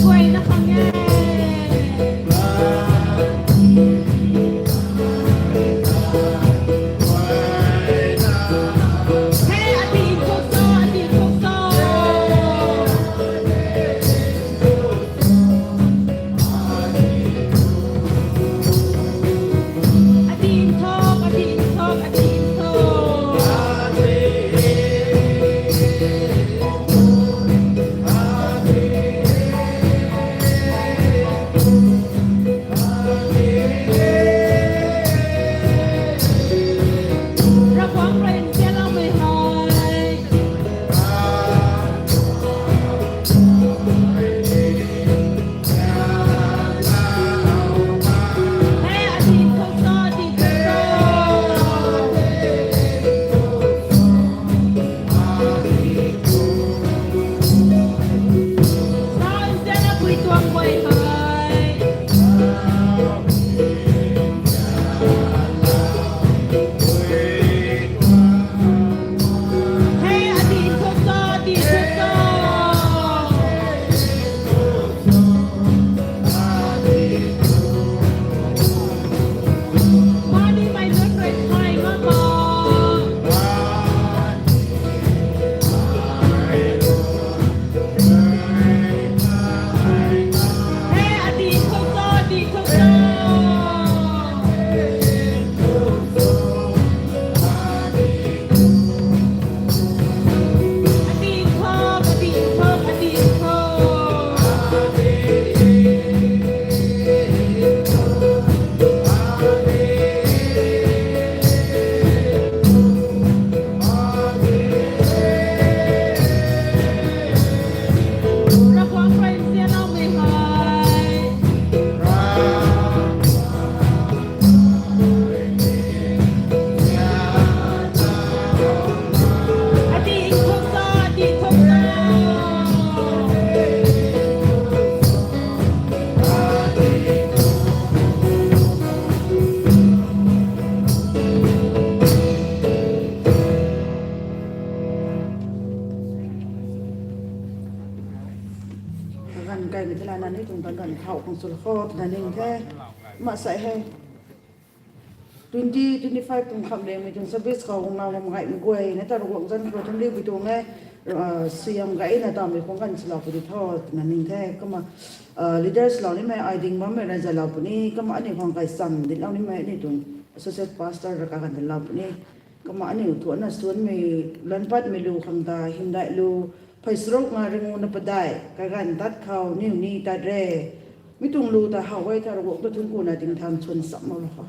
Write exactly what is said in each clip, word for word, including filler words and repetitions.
Guayna khang e. He, adin thuk cho, adin thuk cho. Adin thuk, adin thuk, adin thuk. Ravguangc rui nzianloumei hei. He, adin thuk cho, adin thuk cho. Sa nzianna pui tuang guay hei. He, adin thuk cho, adin thuk cho. Mani mei nunc rui thay mak ma. He, adin thuk cho, adin thuk cho. Adin thuk, adin thuk, adin thuk. Ravguangc rui nzianloumei hei. Adin thuk cho, adin thuk cho. Kaganv kaimei tei lana ni tuang kaganv thau khang sw kho twna ning the. Kumna sa hei. Twenty twenty-five tuang khamhliangmei tuang service khou guang na bam gaymei guay na ta Ravguangc zanc khou thangc riu pui tuang e, suaihiam gayna tawmei khang ganv swlou pui di tho twna ning the. Kumna, leaders lou nimei ai ding bammei rui zalou puni, kumna aniu khang kai cham dinclou nimei aniu tuang associate pastor rui kaganv dinclou puni. Kumna aniu thuanna suanmei, lanpatmei lu khang ta hymdaih lu, phey charuk nga ringu na padeih, kaganv tat khou niw ni tat re. Mi tuang lu ta how e, ta Ravguangc ta thuancku na tingthan suan cham mak lou kho.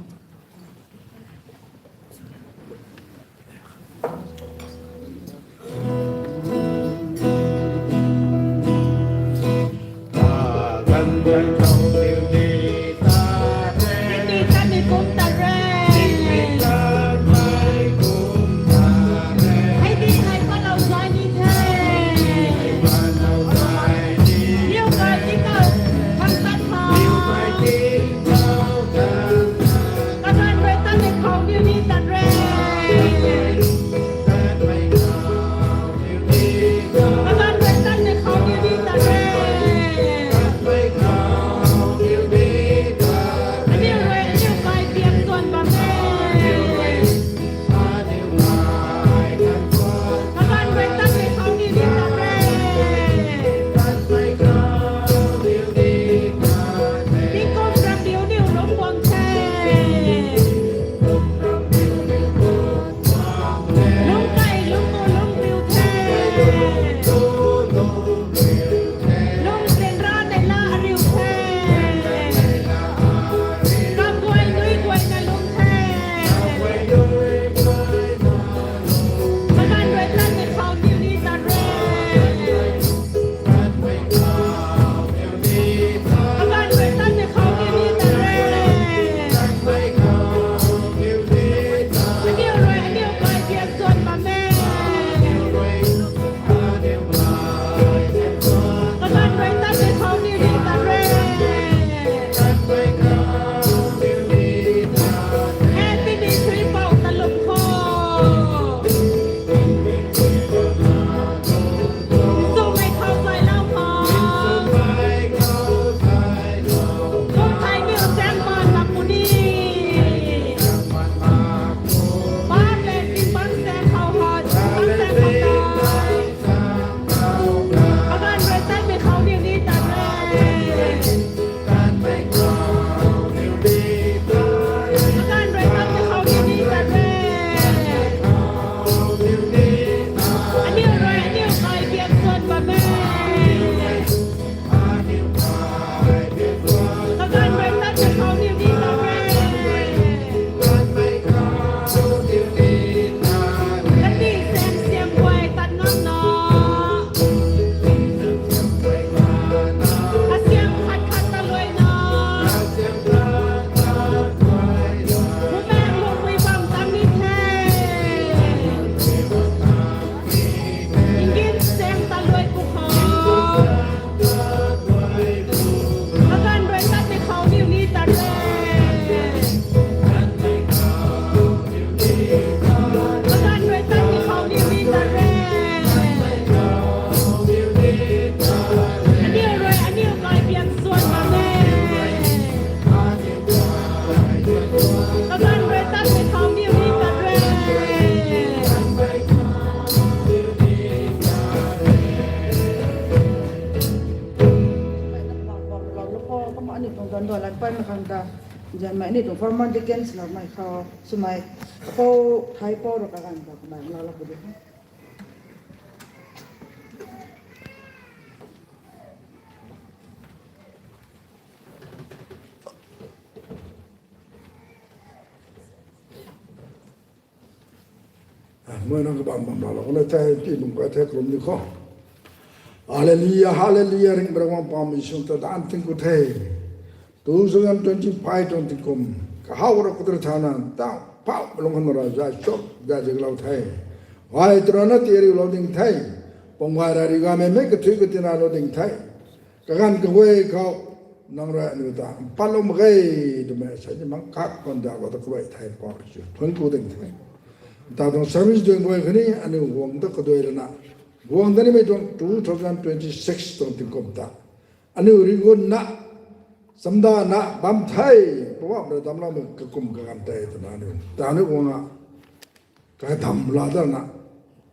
Tuang tuan tuan lan pai mak khang ta, zanmei ni tuang former deacons na mei khou swmei, apou thai pou rui kaganv ta kamei laa lou pu di. Mei nang kabam bam laa lou na the, pi bum kai the kalum ni khou. Hallelujah, hallelujah, ringh Ravguangc pam Jisu ta danc ting ku the. Two thousand twenty-five tuang tingkum kahaw ra kutra thana ta pau lung han ra zai chok zai zig lou the. Gay twna na tiariu lou ding the. Pum gay ra ri ga mei mei kathui katina lou ding the. Kaganv kaguay khou nang rui aniu ta mpat lou mak ge twmei sa ni mang kak pan da lou ta kaguay thei pau chu thuan ku ding the. Ta tuang service duan guay khatni aniu guang ta kaduai lana guang da nimei tuang two thousand twenty-six tuang tingkum ta aniu rigunna chamdana bam the. Poubauhmei rui damcloumei kakum kaganv tei twna aniu ta aniu guang a kadam laa dana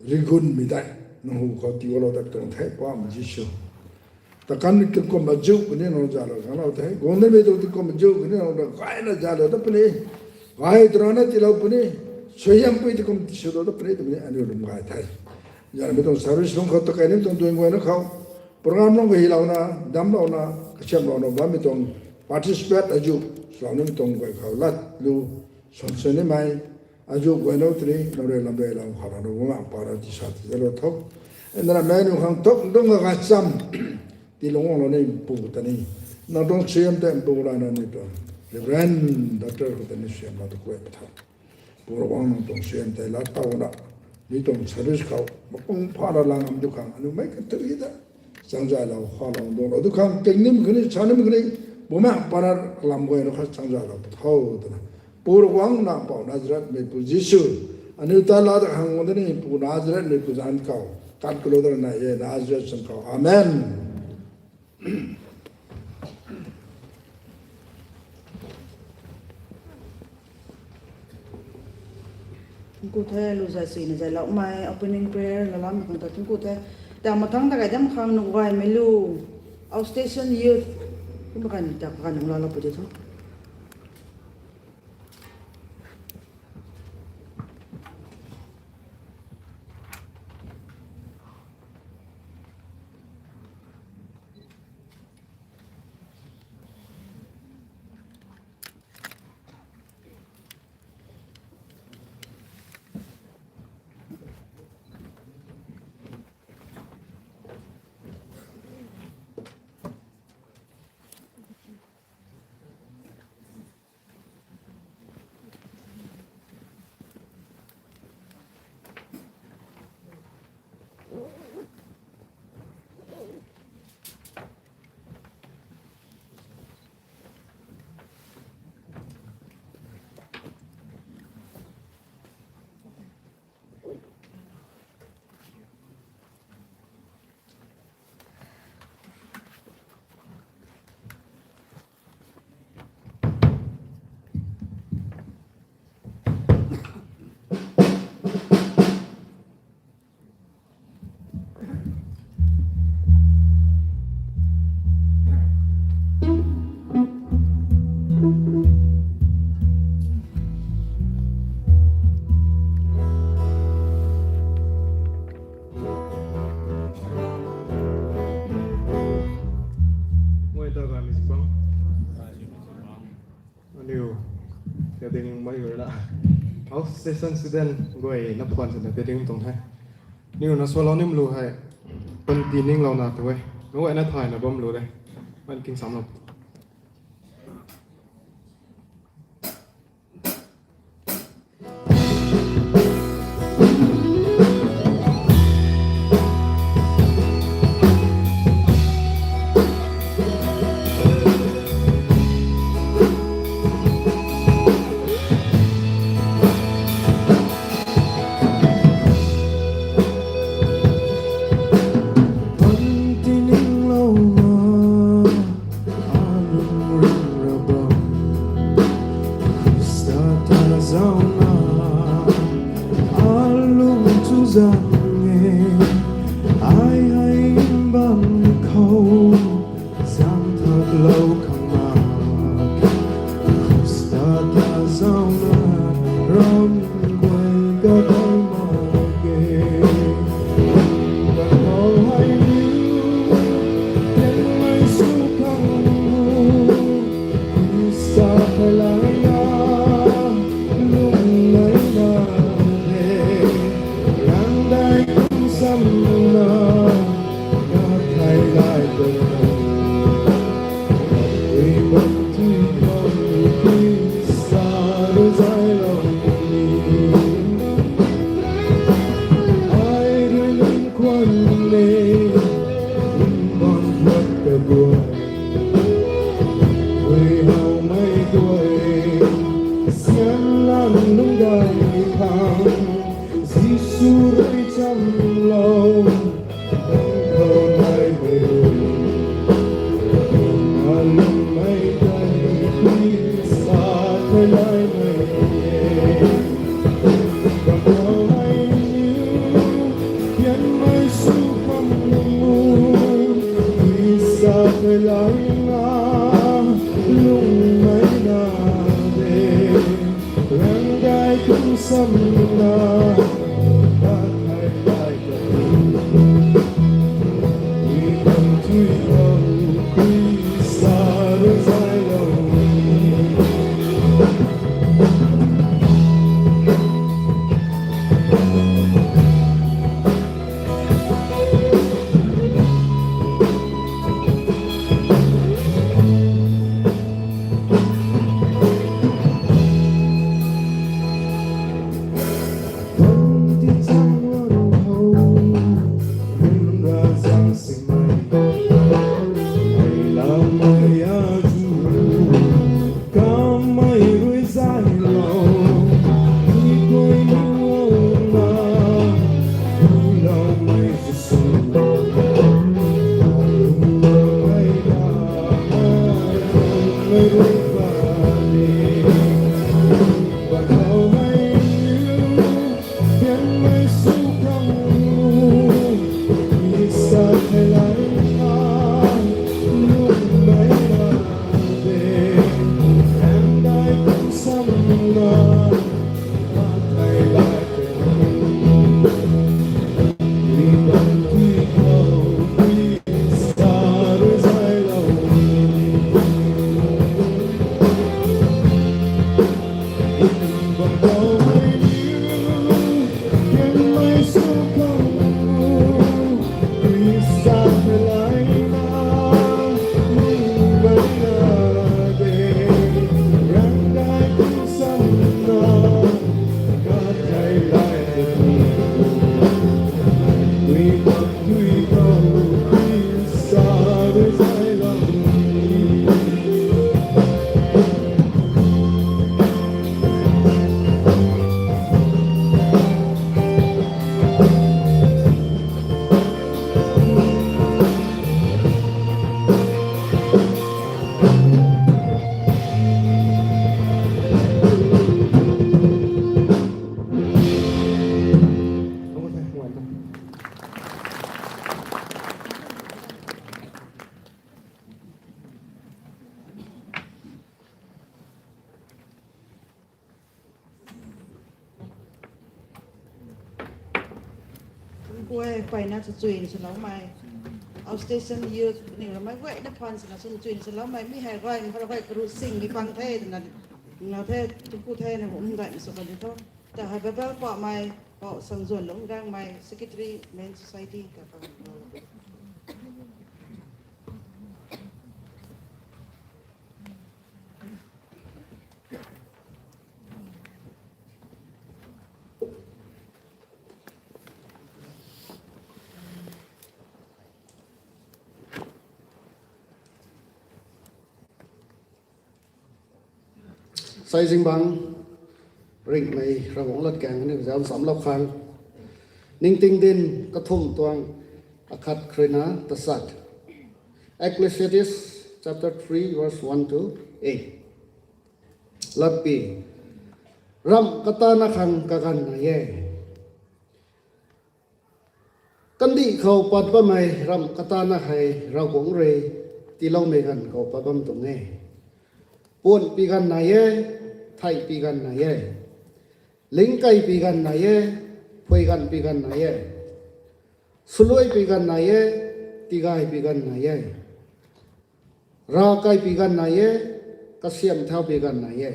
rigunmei tei nang hu khou tiilou dat tuang the Poubauhmei Jisu. Ta kan tingkum azuh kani nang zalou kanglou the. Guang nimei tuang tingkum azuh kani nang rui gayna zalou dat puni. Gay twna na tiilou puni. Suaihiampui tingkum tiswlou dat puni twmei aniu lum gay the. Zanmei tuang service lung khou ta kai nim tuang duan guayna khou program lung kahylouna, damclouna, kasiamlouna bammei tuang participate azuh swlou nimei tuang guay khou lat lu swan swan nimei azuh guayna tini nang rui lam rui lam khou rana guang a para tisa ti zalou tho. Nra mei nu khang tok dung ga cham tiilung guanglou ni pu ta ni nang tuang suaihiam tei pu lana ni tuang Reverend Doctor khou ta ni suaihiam la tu kuay patha. Pu Ravguangc nang tuang suaihiam tei lat towna ni tuang service khou makung phana lang am tu khang aniu mei kathui ta changzaylou khalou duanglou tu khang tingnim khatni chanim khatni bumaengh para kalam guayna khat changzaylou patho twna Pu Ravguangc nang pou Nazaretmeipu Jisu aniu ta la ta khang guang da ni pu Nazaretmeipu zanc khou kat kalou dana e Nazaret zanc khou. Amen. Thungc ku the lu zai suina zailoumei opening prayer lalam khang ta thungc ku the. Ta mathangc ta kai dam khang nuh gaymei lu outstation youth kumna kan ta kan nung laalou pu di tho. Mei ta gay mei si bang. Aniu, tia ding mei gu na. Outstation student guay na phuan sina tia ding tuang the. Niw na swalou nim lu hei. Panty ninglouna tu e. Nunc guayna thayna bam lu de. Man king samlou. Rui howmei guay, sian lan lungc gay khang, Jisu rui chamlou, bang khou naimei rui, na lungmei tei, Khrista theilaymei e. Bang khou naimei niu, pianmei sw khang lungc, Khrista theilayna, lungmei na de, rang gay kum samna, kathai lai ta, i bam tui khou, Khrista rui zaylou. Guay peyna chuchuina swloumei, Outstation Youth ning ramei guayna phaan swna chuchuina swloumei, mi hei guay, mi hei guay karu sing mi pang the twna, na the, tuku the na hum daina sw kan di tho. Ta hei Bible pamei, pau Sangzuan Lungc Gangmei, Secretary, Men Society, ta pang. Saizingbangc ringhmei Ravguangc latkaeng kaniw zauc nchamlou khang, Ningtingdin kathumh tuang akhat khruina tasat, Ecclesiastes chapter three verse one to eight. Latpi, ramh katana khang kaganv nai e. Kandih khou pat bammei ramh katana hei Ravguangc rui tiiloumei ganv khou pat bam tuang e. Puanhpui ganv nai e, theihpui ganv nai e, lingkeypui ganv nai e, phuaiganvpui ganv nai e, swluaipui ganv nai e, tigaipui ganv nai e, ravkaipui ganv nai e, kasiamh thaupui ganv nai e,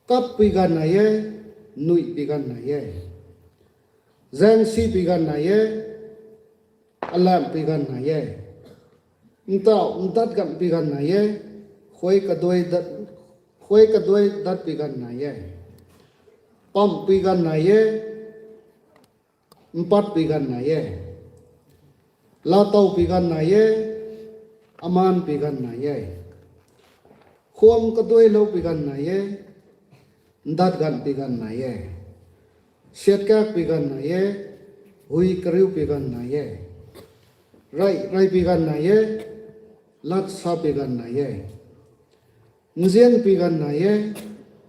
kappui ganv nai e, nuihpui ganv nai e, zaengsipui ganv nai e, alamhpui ganv nai e, ntauh ntat ganvpui ganv nai e, huay kaduai dat, huay kaduai datpui ganv nai e, pamhpui ganv nai e, mpatpui ganv nai e, laatowpui ganv nai e, amaan pi ganv nai e. Khwam kaduailou pi ganv nai e. Ndat ganv pi ganv nai e. Siatkak pi ganv nai e. Hui kariu pi ganv nai e. Rey, rey pi ganv nai e. Lat sa pi ganv nai e. Nzian pi ganv nai e.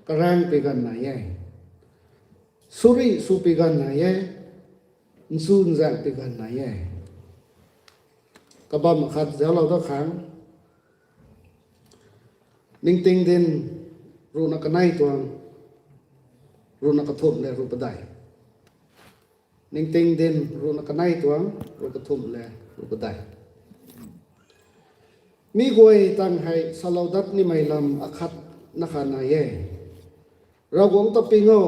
Karaeng pi ganv nai e. Suri sw pi ganv nai e. Nchu nzaeng pi ganv nai e. Kabam akhat zauclou da khang. Ningting din ruhna kanei tuang, ruhna kathumh le ruh padeih. Ningting din ruhna kanei tuang, ruh kathumh le ruh padeih. Mi guay tang hei salou dat nimei lam akhat na kha nai e. Ravguangc ta ping o,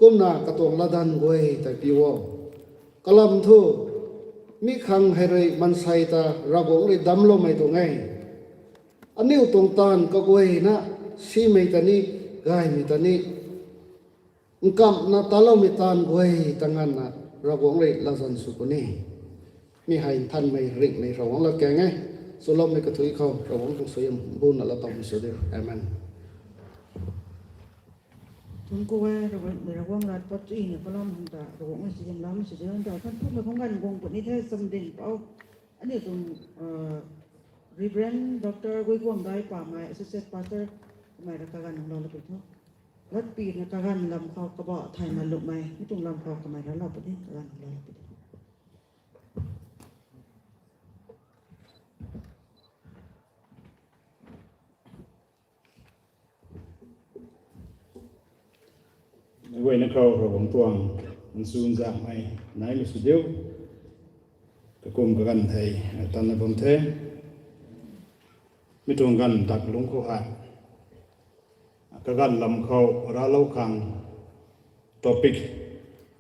kumna katuang latdanv guay tei piu o. Kalam thu, mi khang hei rui mansei ta Ravguangc rui damcloumei tuang e. Aniu tuang taanv kaguayna, simei ta ni, gaymei ta ni, nkamhna taloumei taanv guay ta nganvna Ravguangc rui latzan sw puni. Mi hei nthanmei ringhmei Ravguangc latkaeng e. Chuloumei kathuic khou Ravguangc tuang suaihiam buna laatowmei sw diu. Amen. Thungc ku e, Ravguangc, Ravguangc lat pat chuina kalam hang ta Ravguangc suaihiam lam sw diu. Than thumei khang ganv guang puni the chamdin pou. Aniu tuang, Reverend Doctor Guiguangdai Pamei, Associate Pastor, kamei ra kaganv lou lou pui tho. Latpina kaganv lam khou kabah thay malumhmei mi tuang lam khou kamei ralou puni, kaganv lou lou pui tho. Meic guayna khou Ravguangc tuang nchun zakmei naimei sw diu. Kakum kaganv hei tanna bam the. Mi tuang ganv dak lungc khou hei kaganv lam khou raclou khang topic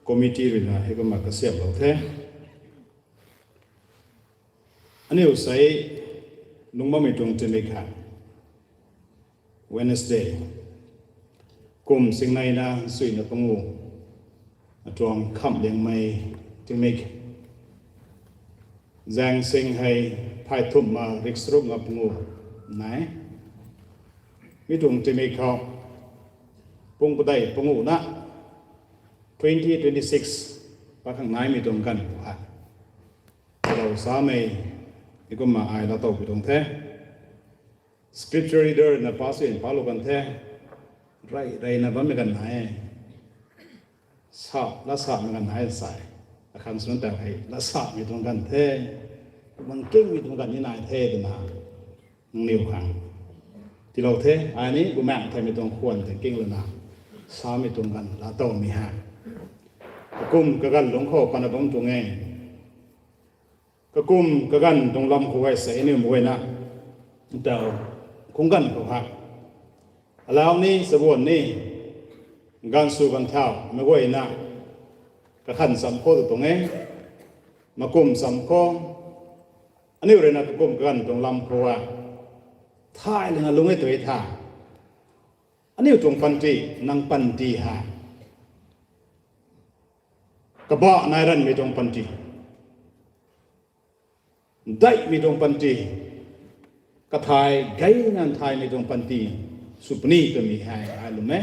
committee ruina hei kumna kasiamhlou the. Aniu sei lungc bammei tuang tingmik hei Wednesday, kum singneina nchuina pangu, atuang khamhliangmei tingmik. Zaeng sing hei phay thumh ma rik charuk nga pangu nai. Mi tuang tingmik khou pung padeih pangu na twenty twenty-six pakhang naimei tuang ganv khou hei lou samei, mi kumna ai laatow pui tuang the. Scripture reader na pa sw in palou kan the. Rey, reyna bammei ganv nai e. Sa, laa samei ganv nai sai. Akhang swn tau hei laa samei tuang ganv the. Kumna kingmei tuang ganv ni nai the twna nangniw khang tiilou the. Ai ni bumaengh theimei tuang khwan tei king lana samei tuang ganv laatowmei hei kakum kaganv lungc khou patna bam tuang e. Kakum kaganv tuang lam khou hei sei aniu meic guayna tau khung ganv khou hei alau ni, chabuan ni, ganv sw ganv thau meic guayna kakhan cham khou tu tuang e. Makum cham khou aniu ruina kakum kaganv tuang lam khou hei thay lana lungc e tu e tha. Aniu tuang panty, nang panty hei kabah nai ranvmei tuang panty, daihmei tuang panty, kathay geyna nthaymei tuang panty sw puni twmei hei ai lwm e.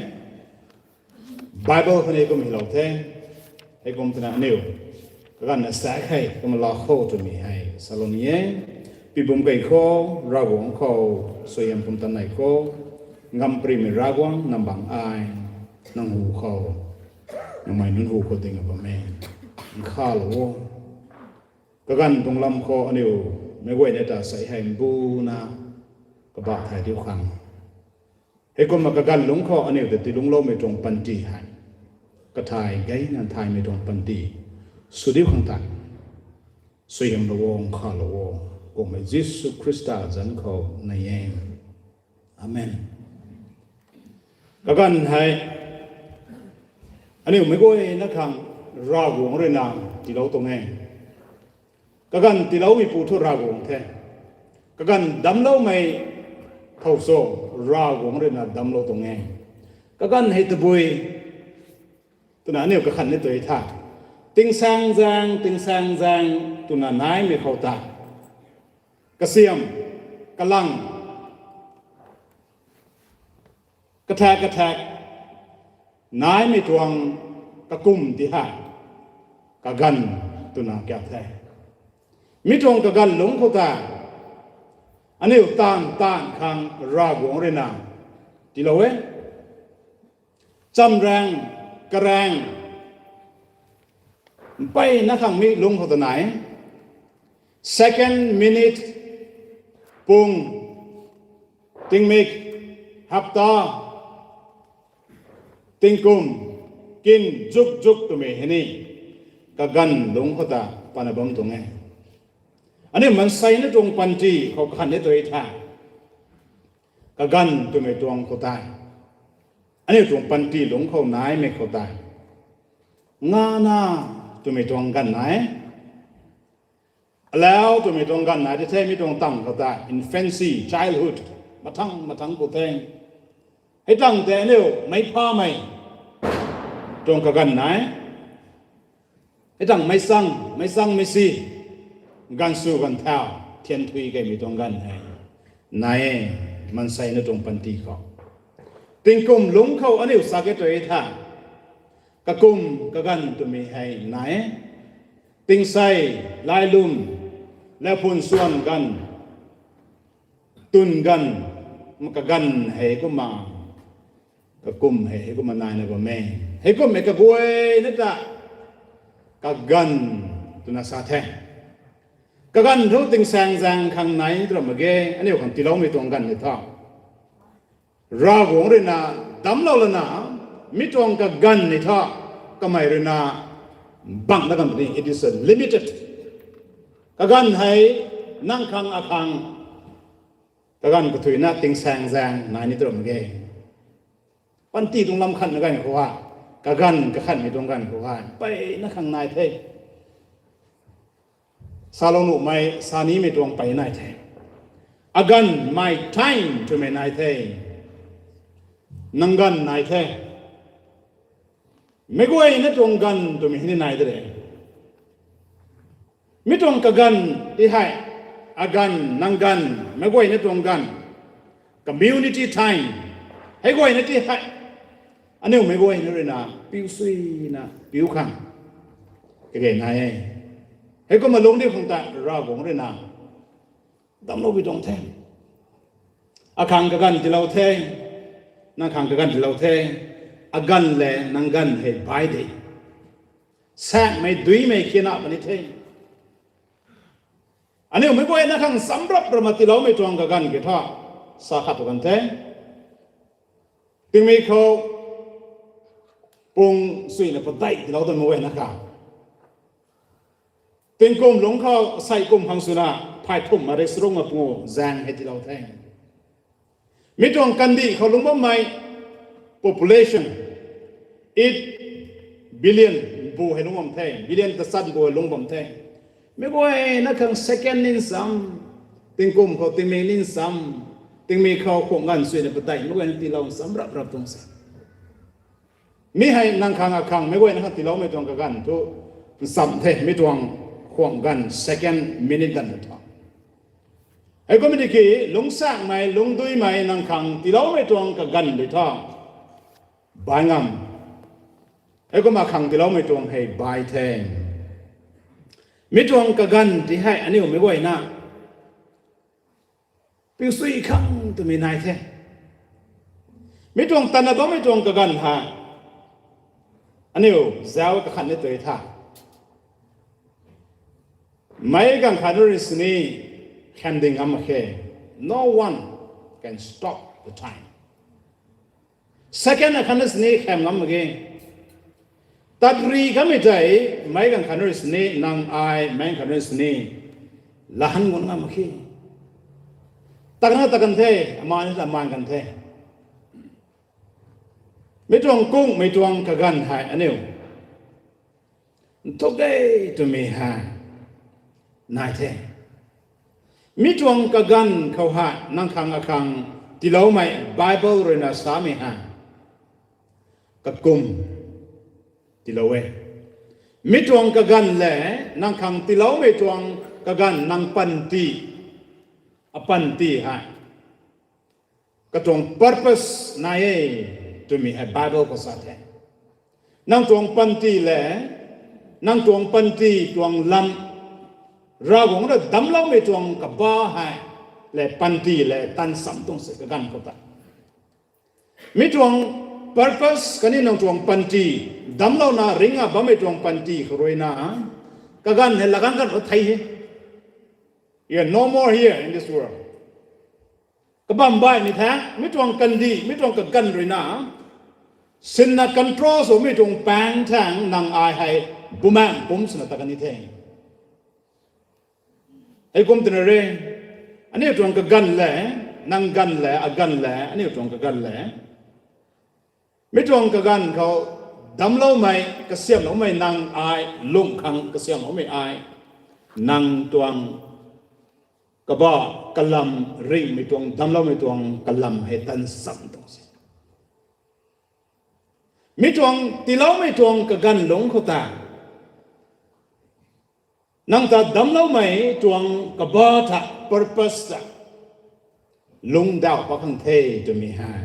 Bible khou ni kum hylou the. Hei kum twna aniu kaganvna sa hei kumna laa khou twmei hei salou ni e. Pibum kei khou, Ravguangc khou suaihiam pumtan nei khou, ngamparymei Ravguangc nang bang ai, nang hu khou, nangmei nunc hu khou ding bam e. Nkhavlou o. Kaganv tuang lam khou aniu meic guayna ta sei hei mbuna kabah thay diu khang, heikumna kaganv lungc khou aniu ta tiilungcloumei tuang panty hei kathay geyna nthaymei tuang panty sw diu khang ta suaihiamlou o, nkhavlou o. Kummei Jisu Khrista zanc khou nei e. Amen. Kaganv hei aniu meic guayna khang Ravguangc ruina tiilou tuang e. Kaganv tiiloumeipu thu Ravguangc the. Kaganv damcloumei thow cho, Ravguangc ruina damclou tuang e. Kaganv hei tabui twna aniu kakhan ni tu e tha. Tingsaengzaeng, tingsaengzaeng twna naimei khou ta kasiam, kalang, kathak kathak naimei tuang kakum ti hei kaganv twna kiu the. Mi tuang kaganv lungc khou ta aniu taanv taanv khang Ravguangc ruina tiilou e. Chamraeng, karaeng, mpeyna khang mi lungc khou ta nai. Second, minute, pung, tingmik, hapta, tingkum, kin, zuk zuk twmei hei ni kaganv lungc khou ta pana bam tuang e. Aniu maansei na tuang panty khou kakhan ni tu e tha, kaganv twmei tuang khou tei, aniu tuang panty lungc khou naimei khou tei, ngana twmei tuang ganv nai, alau twmei tuang ganv nai di the. Mi tuang tang khou tei infancy, childhood, mathang mathang khou the. Hei tang tei aniu meic phamei tuang kaganv nai. Hei tang meic chang, meic chang mei si, ganv sw ganv thau, thian thui kaimei tuang ganv hei nai e, maansei na tuang panty khou. Tingkum lungc khou aniu sa ke tu e tha, kakum, kaganv twmei hei nai e. Tingsei, lailum, laphun swan ganv, twn ganv, kaganv hei kumna, kakum hei hei kumna naina bam e. Hei kummei kaguayna ta kaganv twna sa the. Kaganv thu tingsaeng zaeng khang nai ni tu ram mak ge, aniu khang tiiloumei tuang ganv ni tho. Ravguangc ruina damclou lana, mi tuang kaganv ni tho, kamei ruina bangna kan puni, it is a limited. Kaganv hei nang khang akhang, kaganv kathuina tingsaeng zaeng nai ni tu ram mak ge. Panty tuang lam khatna ganv khou hei, kaganv kakhatmei tuang ganv khou hei mpeyna khang nai the. Salou nuhmei, sa nimei tuang pey nai the. Aganv, my time twmei nai the. Nang ganv nai the. Meic guayna tuang ganv twmei hei ni nai de re. Mi tuang kaganv ti hei, aganv, nang ganv, meic guayna tuang ganv, community time, hei guayna ti hei aniu meic guayna ruina piu suina piu khang kage nai e. Hei kumna lungcdiu khang ta Ravguangc ruina damcloupui tuang the. Akhang kaganv tiilou the, nang khang kaganv tiilou the. Aganv le nang ganv hei bai de, saekmei duimei khiana puni the. Aniu meic guayna khang chamrap rama tiiloumei tuang kaganv ki tho, sa khat tu kan the. Tingmik khou pung suina padeih tiilou ta meic guayna khang. Tingkum lungc khou sei kum khang swna phay thumh ma ri charuk ma pungu zaeng hei tiilou the. Mi tuang kandih khou lungc bammei population eight billion bu hei lungc bam the, billion tachat bu hei lungc bam the. Meic guayna khang second nin sam, tingkum khou tingmik nin sam, tingmik khou khuang ganv suina padeih meic guayna tiilou sam rap rap tuang se. Mi hei nang khang akhang meic guayna khang tiiloumei tuang kaganv thu nsam the, mi tuang khuang ganv second minute ganv tho. Hei kummei tiki lungcsaekmei lungcduimei nang khang tiiloumei tuang kaganv di tho, bai ngam. Hei kumna khang tiiloumei tuang hei bai the. Mi tuang kaganv ti hei aniu meic guayna piu sui khang twmei nai the. Mi tuang tana bammei tuang kaganv hei aniu zauc kakhat ni tu e tha. Meic ganv khat rui sini khem ding ngam mak khe. No one can stop the time. Second akhat na sini khem ngam mak ge. Tat ri kamei tei meic ganv khat rui sini, nang ai meic ganv khat rui sini lahan gun ngam mak khe. Takna tak kan the, amaan ta amaan kan the. Mi tuang kungmei tuang kaganv hei aniu nthuk e twmei hei nai the. Mi tuang kaganv khou hei nang khang akhang tiiloumei Bible ruina samei hei kakum tiilou e. Mi tuang kaganv le nang khang tiiloumei tuang kaganv nang panty apanty hei katuang purpose nai e twmei hei Bible khou sa the. Nang tuang panty le, nang tuang panty tuang lam, Ravguangc rui damcloumei tuang kaba hei le panty le tansam tuang se kaganv khou ta. Mi tuang purpose khatni nang tuang panty, damclouna ringna bammei tuang panty khou ruina, kaganv hei laganv kan thei he. You are no more here in this world. Kabam baihmei thangc, mi tuang kandih, mi tuang kaganv ruina, sinna control swmei tuang paeng thangc nang ai hei bumaengh pumc swna ta kan ni the. Heikum twna re, aniu tuang kaganv le, nang ganv le, aganv le, aniu tuang kaganv le, mi tuang kaganv khou damcloumei, kasiamhloumei nang ai, lungh khang kasiamhloumei ai, nang tuang kaba, kalam ringhmei tuang, damcloumei tuang kalam hei tansam tuang se. Mi tuang tiiloumei tuang kaganv lungc khou ta, nang ta damcloumei tuang kaba ta purpose ta lungcdauh pat khang the twmei hei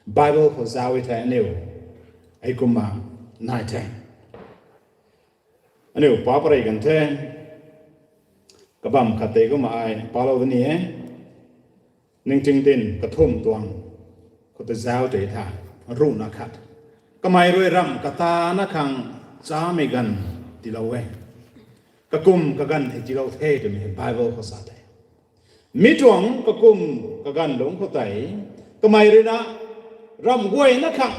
Bible khou zauc e thei aniu, heikumna nai the. Aniu pa parei kan the. Kabam khat tei kumna ai palou da ni e. Ningting Din kathumh tuang khou ta zauc tei tha, ruhna khat. Kamei rui ramh katana khang chamei ganv tiilou e. Kakum kaganv hei tiilou the twmei Bible khou sa the. Mi tuang kakum kaganv lungc khou tei, kamei ruina ramh guayna khang,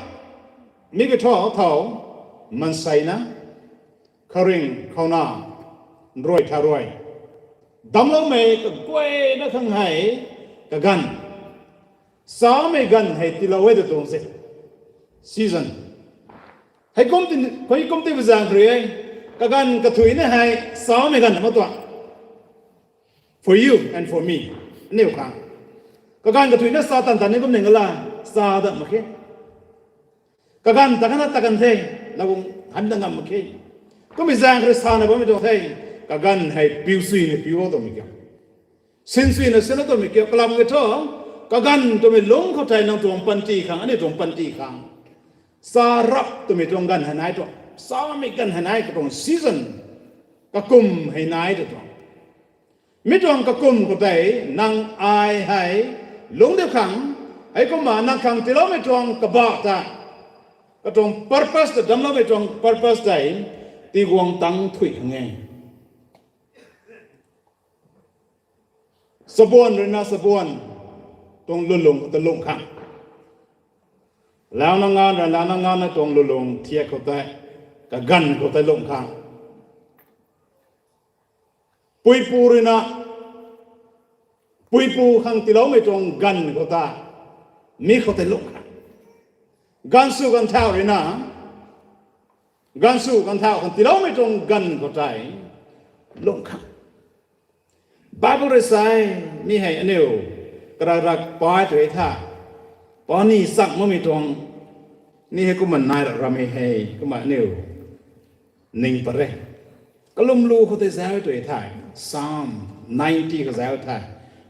mi kathu thau, maanseina, kharing khauna, nruai tharuai, damcloumei kaguayna khang hei kaganv, chamei ganv hei tiilou e ta tuang se. Season. Heikum ti, heikum ti bazaeng rui e, kaganv kathuicna hei chamei ganv ma tuang. For you and for me. Aniu khang kaganv kathuicna sa tan tan ni kum ning gala, sa dat mak khe. Kaganv ta kana ta kan the, na gung han da ngam mak khe. Kummei zaeng rui sana bammei tuang the, kaganv hei piu suina piu o twmei kiu, sin suina sin o twmei kiu, kalam ki thu, kaganv twmei lungc khou tei nang tuang panty khang, aniu tuang panty khang, sa rap twmei tuang ganv hei nai tuang, chamei ganv hei nai katuang season, kakum hei nai ta tuang. Mi tuang kakum khou tei nang ai hei lungcdiu khang, heikumna nang khang tiiloumei tuang kaba ta, katuang purpose ta, damcloumei tuang purpose tei tiguang tang thuy khang e. Sabuan ruina sabuan tuang lulung khou ta lungh khang, launa nganv rui launa nganvna tuang lulung thiak khou tei, kaganv khou tei lungh khang, puipu ruina puipu khang tiiloumei tuang ganv khou ta, mi khou tei lungh khang, ganvsw ganvthauh ruina, ganvsw ganvthauh khang tiiloumei tuang ganv khou tei lungh khang. Bible rui sa e, mi hei aniu karak rak pai tu e tha, pani chak makmei tuang, ni hei kumna nai ra ramei hei kumna aniu ning pat re. Kalum lu khou tei zauc tu e thei, Psalm ninety khou zauc thei,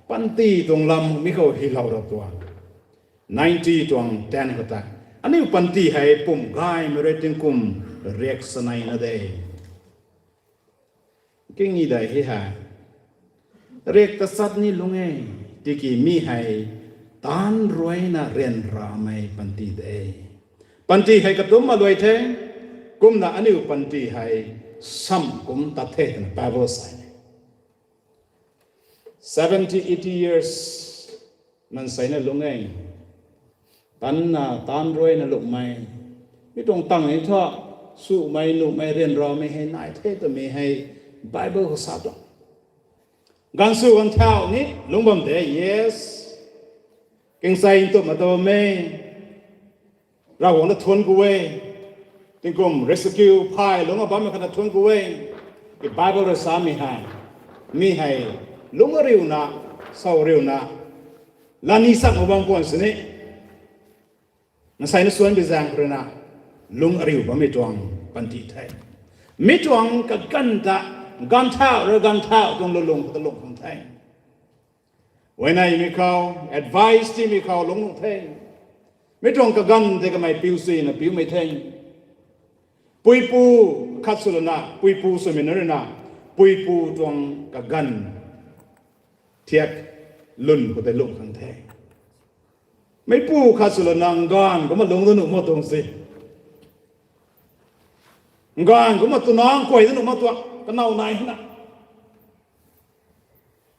panty tuang lam mi khou hylou ra tuang. Ninety tuang ten khou tei, aniu panty hei pumh gaymei rui tingkum riak saneina de. King ni dei hei hei, riak tachat ni lung e, tiki mi hei taanc ruina ryanramei panty de. Panty hei katumc ma luai the, kumna aniu panty hei sam kum tat the twna Bible sa e. Seventy, eighty years maanseina lung e. Tanna, taanc ruina lungmei, mi tuang tang ni thu, sumei, nuhmei, ryanramei hei nai the twmei hei Bible khou sa tuang. Ganvsw ganvthauh ni lungc bam de, yes. Kingsei ntumh ma ta bam e. Ravguangc na thuanc ku e. Tingkum rescue phay lungc a bammei khatna thuanc ku e. Ki Bible rui samei hei, mi hei lungc ariuna, sau ariuna, lani sak mak bam khwan sini, maanseina suan bi zaeng khou ruina lungc ariu bammei tuang panty the. Mi tuang kaganv ta, ganvthauh rui ganvthauh tuang lulung khou ta lungh khang the. Huayneymei khou, advice tiimei khou lungc nuh the. Mi tuang kaganv tei kamei piu sina piumei the. Puipu khat sw lana, puipu swmei nunc rui na, puipu tuang kaganv thiak lwn khou tei lungh khang the. Meipu khat sw lana nganv kumna lungc da nuh ma tuang se. Nganv kumna twna kuay da nuh ma tuang, kanow nai hina.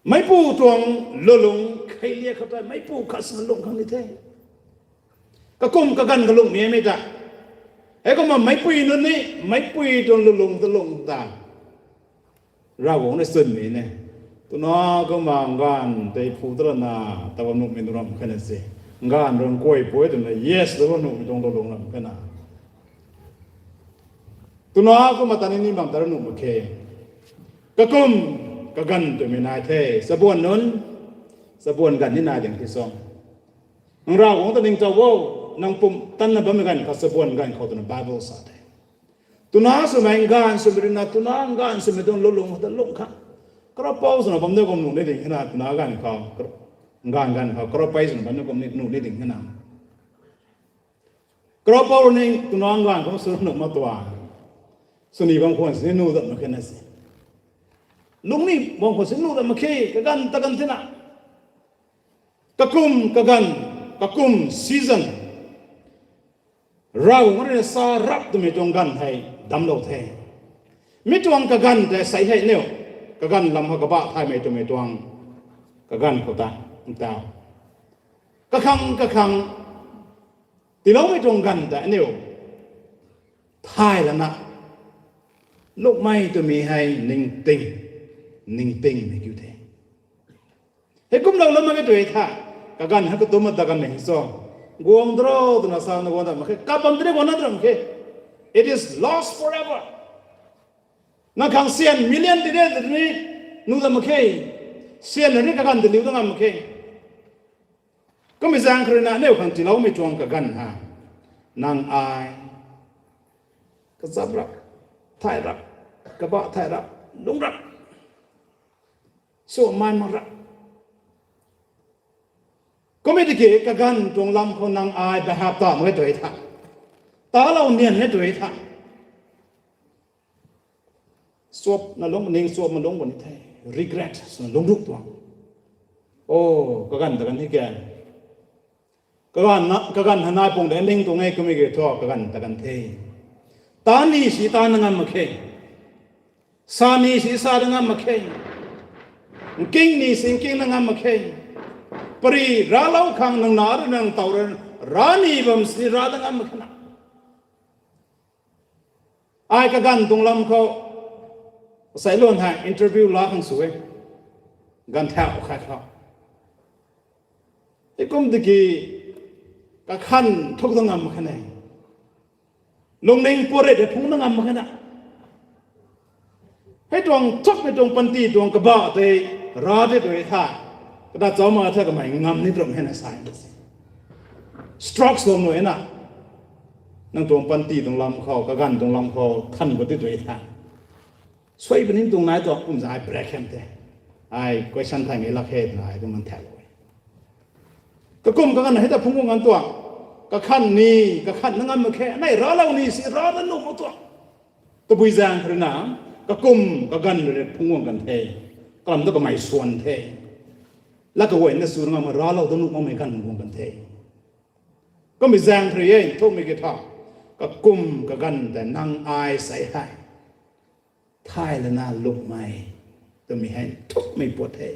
Meipu tuang lulung kheiliak khou tei meipu khat sw lungh khang ni the. Kakum kaganv kalungmei mei ta. Heikumna meipui nunc ni, meipui tuang lulung ta lungh ta. Ravguangc rui chwnmei ne. Twna kumna nganv tei phu ta lana, ta bam nuhmei nu ram khe na se. Nganv rui kuay pui twna yes ta bam nuhmei tuang lulung ram khe na. Twna kumna ta ni ni bam ta ra nuh mak khe. Kakum kaganv twmei nai the. Chabuan nunc, chabuan ganv ni nai ding the so. Nang Ravguangc ta ningtow o, nang pumtan na bammei ganv khou chabuan ganv khou twna Bible sa the. Twna swmei nganv swmei rui na, twna nganv swmei tuang lulung ta lungh kha. Karapou swna bam ni kum nuh ni ding khe na, twna ganv khou, nganv ganv khou, karapei swna bam ni kum ni, nuh ni ding khe na. Karapou rui ni twna nganv khou sw nuh ma tuang. Swni bam khwan sini nuh dat mak khe na se. Lungni bam khwan sini nuh dat mak khe, kaganv ta ganv thena. Kakum kaganv, kakum season. Ravguangc rui na sa rap twmei tuang ganv hei damclou the. Mi tuang kaganv tei sei hei niu, kaganv lam khou kabah thaymei twmei tuang kaganv khou ta, ntaw. Kakhang kakhang, tiiloumei tuang ganv tei aniu thay lana, lungmei twmei hei ningting, ningtingmei kiu the. Heikumlou lam mak khe tw e tha, kaganv hei katumna ta ganv nei so. Guang dro twna sa na guang dat mak khe, kabam tini guang na dram khe. It is lost forever. Nang khang syan million tini tini nuh dat mak khe. Syan ni kaganv tiliu ta ngam mak khe. Kummei zaeng kha rui na aniu khang tiiloumei tuang kaganv ha. Nang ai kazap rap, thay rap, kabah thay rap, lungh rap, swmei mak rap. Kummei tiki kaganv tuang lam khou nang ai behave ta mak khe tw e tha. Talou nian khe tw e tha. Chuap na lungc, ning chuap ma lungc puni the. Regret swna lungc ruk tuang. O, kaganv ta ganv hei ke. Kaganv na, kaganv hanai pung de ning tuang e kummei ki thu kaganv ta ganv the. Taan ni si taan na ngam mak khe. Sa ni si sa na ngam mak khe. Nking ni si nking na ngam mak khe. Pari raclou khang nang na rui nang tow rui, ra ni bam si ra na ngam mak khe na. Ai kaganv tuang lam khou, asei luan hei interview la khang sw e. Ganv thau khat khou. Heikum tiki, kakhan thuk ta ngam mak khe na. Lungning puat rey de phungc na ngam mak khe na. Hei tuang thukmei tuang panty tuang kabah tei ra de tw e tha. Kata chau ma the kamei ngam ni tuang hei na sa. Stroke lou nu e na. Nang tuang panty tuang lam khou, kaganv tuang lam khou, than khou ti tw e tha. Suai puni tuang nai tuang kum za ai break hem the. Ai question thaymei lak khe twna ai kum man thaylou e. Kakum kaganv hei ta phungc guang ganv tuang. Kakhan ni, kakhan na ngam mak khe, nai raclou ni si ra na nuh mak tuang. Tabui zaeng kha rui na, kakum kaganv rui phungc guang ganv the. Kalam tu kamei swan the. Lak kaguayna su ngam raclou tu nuh makmei ganv guang ganv the. Kummei zaeng kha rui e, thukmei ki tha. Kakum kaganv tei nang ai sei hei thay lana lukmei twmei hei thukmei puat the.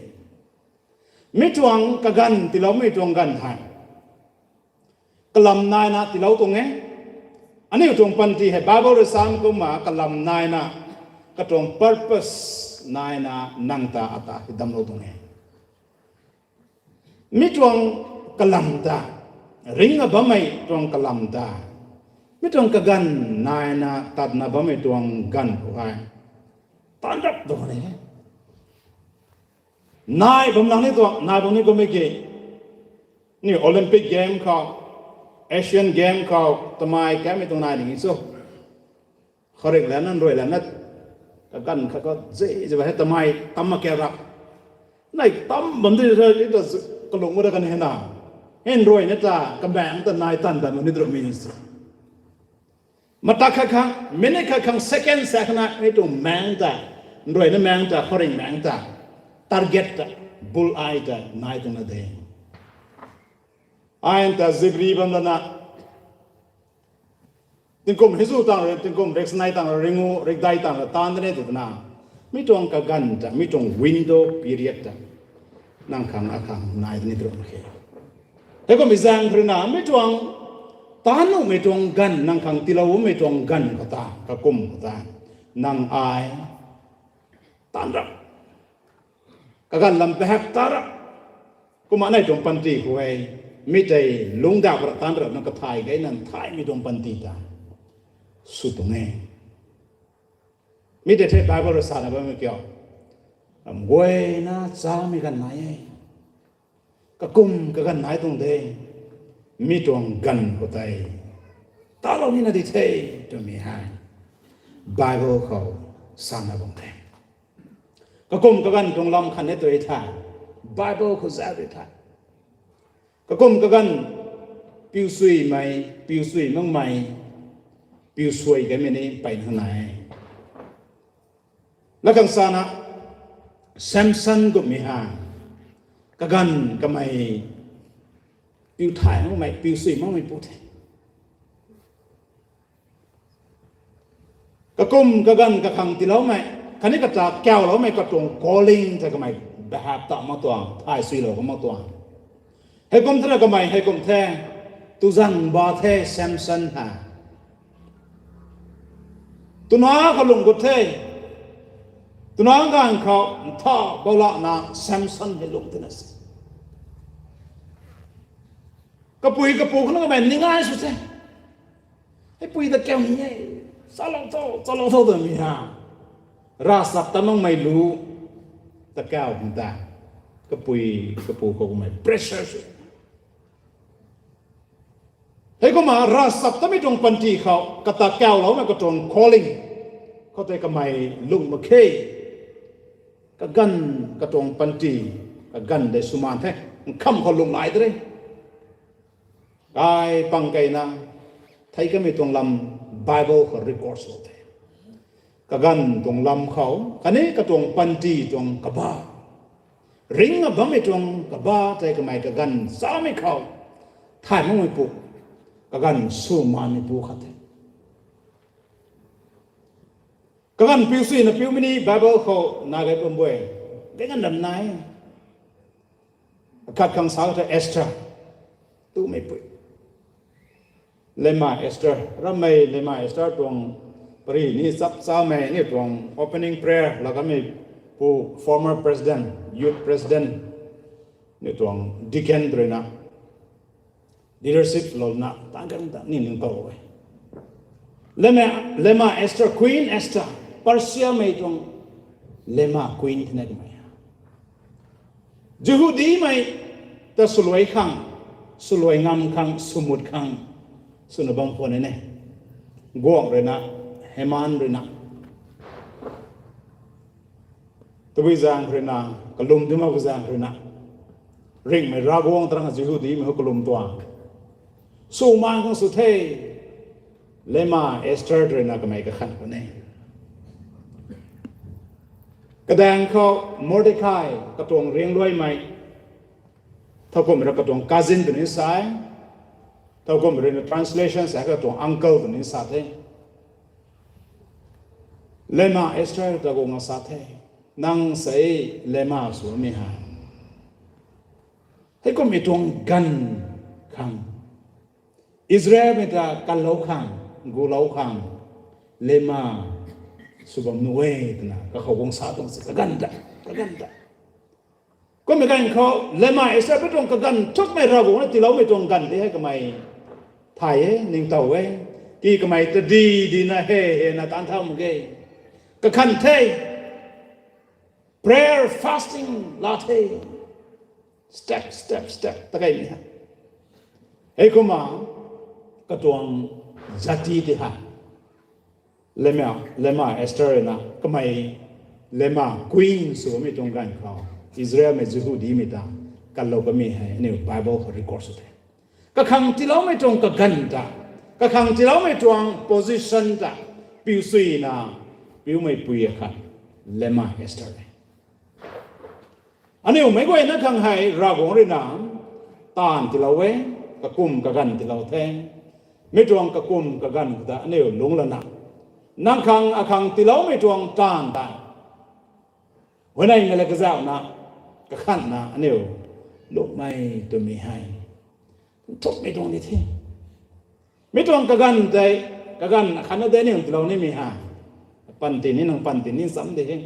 Mi tuang kaganv tiiloumei tuang ganv hei kalam naina tiilou tuang e. Aniu tuang panty hei Bible rui sam kumna kalam naina, katuang purpose naina nang ta ata hei damclou tuang e. Mi tuang kalam ta, ringna bammei tuang kalam ta, mi tuang kaganv naina tatna bammei tuang ganv khou hei taan rap tuang e. Nai bam lang ni tuang, nai bam ni kummei ki, ni Olympic Game khou, Asian Game khou tamei kamei tuang nai ding e cho. Kharik lana, rui lana, kaganv khat khou ze ze ba hei tamei tam mak khe rap. Nai tam bam di ta, ta kalung ra kan hena. Hei nruai na ta, kamaeng ta nai tan tan ni drop mi si. Mata khat khang, minute khat khang, second sa khana, mi tuang maeng ta, nruai na maeng ta, khouring maeng ta, target ta, bull eye ta, nai tuang na de. Ai ta zibri bam lana, tingkum hizu tang rui, tingkum rek sanai tang rui, ringu, rek dai tang rui, tan de ne tu na. Mi tuang kaganv ta, mi tuang window period ta. Nang khang akhang nai de ni drop khe. Hei kum mi zaeng rui na, mi tuang, tan nu mi tuang ganv, nang khang tiilou mi tuang ganv khou ta, kakum khou ta. Nang ai, tan rap. Kaganv lam pahak ta rap. Kumna nai tuang panty khou hei, mi tei lungcdauh ra tan rap na kathai gay nan thay mi tuang panty ta. Sw tuang e. Mi tei the Bible rui sana bammei kiu. Ram guay na chamei ganv nai e. Kakum kaganv nai tuang de. Mi tuang ganv khou tei. Talou ni na di the, twmei hei. Bible khou sana bam the. Kakum kaganv tuang lam khat ni tu e tha. Bible khou zauc di tha. Kakum kaganv piu suimei, piu sui makmei, piu suai kamei ni peyna nai. Lakhang sana, Samson kummei ha, kaganv kamei, piu thay makmei, piu sui makmei pu the. Kakum kaganv kakhang tiiloumei, khatni kata kauloumei katuang calling ta kamei behap ta mak tuang, thay suilou ka mak tuang. Heikum thena kamei, heikum the, tuzang ba the Samson ha. Twna kalung gut the, twna ganv khou ntha boulana Samson hei lung tina se. Kapui kapu khana kamei ningai sw the. Hei pui ta kau ni e. Chalou tho, chalou tho twmei ha. Ravchap ta makmei lu ta kau hang ta. Kapui kapu khou kamei pressure sw. Heikumna ravchap tamei tuang panty khou kata kauloumei katuang calling khou tei kamei lung mak khe. Kaganv katuang panty, kaganv de swmaan the. Nkham khou lung lai de re. Kai pang keyna, thei kamei tuang lam Bible khou record sw the. Kaganv tuang lam khou, khatni katuang panty tuang kaba, ringna bammei tuang kaba tei kamei kaganv chamei khou thay makmei pu, kaganv swmaanmei pu khat the. Kaganv piu suina piumei ni Bible khou na gay bam bui. Gay ganv ram nai. Akhat khang sa ta Esther. Tumeipui. Lema Esther. Rammei Lema Esther tuang pari ni chap chamei ni tuang opening prayer la kamei pu former president, youth president ni tuang deacon rui na leadership louna tan kan ta ni ning tou e. Lema, Lema Esther, Queen Esther, Persiamei tuang Lema Queen thena kamei. Jihudimei ta swluai khang, swluai ngam khang, swmut khang, swna bam khwan e ne. Guangc rui na, Haman rui na. Tabui zaeng rui na, kalum di mak zaeng rui na. Ringhmei Ravguangc tarang Jihudimei khou kalum tuang. Swmaan khang sw the, Lema Esther rui na kamei kakhan khwan e. Kadaeng khou Mordecai katuang riangluaimei, thowkumhmei rui katuang cousin tw ni sa e, thowkumhmei rui na translation sa katuang uncle tw ni sa the. Lema Esther ta guang sa the, nang sei Lema swmei ha. Heikummei tuang ganv khang, Israelmei ta kanlou khang, gulou khang, Lema sw bam nuh e twna kakhou guang sa tuang se, kaganv ta, kaganv ta. Kummei ganv khou Lema Esther pi tuang kaganv thukmei Ravguangc na tiiloumei tuang ganv di hei kamei thay e, ningtow e. Ki kamei ta di, dina he, hena taanc thau mak ge. Kakhan the, prayer, fasting la the. Step, step, step ta kaimei ha. Heikumna katuang jati di ha. Lema, Lema Esther na kamei Lema queen swmei tuang ganv khou, Israelmei Jihudimei ta kanlou kamei hei aniu Bible khou record sw the. Kakhang tiiloumei tuang kaganv ta, kakhang tiiloumei tuang position ta piu suina piumei pui akhat, Lema Esther e. Aniu meic guayna khang hei Ravguangc rui na taanv tiilou e, kakum kaganv tiilou the. Mi tuang kakum kaganv khou ta aniu lungc lana, nang khang akhang tiiloumei tuang taanv ta huayneymei le kazauhna, kakhanna aniu lungcmei twmei hei nthukmei tuang di the. Mi tuang kaganv tei, kaganv akhatna de aniu tiilou nimei ha, panty ni nang panty ni cham de he.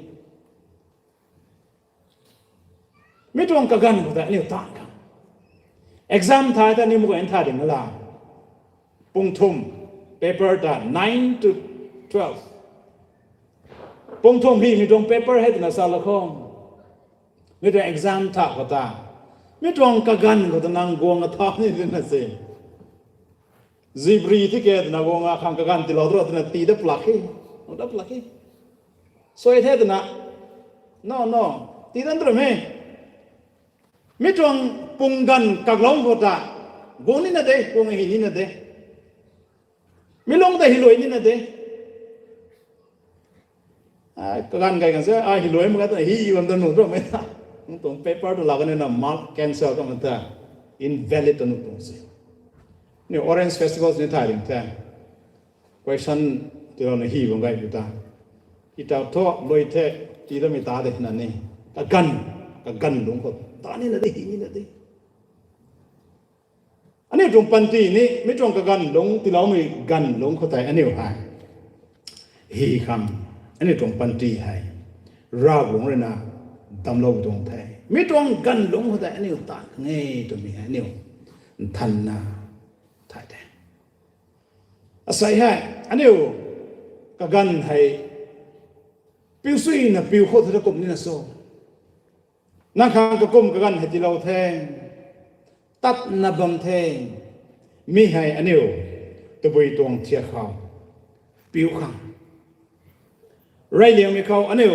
Mi tuang kaganv khou tei aniu taanv khang, exam thay ta aniu mei guayna thay ding na la, pung thum, paper ta nine to twelve, pung thum hymei tuang paper hei twna salou khou, mi tuang exam tha khou ta, mi tuang kaganv khou ta nang guang atha ni twna se, zibri thi ke twna guang akhang kaganv tiilou tro twna tii dat plak he, dat plak he, suai the twna, no no, tii dat tram he. Mi tuang pung ganv kaklou khou ta guang nina de, guang hy nina de, mi lung ta hyluai nina de. Kaganv kai kan se ai hyluai mak ka twna hy bam ta nuh ramei ta, nang tuang paper ta laa kanina mark cancel kamei ta, invalid ta nuh tuang se. Aniu Orange Festival ni thay ding the, question tiilouna hy bam gay pu ta, hi ta thu luai the, tii tamei ta de na ni, kaganv, kaganv lungc khou ta nina de, hy nina de. Aniu tuang panty ni mi tuang kaganv lungc, tiiloumei ganv lungc khou tei aniu hei hy khang, aniu tuang panty hei Ravguangc rui na damclou tuang the. Mi tuang ganv lungc khou tei aniu taanv khang e twmei hei aniu nthanna thay the. Asei hei aniu kaganv hei piu suina piu khou the ta kum nina so, nang khang kakum kaganv hei tiilou the, tatna bam the. Mi hei aniu tabui tuang thiak khou piu khang, reyliangmei khou aniu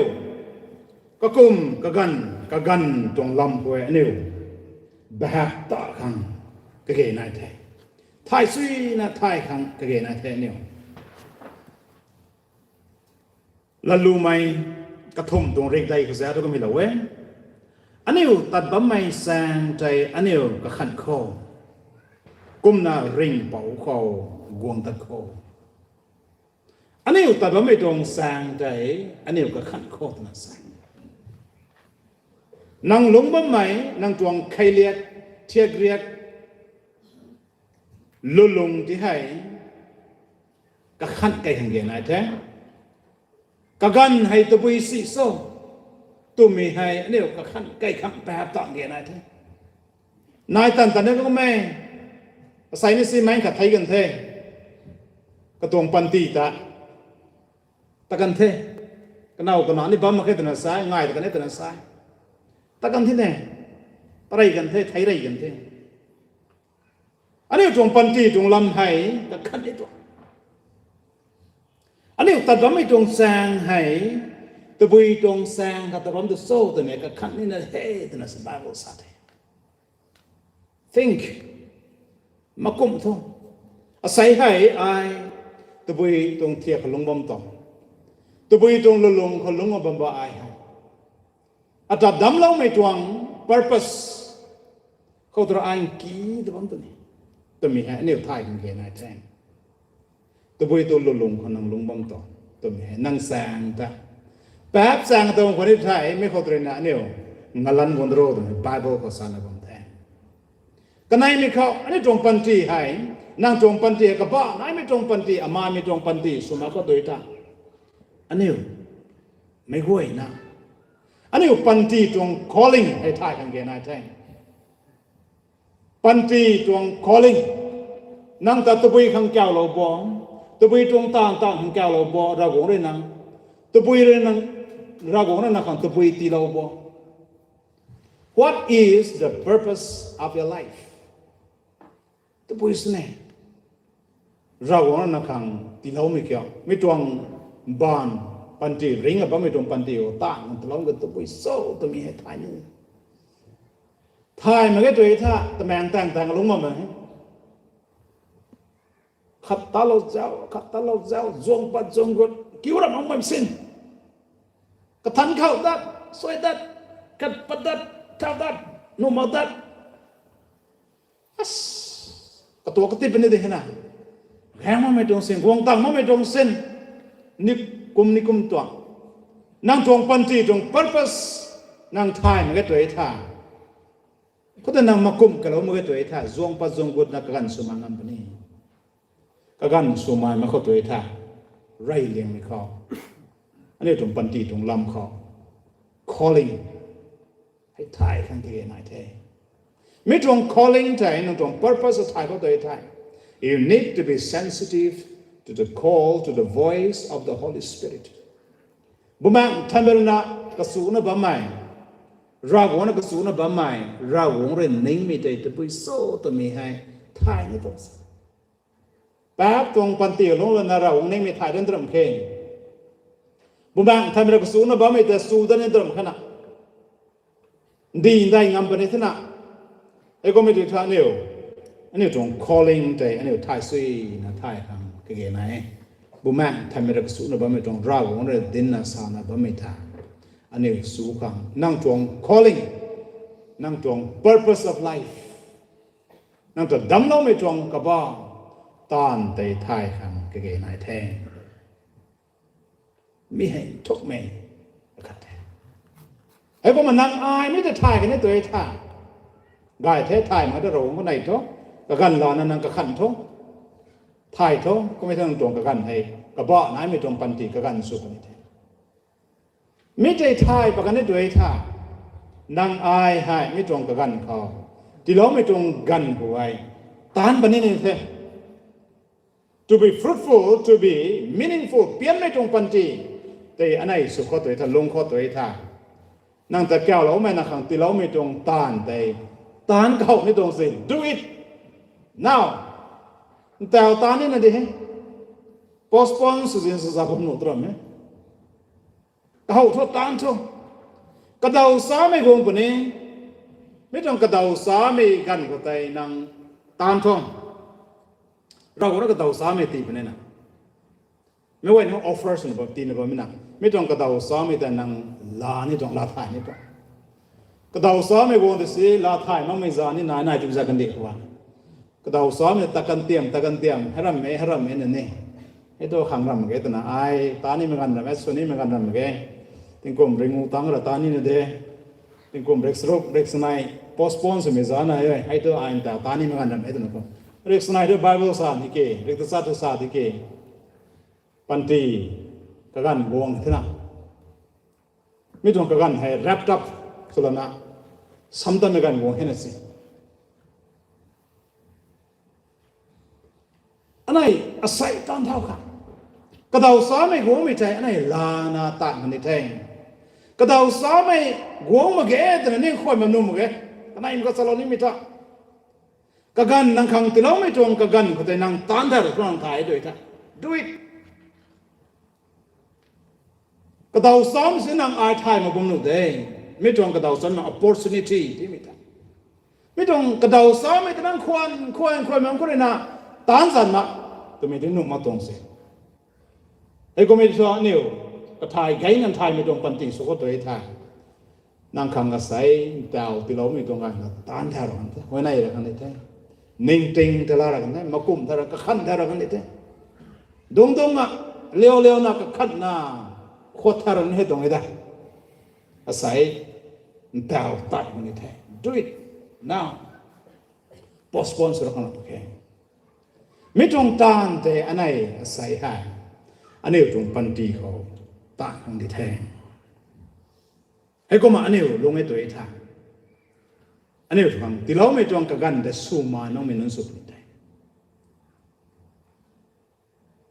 kakum kaganv, kaganv tuang lam khou aniu bahak ta khang kage nai the, thay suina thay khang kage nai the aniu. Lalumei kathumh tuang rikdei khou za thu kamei lou e, aniu tat bammei chaeng tei aniu kakhanh khou, kumna ringhpouc khou guang tat khou, aniu tat bammei tuang chaeng tei aniu kakhanh khou twna sa, nang lungc bammei nang tuang kheiliak, thiakriak, lulung ti hei kakhanh kei khang ge nai the. Kaganv hei tabui si so twmei hei aniu kakhanh kei khang pap ta ge nai the. Nai tan tan e kummei, asei ni simei khat thei kan the, katuang panty ta, ta kan the, kanow kanac ni bam mak khe twna sa, ngai ta kan e twna sa, ta kan the ne, parey kan the, thei rey kan the. Aniu tuang panty tuang lam hei kakhanh e tu, aniu tat bammei tuang chaeng hei tabui tuang chaeng khat ta bam tu cho twmei kakhanh nina he twna sa Bible sa the. Think, makum thu, asei hei ai tabui tuang thiak khou lungc bam tuang, tabui tuang lulung khou lungc bam ba ai hei, ata damcloumei tuang purpose khou tu ra ai nki ta bam tu ni twmei hei aniu thay khang ge nai the. Tabui tuang lulung khou nang lungc bam tuang twmei hei nang chaeng ta, pap chaeng ta khou ni thei mi khou tu rui na aniu ngalan guang ro twmei Bible khou sana bam the. Kaneimei khou aniu tuang panty hei, nang tuang panty hei, kabah naimei tuang panty, amaimei tuang panty swna khou dui ta, aniu meic guayna aniu panty tuang calling hei thay khang ge nai the. Panty tuang calling, nang ta tabui khang kaulou bo, tabui tuang taanv taanv khang kaulou bo, Ravguangc rui nang, tabui rui nang, Ravguangc rui nang khang tabui tiilou bo. What is the purpose of your life? Tabui sini Ravguangc rui nang khang tiiloumei kiu, mi tuang baanv panty, ringc a bammei tuang panty khou taanv khang tiilou ka tabui cho twmei hei thay ni. Thay mak ge twe tha, tamaeng tang tang lung bam e. Khat talou zau, khat talou zau, zuang pat zuang gut, kiu ram ang bam sin. Kathan khou dat, sui dat, khat pat dat, thau dat, nuh mak dat. As, katuak kati puni de hena. Gaeng makmei tuang sin, guang tang makmei tuang sin. Ni kum ni kum tuang. Nang tuang panty tuang purpose, nang thay mak ge twe tha. Khoutei nang makum kalou mak ge twe tha, zuang pat zuang gutna kaganv sw mak ngam puni. Kaganv sw mak mak khou twe tha, rey liangmei khou, aniu tuang panty tuang lam khou, calling hei thay khang kage nai the. Mi tuang calling tei, nang tuang purpose thay khou twe tha, you need to be sensitive to the call, to the voice of the Holy Spirit. Bumaengh Nthanmei rui na kachuna bammei, Ravguangc na kachuna bammei, Ravguangc rui ningmei tei tabui cho twmei hei thay ni tuang se. Paap tuang panty lungc lana Ravguangc ningmei thay dan tram khe. Bumaengh Nthanmei rui kachuna bammei tei chu dan ni tram khana, ndi ndai ngam puni thena. Heikumhmei tei tha aniu, aniu tuang calling tei aniu thay suina thay khang kage nai e. Bumaengh Nthanmei rui kachuna bammei tuang Ravguangc rui dinna sana bammei tha, aniu chu khang nang tuang calling, nang tuang purpose of life, nang ta damcloumei tuang kabah taanv tei thay khang kage nai the. Mi hei nthukmei akhat the. Heikumna nang ai mi ta thay kani twe tha, gay the, thay mak ta Ravguangc kanei tho, kaganv lana nang kakhan tho, thay tho, kummei thangc tuang kaganv hei kabah naimei tuang panty kaganv sw puni the. Mi tei thay pat kani twe tha, nang ai hei mi tuang kaganv khou, tiiloumei tuang ganv khou hei taanc puni ni the. To be fruitful, to be meaningful, pianmei tuang panty tei anei sw khou twe tha, lung khou twe tha, nang ta kauloumei na khang tiiloumei tuang taanv tei, taanc kahowmei tuang se, do it now. Ntaw taanc nina di he. Postpone sw zin sw za bam nuh tram e. Kahow thu taanc thu. Kadaw samei guang puni. Mi tuang kadaw samei ganv khou tei nang taanc thu. Ravguangc rui kadaw samei tii puni na. Mi guay nunc offer swna bam tiina bammei na, mi tuang kadaw samei tei nang laa ni tuang, laa thay ni tuang. Kadaw samei guang tei si laa thay makmei za ni nai nai tu za kandih khou a. Kadaw samei ta kan tiam, ta kan tiam, hei rammei, hei rammei na ni. Hei tu khang ram mak ge twna ai, taanc nimei ganv ram e, sw nimei ganv ram mak ge. Tingkum ringu tang ra taanc nina de. Tingkum rik saruk, rik sanei, postpone swmei za nai e, hei tu ai ntaw taanc nimei ganv ram e twna khou. Rik sanei tu Bible sa ni ke, rik ta sa tu sa di ke. Panty kaganv guang thena. Mi tuang kaganv hei wrapped up swlana, samtanmei ganv guang hena si. Anei asei taanc thau kha. Kadaw samei guangmei tei anei lana taanv kani the. Kadaw samei guang mak ge twna ning khuay mak nuh mak ge. Kanei mak ka chalou nimei ta. Kaganv nang khang tiiloumei tuang kaganv khou tei nang taanc thau ra nang thay twe tha, do it. Kadaw samei si nang ai thay mak bam nuh de. Mi tuang kadaw samei opportunity timei ta. Mi tuang kadaw samei ta nang khwan khwan khwan mak khou rui na, taanc zan mak twmei ti nuh mak tuang se. Heikumhmei thu aniu kathay gay nang thaymei tuang panty sw khou twe tha, nang khang asei ntaw tiiloumei tuang ganv na taanc thau ra kan the, huayney ra kan ni the. Ningting ta la ra kan the, makum thau ra, kakhan thau ra kan ni the. Dungc dungc na, liu liu na kakhanna, khuat thau ra kan hei tuang e da. Asei ntaw tat kan ni the. Do it now. Postpone sw ra kan na tu khe. Mi tuang taanv tei anei asei hei, aniu tuang panty khou taanv khang di the. Heikumna aniu lung e twe tha, aniu tuang tiiloumei tuang kaganv tei swmaan nungmei nunc sw puni the.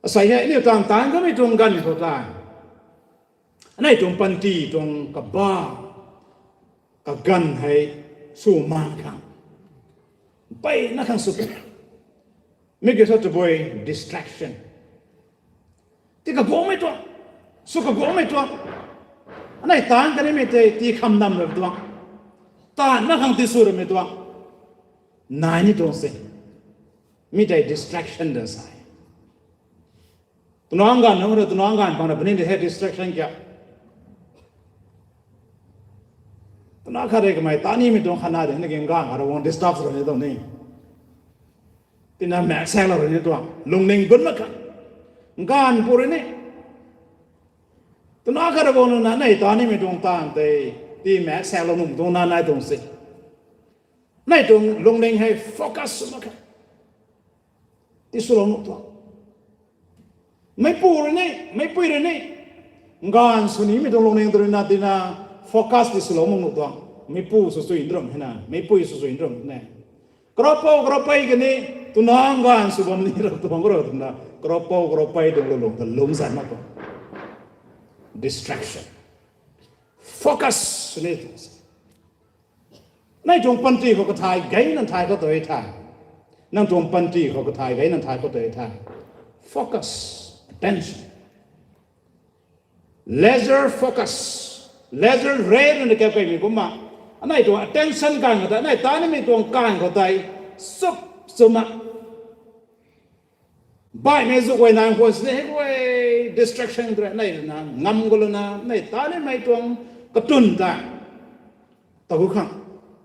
Asei hei aniu taanv taanc kamei tuang ganv khou tei, anei tuang panty tuang kaba, kaganv hei swmaan khang, mpeyna khang sw puni. Mi kiu thu tabui distraction. Tii kaguangmei tuang, sw kaguangmei tuang, anei taanc kanimei tei tii kham nam ra tuang. Taanv na khang tisw ramei tuang nai ni tuang se. Mi tei distraction da sa e. Twna ganv nunc ra, twna ganv pang ra puni de hei distraction kiu. Twna khat rui kamei ta nimei tuang khatna de na king ganv khat ra guang disturb sw ni tuang ni. Tina mak saklou rui ni tuang lungning gun mak kha. Ganv pu rui ni. Twna khat ra guang nunc na nei ta nimei tuang taanv tei ti mak saklou nunc tuang na nai tuang se. Nei tuang lungning hei focus sw mak kha. Tiswlou nuh tuang. Meipu rui ni, meipui rui ni. Ganv sw nimei tuang lungning tu rui na tina focus tiswlou mak nuh tuang. Meipu sw sui ndram hei na, meipui sw sui ndram hei na. Karawpou, karawpei kani, twna ganv sw bam ni ra tuang karo twna. Karawpou, karawpei tuang lulung ta lungzan mak tuang. Distraction. Focus sw ni tuang se. Nei tuang panty khou kathay gay nang thay khou tei the. Nang tuang panty khou kathay gay nang thay khou tei the. Focus, attention. Laser focus, laser ray na kap kaimei kumna. Anei tuang attention kan khou tei, anei ta nimei tuang kan khou tei, sup sw ma. Baihmei zu guay nang khwan sini hei guay distraction tei nei na, ngam gu lana, nei ta nimei tuang katun ta. Tau gu khang,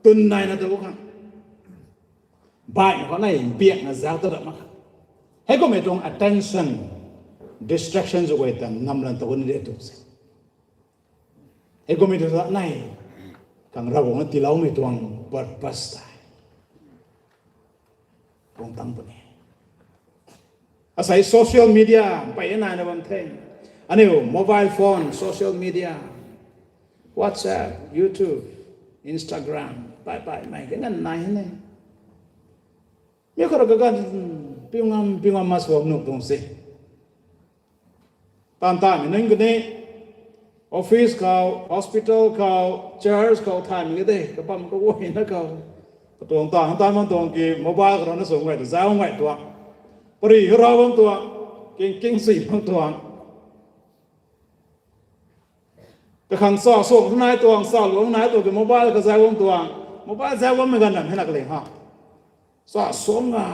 tun naina tau gu khang. Baihmei khou nei biakna zauc ta ram mak kha. Hei kummei tuang attention, distraction zu guay ta ngam lan tau gu ni de tu se. Hei kummei tu sa nei, khang Ravguangc na tiiloumei tuang purpose tei guang tang puni. Asei social media pey naina bam the. Aniu mobile phone, social media, WhatsApp, YouTube, Instagram, pey pey mei kanganv nai hei ne. Mi khou ra kaganv, piu ngam, piu ngam ma sw nuh tuang se. Taanv tamei nunc kani, office khou, hospital khou, church khou thaymei ka de, kabam kaguayna khou. Katuang taanv, taanv man tuang ki mobile khou rana sw ngai ta zauc ngai tuang. Pari hara bam tuang, king king sui bam tuang. Kakhang sa suang nai tuang, sa luang nai tuang ki mobile khou zauc bam tuang. Mobile zauc bammei ganv ram hei na kaling ha. Sa suang a,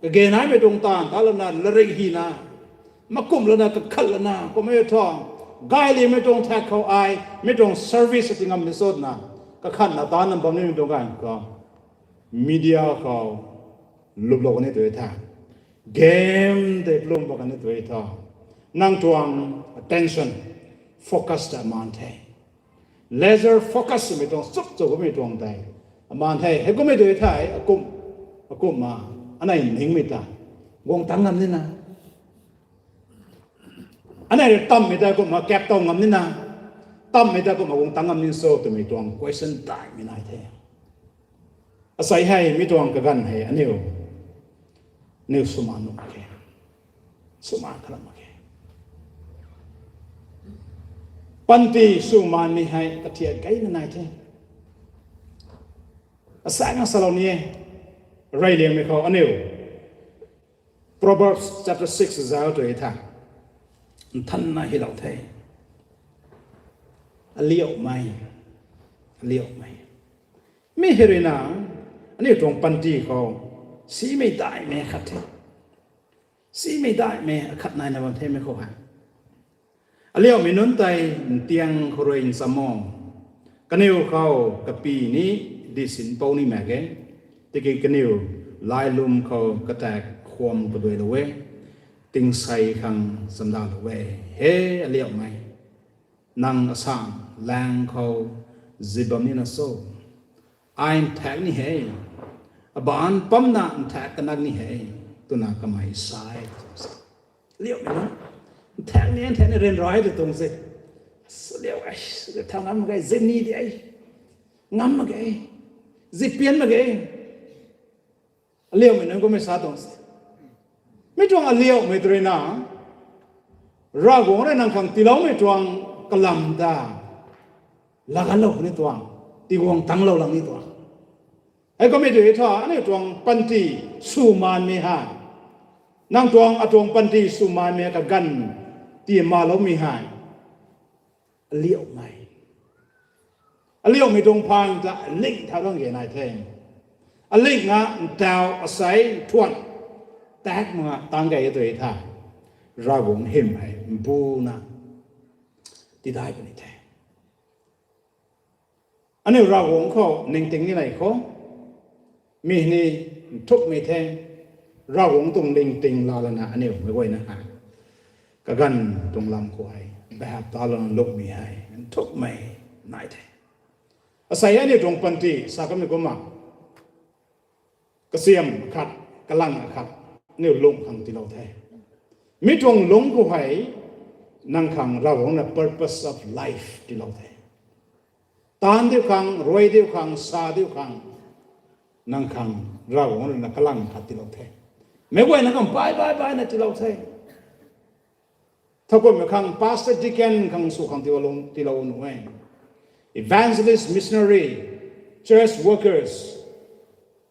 kage naimei tuang taanv ta lana, larik hina, makum lana, kakhat lana, kummei thu, gay limei tuang thak khou ai, mi tuang service ti ngam ni sotna, kakhatna ta nam bam nimei tuang ganv khou, media khou, luplou kani tu tha. Game tei plum bam kani tu tha. Nang tuang attention, focus ta maan the. Laser focus swmei tuang, chup chou kumei tuang tei. Amaan the, hei kummei tu thei, akum, akumna, anei ningmei ta. Guang tang ngam nina. Anei rui tammei ta kumna kap tow ngam nina. Tammei ta kumna guang tang ngam nin so twmei tuang question daihmei nai the. Asei hei mi tuang kaganv hei aniu, niu swmaan nuh mak khe. Swmaan kha ram mak khe. Panty swmaanmei hei kathiak gayna nai the. Asaekc nga salou ni e. Reyliangmei khou aniu Proverbs chapter six zauc tu e tha. Nthanna hylou the. Aliumei. Aliumei. Mi hei rui na, aniu tuang panty khou, simei daihmei akhat the. Simei daihmei akhat naina bam themei khou hei. Aliumei nunc tei ntiang khou rui nchamc o. Kaniw khou kapy ni, disinpou ni mak ge. Tiki kaniw lailum khou kataek khwam kaduailou e. Tingsei khang chamdalou e. He aliumei. Nang asang laeng khou zip bam nina cho? Ai nthaekc ni he. Abaanc pamna nthaekc kanak ni he, twna kamei sa e. Liaumei na, nthaekc ni, nthaekc ni ryanra e tw tuang se. Liau e, thau ngam mak ge, zip ni di e. Ngam mak ge. Zip pian mak ge. Aliaumei nunc kummei sa tuang se. Mi tuang aliaumei tw rui na, Ravguangc rui nang khang tiiloumei tuang kalam ta laaganlou ni tuang, tiguang tanglou lang ni tuang. Hei kummei tw e tha, aniu tuang panty swmaanmei hei, nang tuang atuang panty swmaanmei kaganv tiimaloumei hei, aliaumei. Aliumei tuang phaan ta ling thau lang ge nai the. Aling na ntau asei thuan tak mak tang ge tui tha. Ravguangc hym hei mbuna tidai puni the. Aniu Ravguangc khou ningting ni nei khou, mi ni nthukmei the. Ravguangc tuang ningting laa lana aniu mei guayna hei kaganv tuang lam khou hei behap ta lana lukmei hei nthukmei nai the. Asei aniu tuang panty sa kamei kumna kasiam khat, kalang khat, aniu lung khang tiilou the. Mi tuang lung khou hei nang khang Ravguangc na purpose of life tiilou the. Taanv diu khang, ruai diu khang, sa diu khang, nang khang Ravguangc ruina kalang khat tiilou the. Meic guayna khang bai bai bai na tiilou the. Thowkumhmei khang pastor, deacon khang sw khang tiilou, tiilou nuh e. Evangelist, missionary, church workers,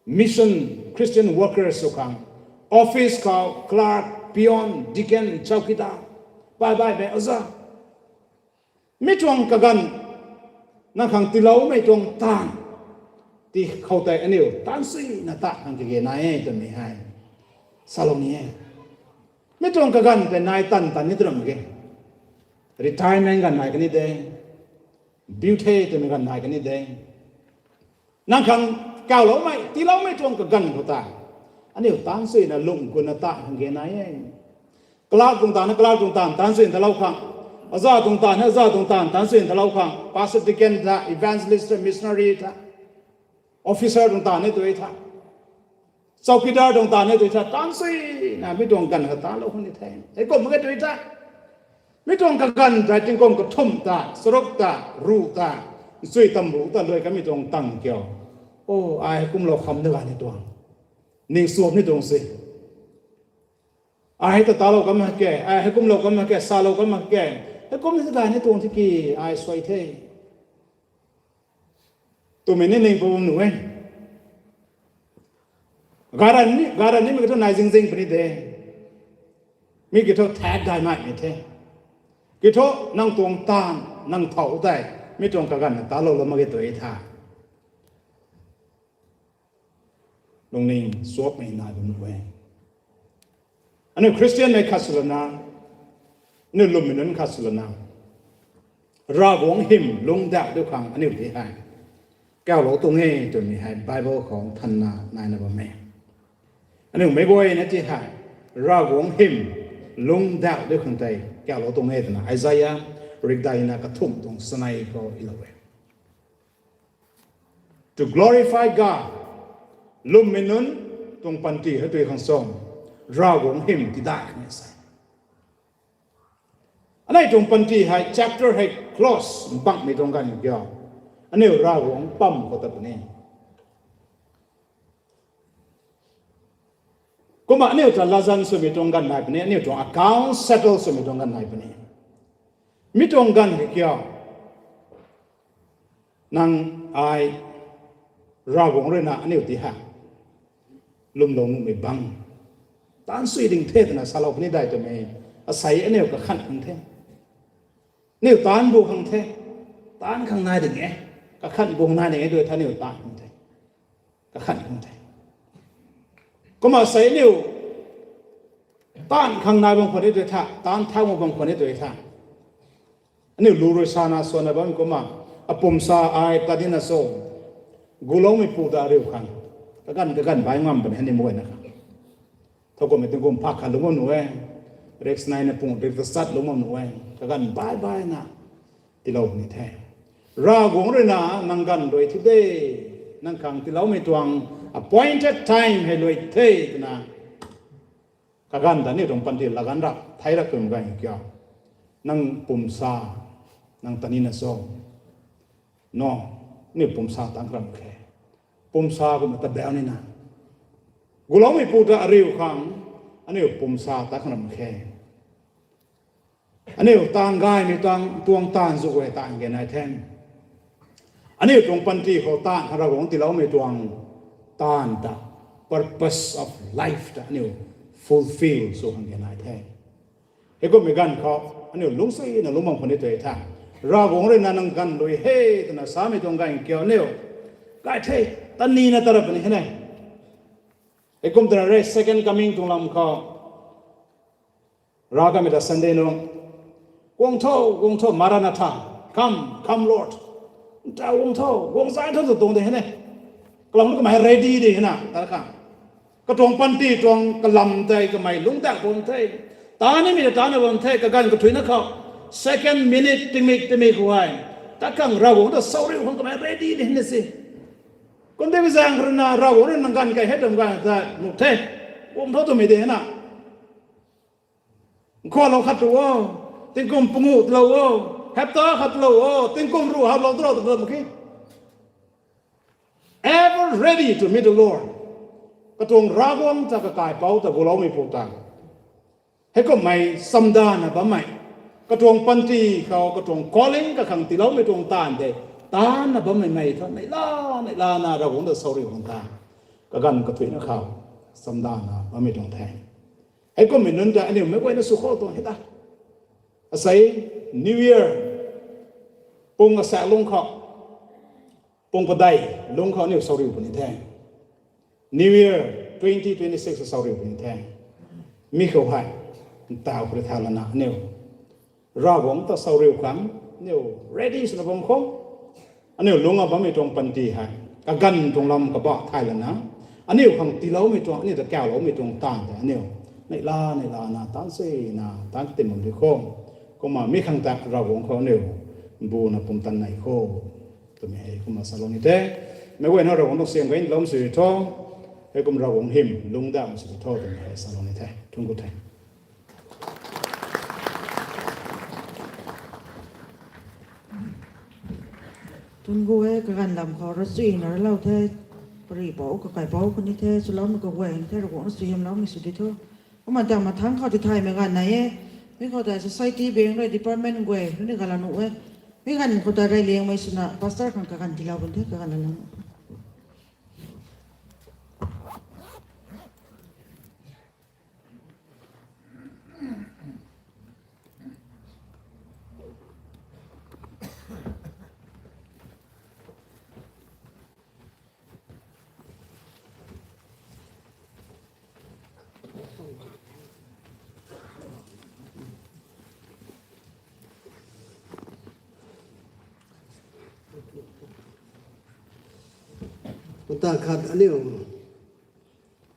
mission, Christian workers sw khang, office khou clerk, peon, deacon, chowkidar, bai baimei oja, mi tuang kaganv nang khang tiiloumei tuang taanv ti khou tei aniu taanv suina ta khang kage nai e twmei hei salou ni e. Mi tuang kaganv tei nai tan tan ni tw ram ge. Retirement ganv nai kani de, biu the twmei ganv nai kani de. Nang khang kawloumei tiiloumei tuang kaganv khou ta aniu taanv suina lung kuna ta khang ge nai e. Clerk tuang taanv na clerk tuang taanv taanv suina talou khang, oja tuang taanv na oja tuang taanv taanv suina talou khang, pastor, deacon ta, evangelist ta, missionary ta, officer tuang taanv ni tui tha, chowkidar tuang taanv ni tui tha, taanv suina mi tuang ganv kha talou khang ni the. Heikum mak ge tui tha, mi tuang kaganv tei tingkum kathumh ta, charuk ta, ruh ta, chui tam ruh ta luai kamei tuang tang kiu. O, ai heikumlou kham na gay ni tuang, ning suam ni tuang se. Ai hei ta talou kam ke, ai heikumlou kam ke, salou kam ke, heikum ni ta gay ni tuang tiki ai suai the twmei ni ning pum nuh e. Garan ni, garan ni mi kiu thu nai zing zing puni de. Mi kiu thu thak gay naimei the. Kiu thu nang tuang taanv, nang thau tei mi tuang kaganv na talou lou mak ge tui tha. Lungning suakmei nai bam nuh e. Aniu Christian mei khat swlana, aniu lwmmei nunc khat swlana, Ravguangc hym lungdauh diu khang aniu ti hei kawlou tuang e twmei hei Bible khou thanna naina bam e. Aniu meic guayna ti hei Ravguangc hym lungdauh diu khang tei kawlou tuang e twna Isaiah rikdaina kathumh tuang sanei khou ilou e. To glorify God. Lwmmei nunc tuang panty hei tui khang sw, Ravguangc hym tidai khang e sa. Anei tuang panty hei chapter hei close mbangmei tuang ganv kiu, aniu Ravguangc pam khou ta puni. Kumna aniu ta latzan swmei tuang ganv nai puni, aniu tuang account settle swmei tuang ganv nai puni. Mi tuang ganv hei kiu, nang ai Ravguangc ruina aniu ti hei lwmlou nuhmei bang, taanv sui ding the twna salou puni dai twmei asei aniu kakhan khang the. Aniu taanv bu khang the, taanv khang nai ding e, kakhan bu nai ding e tw tha aniu taanv khang the, kakhan khang the. Kumna sei aniu taanv khang nai bam khwan ni tw tha, taanv thau mak bam khwan ni tw tha, aniu lu rui sana swanna bam kumna, apumsa ai ta nina sw, guloumeipu ta ariu khang, kaganv kaganv bai ngam puni aniu mei guayna khang. Thowkumhmei tingkum pha khat lung bam nuh e, rik naina pung rik ta chat lung bam nuh e, kaganv bai baina tiilou puni the. Ravguangc ruina nang ganv luai thi de, nang khang tiiloumei tuang appointed time hei luai the twna, kaganv ta aniu tuang panty laganv rap thei rap twmei ganv kiu, nang pumsa, nang ta nina sw, no, aniu pumsa tang khram khe, pumsa kumna ta bau nina, guloumeipu ta ariu khang aniu pumsa tang khram khe. Aniu taanv gaymei tuang, tuang taanv zu guay taanv ge nai the. Aniu tuang panty khou taanv khang Ravguangc tiiloumei tuang taanv ta, purpose of life ta aniu fulfill sw khang ge nai the. Heikummei ganv khou aniu lungcsuina lungc bam khwan ni tw tha, Ravguangc rui na nang ganv lui he twna samei tuang ganv kiu aniu kai the, tanina tarap puni he ne. Heikum twna re second coming tuang lam khou ra kamei ta Sunday nung, guang tho, guang tho, Maranatha, come, come Lord. Nta guang tho, guang zay tho tw tuang de he ne. Kalam kamei ready de he na ta kha. Katuang panty tuang kalam tei kamei lungc dak bam the. Tanimei ta tana bam the, kaganv kathuina khou. Second minute, tingmik, tingmik khou hei. Ta khang Ravguangc ta sauriu khang kamei ready de he na si. Kum de zaeng rui na Ravguangc rui nang ganv kai he twm ganv ta nuh the. Guang tho twmei de he na. Nkhualou khat tu o, tingkum panguh tlou o, hapta khat tlou o, tingkum ruh haplou tlou twlou mak khe. Ever ready to meet the Lord. Katuang Ravguangc ta kakaipouc ta guloumei pu ta. Heikummei chamdana bammei. Katuang panty khou, katuang calling kakhang tiiloumei tuang taanv de. Taanna bammei mei thu, neihla, neihlana Ravguangc ta sauriu khang ta. Kaganv kathuina khou, chamdana bammei tuang the. Heikummei nunc ta aniu meic guayna sw khou tuang he ta. Asei, New Year, pung asaekc lungc khou, pung padeih lungc khou aniu sauriu puni the. New Year twenty twenty-six sauriu puni the. Mi khou hei, ntaw khou rui tha lana aniu Ravguangc ta sauriu khang, aniu ready swna bam khou. Aniu lungc a bammei tuang panty hei, kaganv tuang lam kabah thay lana, aniu khang tiiloumei tuang, aniu ta kauloumei tuang taanv tei aniu neihla, neihlana, taanv sina, taanc katim bam di khou. Kumna mi khang ta Ravguangc khou aniu mbuna pumtan nei khou. Twmei hei kumna salou ni the. Meic guayna Ravguangc tuang siam gay lou sw tho. Heikum Ravguangc hym lungc dam sw tho twmei hei salou ni the. Thungc ku the. Thungc ku e, kaganv lam khou rasuina ralou the, paripouc kakaipouc khou ni the, swloumei kaguay ni the, Ravguangc rui suaihiamloumei sw di tho. Kumna ta mathangc khou tithaymei ganv nai e, mi khou ta society bang rui department guay rui ni galau nuh e, mi ganv khou ta reyliangmei swna pastor khang kaganv tiilou bam the, kaganv lam. Nta khat aniu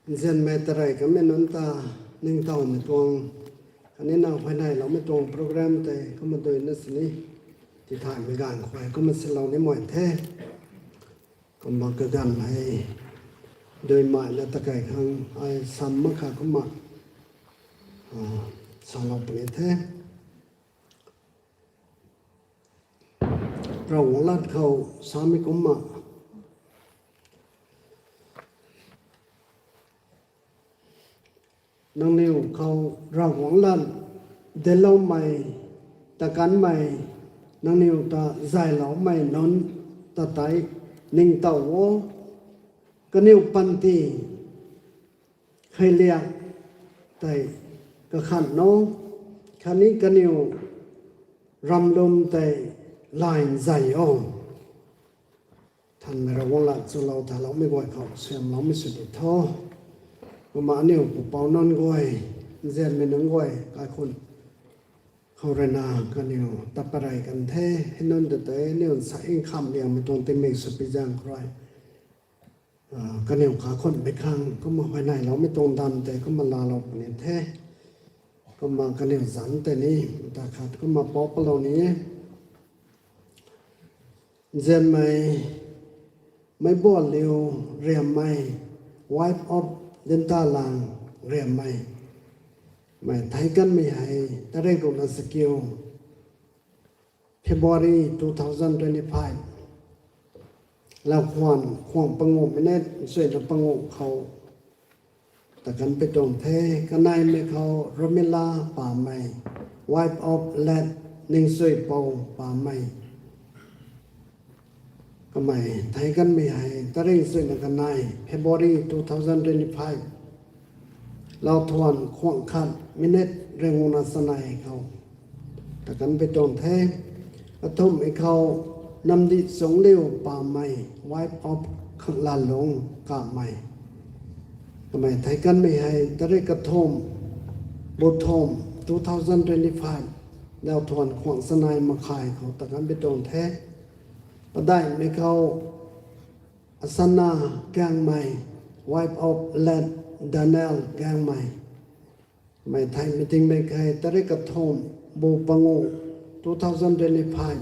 nzianmei tarey kamei nunc ta ningtowmei tuang, khatni nang huayneyloumei tuang program tei kumna duina sini tithaymei ganv khou kumna silou ni mai the. Kumna kaganv hei duimei na takei khang ai sam mak kha kumna, ah, salou puni the. Ravguangc lat khou samei kumna, nangniw khou Ravguangc lat dincloumei, takanmei, nangniw ta zayloumei nunc ta tei ningtow o, kaniw panty kheiliak tei kakhan o, khatni kaniw ramlum tei line zay o. Thanmei Ravguangc lat chulou thaloumei guay khou suaihiamloumei sw di tho. Kumna aniu pupouc nunc guay, nzianmei nunc guay, kaikhun khou rui na kaniw ta parey kan the, hei nunc ta tei aniu nsa nkham liangmei tuang tingmik sw pi zaeng khou rui, ah, kaniw kaikhunmei khang kumna huayneyloumei tuang dan tei kumna laalou puni the. Kumna kaniw zanc tei ni, ta khat kumna pou palou ni e. Nzianmei, Meibuanliu Riammei, wife of Dintalang Riammei, mei theic kanmei hei tarik ruhna chakiu, February two thousand twenty-five, laukhwan khwang panguh minute nchuina panguh khou ta kan pi tuang the. Kaneimei khou Romila Pamei, wife of late Ningsuipou Pamei, kamei theic kanmei hei tarik nchuina kanei February two thousand twenty-five, lauthwan khwang khat minute ringuna chanei khou ta kan pi tuang the. Kathumhmei khou Namdih Chungcliu Pamei, wife of Khanglalung Kamei. Kamei thei kanmei hei tarik kathumh, bu thumh, two thousand twenty-five, lauthuan khwang chanei makhai khou ta kan pi tuang the. Padaihmei khou Asana Gangmei, wife of late Daniel Gangmei. Kamei thei meeting mei hei tarik kathumh, bu pangu, two thousand twenty-five,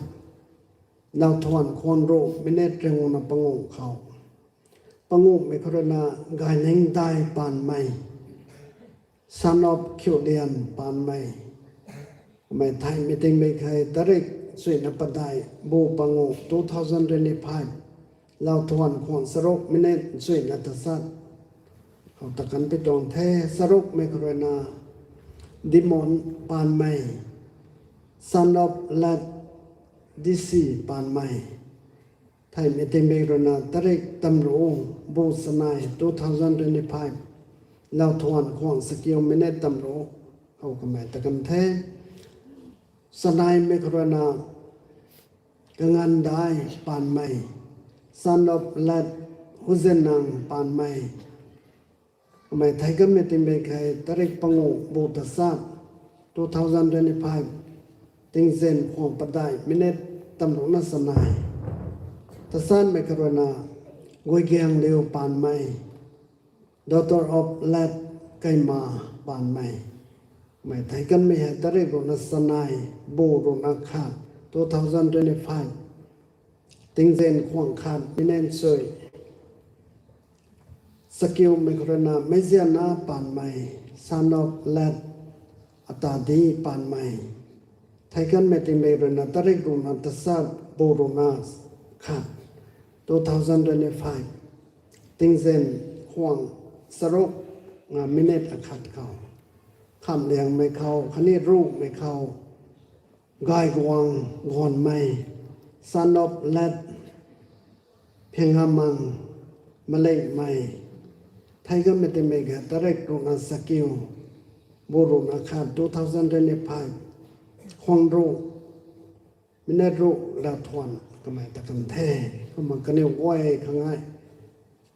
lauthuan khwang ruh minute ringuna pangu khou. Panguhmei khou ruina Gainingdai Panmei, son of Khiulian Panmei. Kamei thei meeting mei hei tarik chuina padeih, bu pangu, two thousand twenty-five, lauthuan khwang charuk minute chuina tachat khou ta kan pi tuang the. Charukmei khou ruina Dimon Panmei, son of late D C Panmei. Thei meeting mei ruina tarik tamruh, bu chanei, two thousand twenty-five, lauthuan khwang chakiu minute tamruh khou kamei ta kan the. Chaneimei khou ruina Kangandai Panmei, son of late Huzenang Panmei. Kamei thei kanmei meeting mei hei tarik pangu, bu tachat, two thousand twenty-five, tingzin khwang padeih minute tamruhna chanei. Tachatmei khou ruina Guigiangliu Panmei, daughter of late Kaima Panmei. Kamei thei kanmei hei tarik ruhna chanei, bu ruhna khat, two thousand twenty-five, tingzin khwang khat minute chuy. Chakiumei khou ruina Meizianna Panmei, son of late Atadi Panmei. Thei kanmei meeting mei ruina tarik ruhna tachat, bu ruhna khat, two thousand twenty-five, tingzin khwang charuk nga minute akhat khou. Khamliangmei khou khatni ruhmei khou Gaiguang Gonmei, son of late Phengamang Malingmei. Thei kanmei meeting mei hei tarik ruhna chakiu, bu ruhna khat, two thousand twenty-five, khwang ruh minute ruh lauthuan kamei ta kan the. Kumna kaniw guay khang e,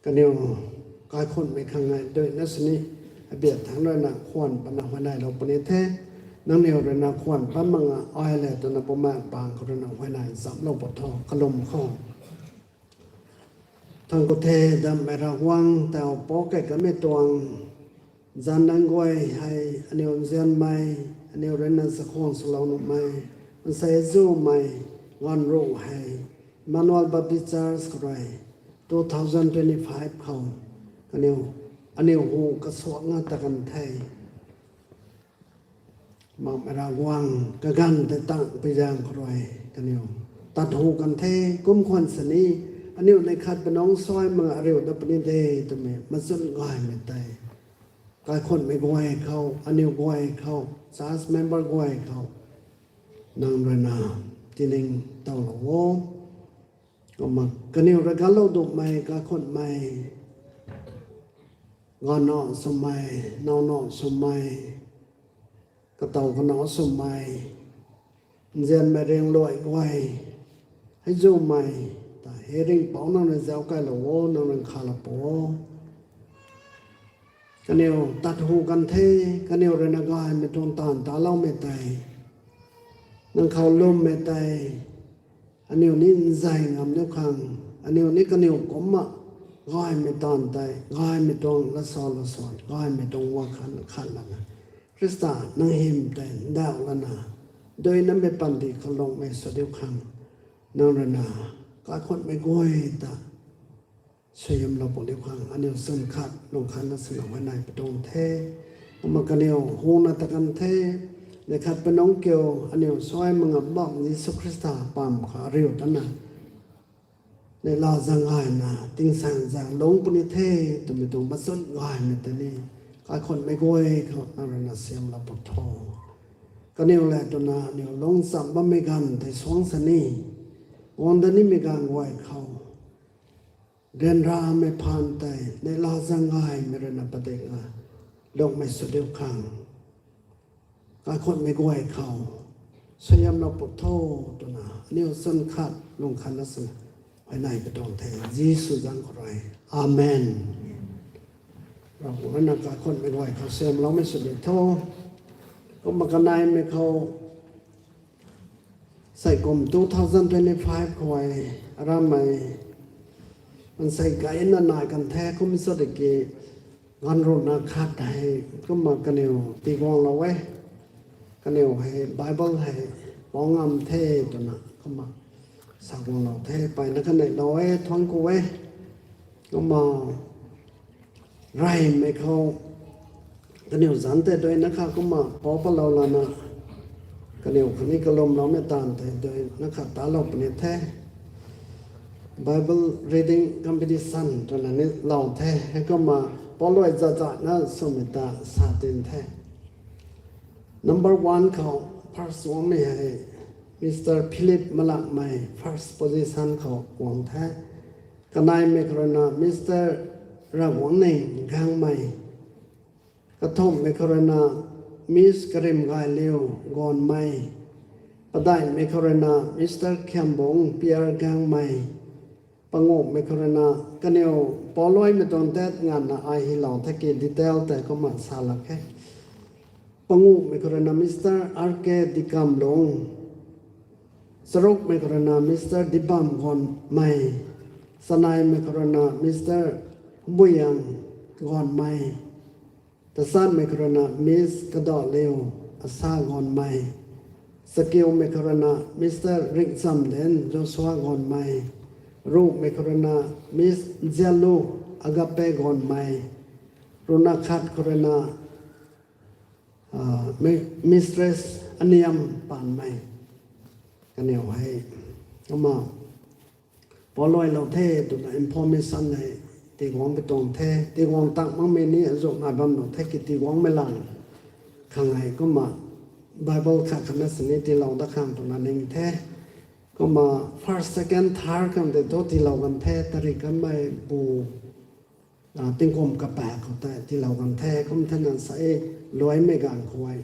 kaniw kaikhunhmei khang e, duina sini abiat thangc ruina khwan pana huayneylou puni the. Nangniw ruina khwan pat mak nga ai le twna Bumaengh pang khou ruina huayney nchamlou pat tho kalum khou. Thang khou the. Dammei Ravguangc, tau pw key kanmei tuang zanc nunc guay hei aniw nzianmei, aniw ruina chakhwang swlou nuhmei, mansei zumei ganv ruh hei Emmanuel Baptist Church khou rui two thousand twenty-five khou kaniw, aniw hu kasuak nga ta kan the. Makmei Ravguangc, kaganv tei tang pui zaeng khou rui kaniw tat hu kan the. Kum khwan sini aniw neih khat panungc suai mak nga ariu dat puni de twmei machun gaymei tei kaikhunhmei guay khou, aniw guay khou, church member guay khou nang ruina tining towlou o. Kumna kaniw rui galou duhmei, kaikhunhmei, ganvna swmei, nowna swmei, katow kanac swmei, nzianmei ringluai guay, hei zumei ta hei ringhpouc nang rui zauc kailou o, nang rui nkhavlou pw o. Kaniw tat hu kan the. Kaniw ruina gaymei tuang taanv taloumei tei, nang khou lwmmei tei, aniw ni nzay ngam niu khang, aniw ni kaniw kumcna gaymei taanv tei, gaymei tuang latsa latsuan, gaymei tuang wakhan khat lana Khrista nang hym tei ndauh lana duinamei panty khou lungmei sw diu khang, nang ruina kaikhunhmei guay ta suaihiamlou pw diu khang aniw chwn khat lung khatna swna huayney patuang the. Kumna kaniw huna ta kan the. Neih khat panungc kiu, aniw suai mak ngam bam Jisu Khrista pam khou ariu tana neihla zaeng gayna tingsaeng zaeng lungc puni the twmei tuang machun gaymei tei ni kaikhunhmei guay khou nang ruina siamlou pw tho. Kaniw le twna aniw lungc cham bammei ganv tei suangc sini, guang dat nimei ganv guay khou ryanramei phaan tei neihla zaeng gaymei ruina padikna lungmei sw diu khang, kaikhunhmei guay khou Suaihiamlou pw tho twna aniu chwn khat lung khat na swna ai nai katuang the, Jisu zanc khou rui. Amen. Ravguangc rui na kaikhunmei guay khou suaihiamloumei sw di tho. Kumna kaneimei khou, sei kum two thousand twenty-five khou ai aramei maansei gayna nai kan the, kum sw tiki ganv ruhna khat hei kumna kaniw tiguanglou e. Kaniw hei Bible hei pou ngam the twna kumna sa guanglou the, mpeyna kaneilou e, thuanc ku e. Kumna reymei khou kaniw zanc tei duina kha kumna pou palou lana, kaniw khatni kalumloumei taanv tei duina kha talou puni the. Bible reading competition twna ni lou the. Heikumna pouluai zazana swmei ta sa tin the. Number one khou first guangmei hei Mister Philip Malakmei first position khou guang the. Kaneimei khou ruina Mister Ravguangc Ning Gangmei. Kathumhmei khou ruina Miss Karimgailiu Gonmei. Padeihmei khou ruina Mister Khiambung Piar Gangmei. Panguhmei khou ruina kaniw pouluaimei tuang tat nganvna ai hylou the ki detail tei kumna sa lak khe. Panguhmei khou ruina Mister R K Dikamlung. Charukmei khou ruina Mister Dibam Gonmei. Chaneimei khou ruina Mister Buyang Gonmei. Tachatmei khou ruina Miss Kadaliu Asa Gonmei. Chakiumei khou ruina Mister Ringchamden Joshua Gonmei. Ruhmei khou ruina Miss Zialu Agape Gonmei. Ruhna khat khou ruina Mistress Aniam Panmei. Kaniw hei kumna pouluailou the twna information hei tiguang pi tuang the. Tiguang tak makmei ni azuh nai bam nuh the ki tiguangmei lang khang hei kumna Bible khat khatna sini tiilou dat khang twna ning the. Kumna first, second, third khang tei thu tiilou kan the, tarik kanmei bu tingkum kapaek khou tei tiilou kan the. Kum thena sa e, luaimei ganv khou e,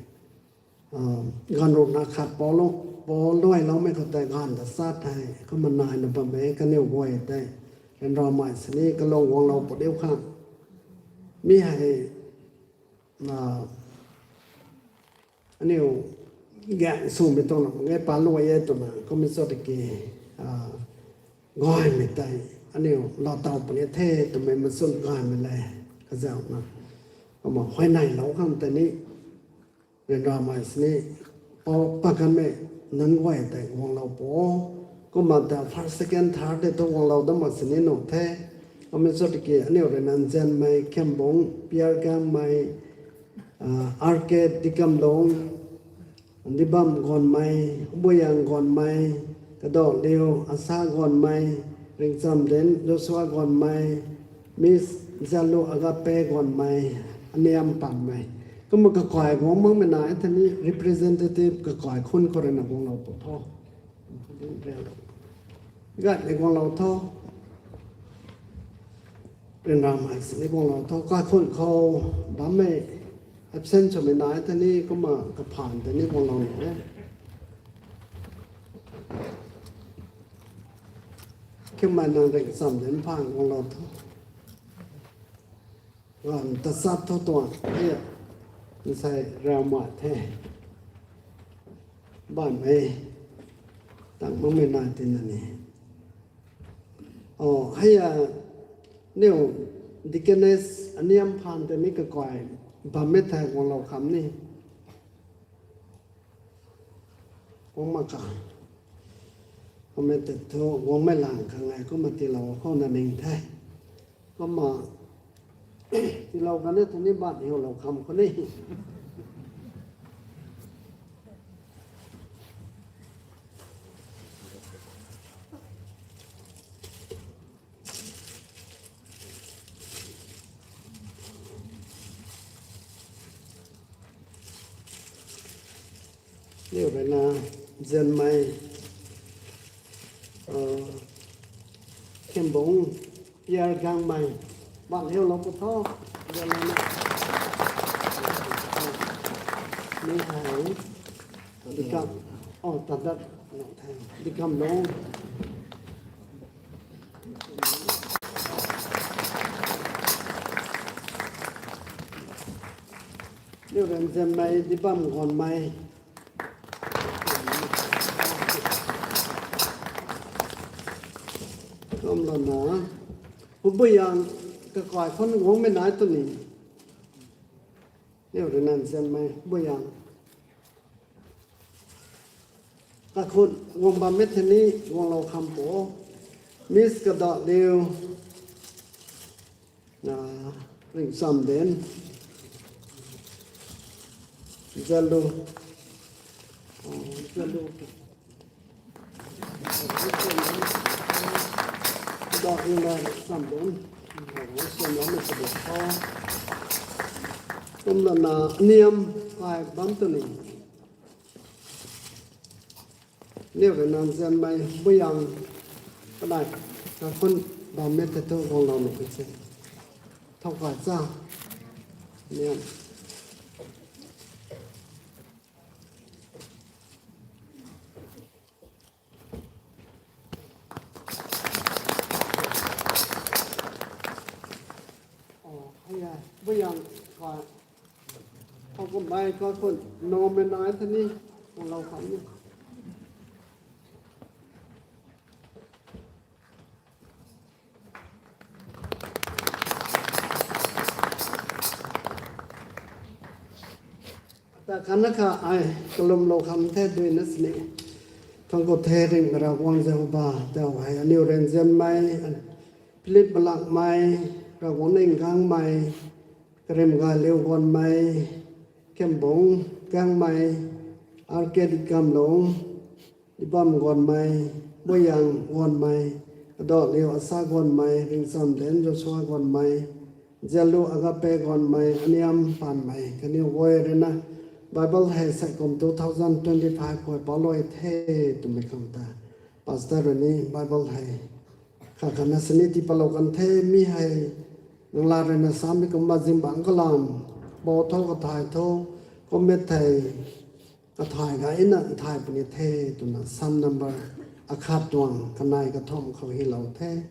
ganv ruhna khat pouluailoumei khou tei ganv tachat hei kumna naina bam e, kaniw guay tei ryanramei sini kalung guanglou pu diu khang. Mi hei aniu gaeng swmei tuang lam ge paluai e twna kummei cho tiki gaymei tei aniu lou taw puni the twmei machun gaymei le kazauhna kumna huayneylou khang tei ni ryanramei sini pou pat kanmei nunc guay tei guanglou pu. Kumna ta first, second, third tei thu guanglou dat mak sini nuh the. Kummei cho tiki aniu ruina Nzianmei, Khembung, Piar Gangmei, R K Dikamlung, Dibam Gonmei, Buyang Gonmei, Kadaliu Asa Gonmei, Ringchamden Joshua Gonmei, Miss Zalu Agape Gonmei, Aniam Panmei. Kumna kakai guang makmei nai the ni representative kakai khun khou ruina guanglou pu tho. Gaymei guanglou tho. Ryanramei sini guanglou tho. Kaikhun khou bammei absent swmei nai the ni kumna kaphaan tei ni guanglou ni e. Khimmei nang Ringchamden phaan guanglou tho. Ganv tachat thu tuang e, nsei ryanmei the. Bammei tang makmei nai tina ni. O, hei a, niu Deaconess Aniam Phaan tei ni kakai bammei thei guanglou kham ni. Guang mak ka. Kummei tei thu guangmei lang khang e kumna tiilou khou na ning the. Kumna tiilou kan e thu ni baat hiulou kham khou ni. Niu ruina Nzianmei, Khembung, Piar Gangmei, baat hiulou pu tho. Nzianmei na, mi hei, dikam. Oh, tadat. Di kam lo. Niu Ranzanmei, Dibam Gonmei. Kumlana, Pu Buyang kakai khun guangmei nai tu ni. Niu Ranzanmei, Buyang. Kakhun guang bam e theni guanglou kham po. Miss Kadaliu. Na, Ringchamden. Zalu. Oh, Zalu. Kadaliu na Ringchamden. Ringchamden na Ringchamden. Kumlana niam kai bam tu ni. Niu Ranzanmei, Buyang, kanei, kakhun bam e the tu guanglou nuh ki se. Thau kai cha. Niam. Oh, hei e, Buyang kai. Thau kummei kakhun, nomei nai theni, guanglou kham ni. Ta khatna kha ai kalumlou kham the dui na sini. Thangc khou the ringhmei Ravguangc Jehova, tau hei aniu Ranzanmei, Philip Malakmei, Ravguangc Ning Gangmei, Karim Gailiu Gonmei, Kembung Gangmei, R K Dikamlung, Dibam Gonmei, Buyang Gonmei, Kadaliu Asa Gonmei, Ringchamden Joshua Gonmei, Zalu Agape Gonmei, Aniam Panmei, kaniw guay rui na Bible hei seikum two thousand twenty-five khou paluai the twmei khang ta. Pastor rui ni Bible hei khat khatna sini tii palou kan the, mi hei nang la rui na samei kumna zingbangc kalam, bo tho kathai tho, kumna thei kathai gayna nthai puni the twna Psalm number akhat tuang kanei kathumh khou hylou the.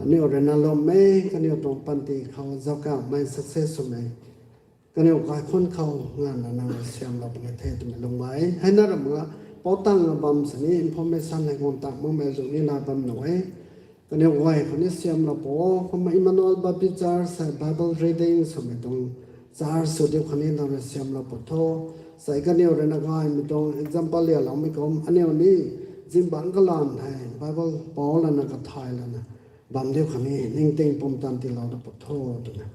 Aniu rui na lwmmei, kaniw tuang panty khou zaukamei success swmei, kaniw kaikhun khou nganvna nang rui siamlou puni the twmei lungmei. Heina ramna, pou tangna bam sini information hei guang tang makmei zu ni na bam nuh e. Kaniw guay khou ni siamlou pu, kumna Emmanuel Baptist Church hei Bible reading swmei tuang church sw diu khou ni nang rui siamlou pu tho. Sei kaniw rui na gaymei tuang example lialoumei kum, aniu ni zingbangc kalam hei Bible pou lana kathai lana bam diu khou ni ningting pumtan tiilou da pu tho twna.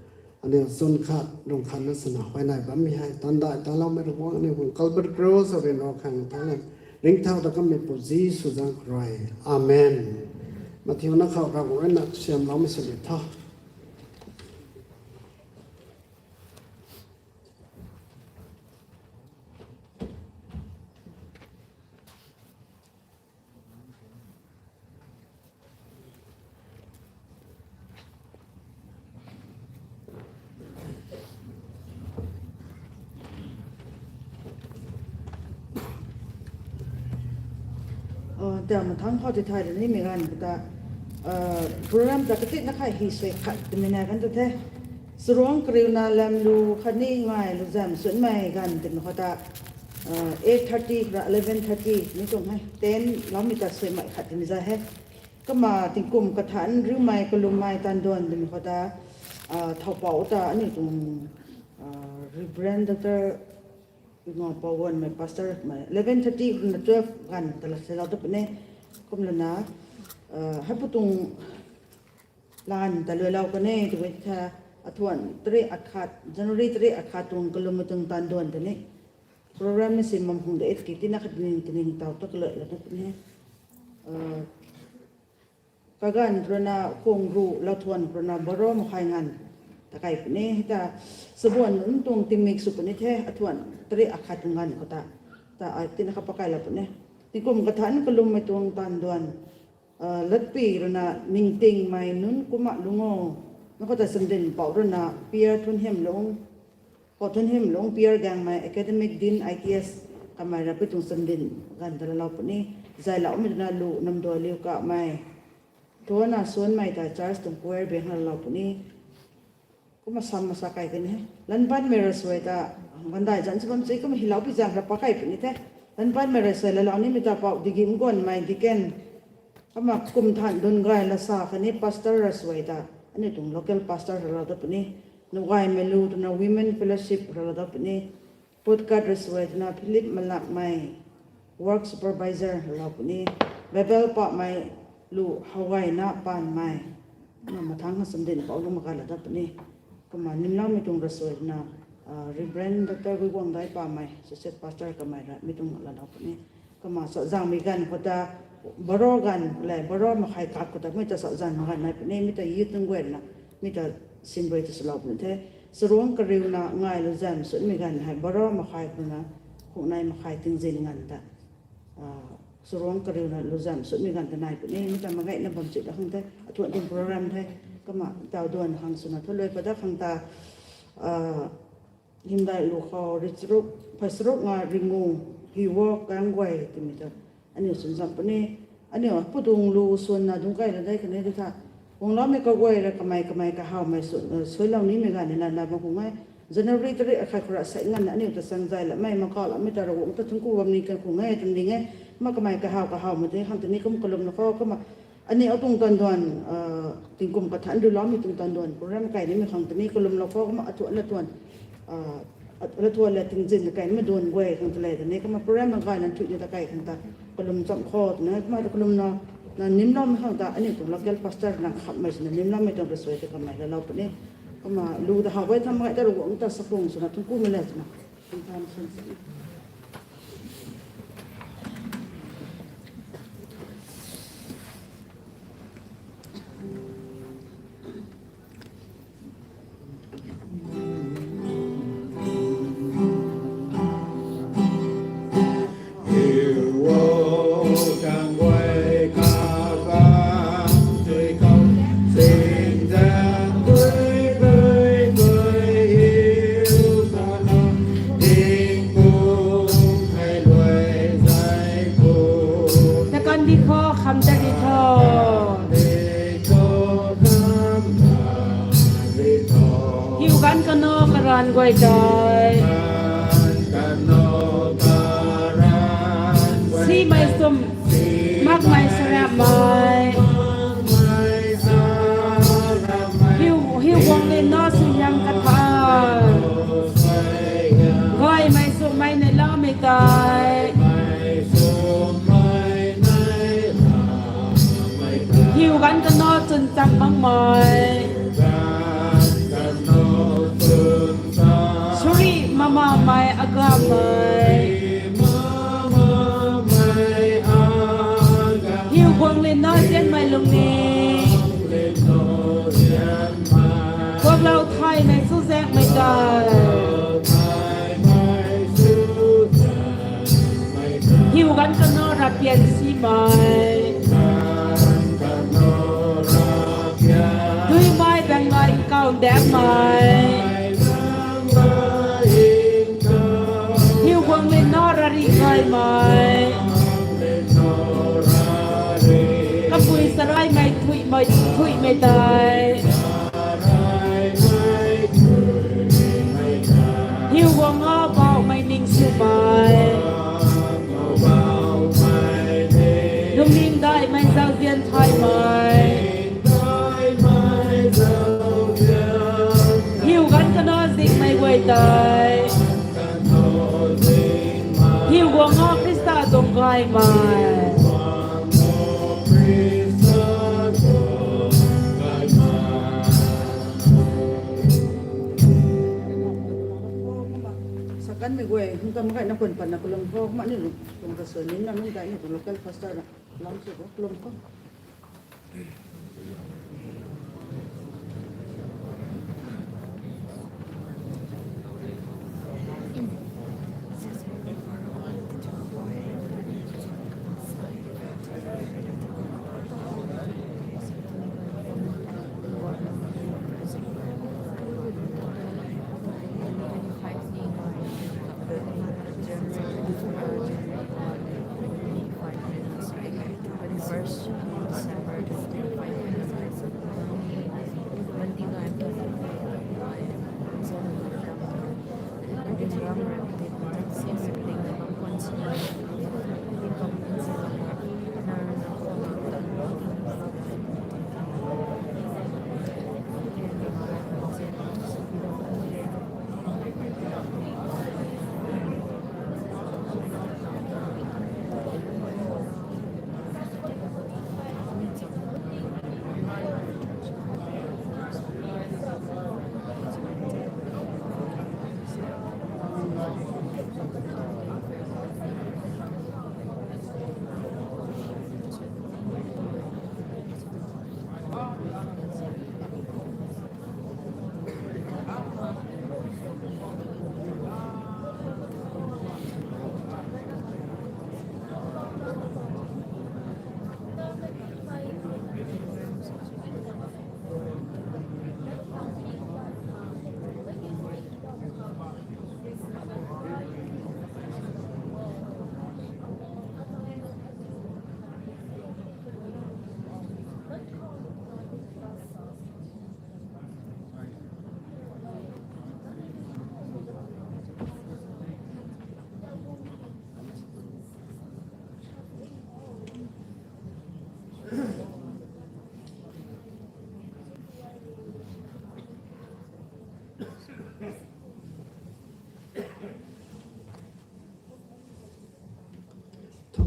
Aniu chwn khat, lung khat na swna huayney bammei hei tandai taloumei Ravguangc, aniu khang Calvary Cross rui na khang thalan ringcthau ta kamei pu Jisu zaeng khou rui. Amen. Mathiuna khou Ravguangc rui na siamloumei sw di tho. Tau mathangc khou tithay rui nimei ganv khou ta, program ta katitna kha hi sui khat twmei nai kan tu the. Saruangc kariuna lam lu khatni ngai lu zam sunmei ganv twmei khou ta, eight thirty ra eleven thirty ni tuang hei ten loumei ta suimei khat twmei za he. Kumna tingkum kathanc riumei kalummei taanduan twmei khou ta, thoupou ta aniu tuang Reverend Doctor Ngapou Gonmei pastor mei eleven thirty na twelve ganv ta la selou ta puni. Kumlana, heipu tuang lan ta luailou kan e twmei tha, athuan tari akhat, January tari akhat tuang kalummei tuang taanduan ta ni program ni si mam hung de et ki tina khat ning tining tau ta kaluailou ta puni. Kaganv rui na khung ruh lou thuan rui na baro makhai nganv ta kai puni. Hei ta sabuan nunc tuang tingmik sw puni the, athuan tari akhat tuang ganv khou ta, ta ai tina kha pakailat puni. Tingkum kathanc kalummei tuang taanduan, latpui rui na ningtingmei nunc kumna lung o. Na khou ta chamdin pou rui na Pier Thunhimlung, Pou Thunhimlung Pier Gangmei, Academic Dean I T S, Kamei ra pi tuang chamdin ganv ta laalou puni. Zayloumei twna lu namdua liu kamei. Tuana suanmei ta church tuang choir bang laalou puni. Kumna sam masa kai kan e. Lanbanmei rasuai ta, gandai zan si bam si kumna hilou pi zan ra pa kai puni the. Lanbanmei rasuai laalou nimei ta Pou Digim Guanmei deacon. Kumna kum than dun gay lasa khatni pastor rasuai ta, aniu tuang local pastor ralou dat puni. Nugaymei lu twna women fellowship ralou dat puni. Puatkat rasuai twna Philip Malakmei, work supervisor laalou puni. Bible pamei lu Howgayna Panmei. Kumna mathangc kha chamdin pou lu makai laa dat puni. Kumna nimloumei tuang rasuai twna, Reverend Doctor Guiguangdai Pamei, associate pastor kamei ra mi tuang laalou puni. Kumna sa zangmei ganv khou ta, baro ganv le, baro makhai kak khou ta mi ta sa zangmei ganv nai puni, mi ta youth nunc guayna, mi ta simrui ta swlou puni the. Charuangc kariuna ngai lu zam sutmei ganv hei baro makhai khou na, khungnei makhai tingzin ganv ta, charuangc kariuna lu zam sutmei ganv ta nai puni, mi ta magayna bam chit da khang the, athuan tuang program the. Kumna taw duan khang swna thu lui pa da khang ta, hymdaih lu khou ri charuk, phey charuk nga ringu, hi wo kang guay twmei ta aniu swn zam puni. Aniu pu tuang lu swanna dungc kai la dei khatni di tha, guangloumei kaguay ra kamei kamei kahawmei suilou nimei ganv ni lana bam khung e. January tarik akhat khou ra sei nganvna aniu ta chang zay lamei, makau lamei ta Ravguangc ta thungc ku bam ni kan khung e twna ding e. Kumna kamei kahaw kahawmei tei khang tei ni kum kalumlou khou kumna aniu atuang tanduan, tingkum kathanc riuloumei tuang tanduan program kai nimei khang tei ni kalumlou khou kumna athuan lathuan, lathuan le tingzin kai nimei duan guay khang ta le tei ni kumna program na gayna thuina ta kai khang ta kalum cham khou twna kumna ta kalumna, na nimloumei khang ta aniu tuang local pastor na khamhmei swna nimloumei tuang rasuai ta kamei laalou puni. Kumna lu ta how e, tham gay ta Ravguangc ta sakhung swna thungc kumei le swna. Takan di kho, kham ta di tho. Hiu ganv kano karan guay tei. Simei sum, makmei sarammei. Hiu, hiu guang lin na suaihiam kathan. Gaymei swmei neiloumei tei. Hiu ganv kano chwn chang makmei. Suri mamamei agamei. Hiu guang lin na zianmei lungning. Guanglou thaymei chuzaenghmei tei. Hiu ganv kano rapian simei. Duimei bang ngai kau dakmei. Hiu guang lin na rari gaymei. Kapui saraimei thuimei, thuimei tei. Hiu guang a baumei ning swmei. Lungning daihmei zauzian thaymei. Hiu ganv kano zingmei guay tei. Hiu guang a Khrista tuang gaymei. Sakanmei guay, hung tam gayna kun patna kalum kho, kumna ni lung, lung ta sw ni na nung dai ni tuang local pastor na, lam sw kho, kalum kho. Thangc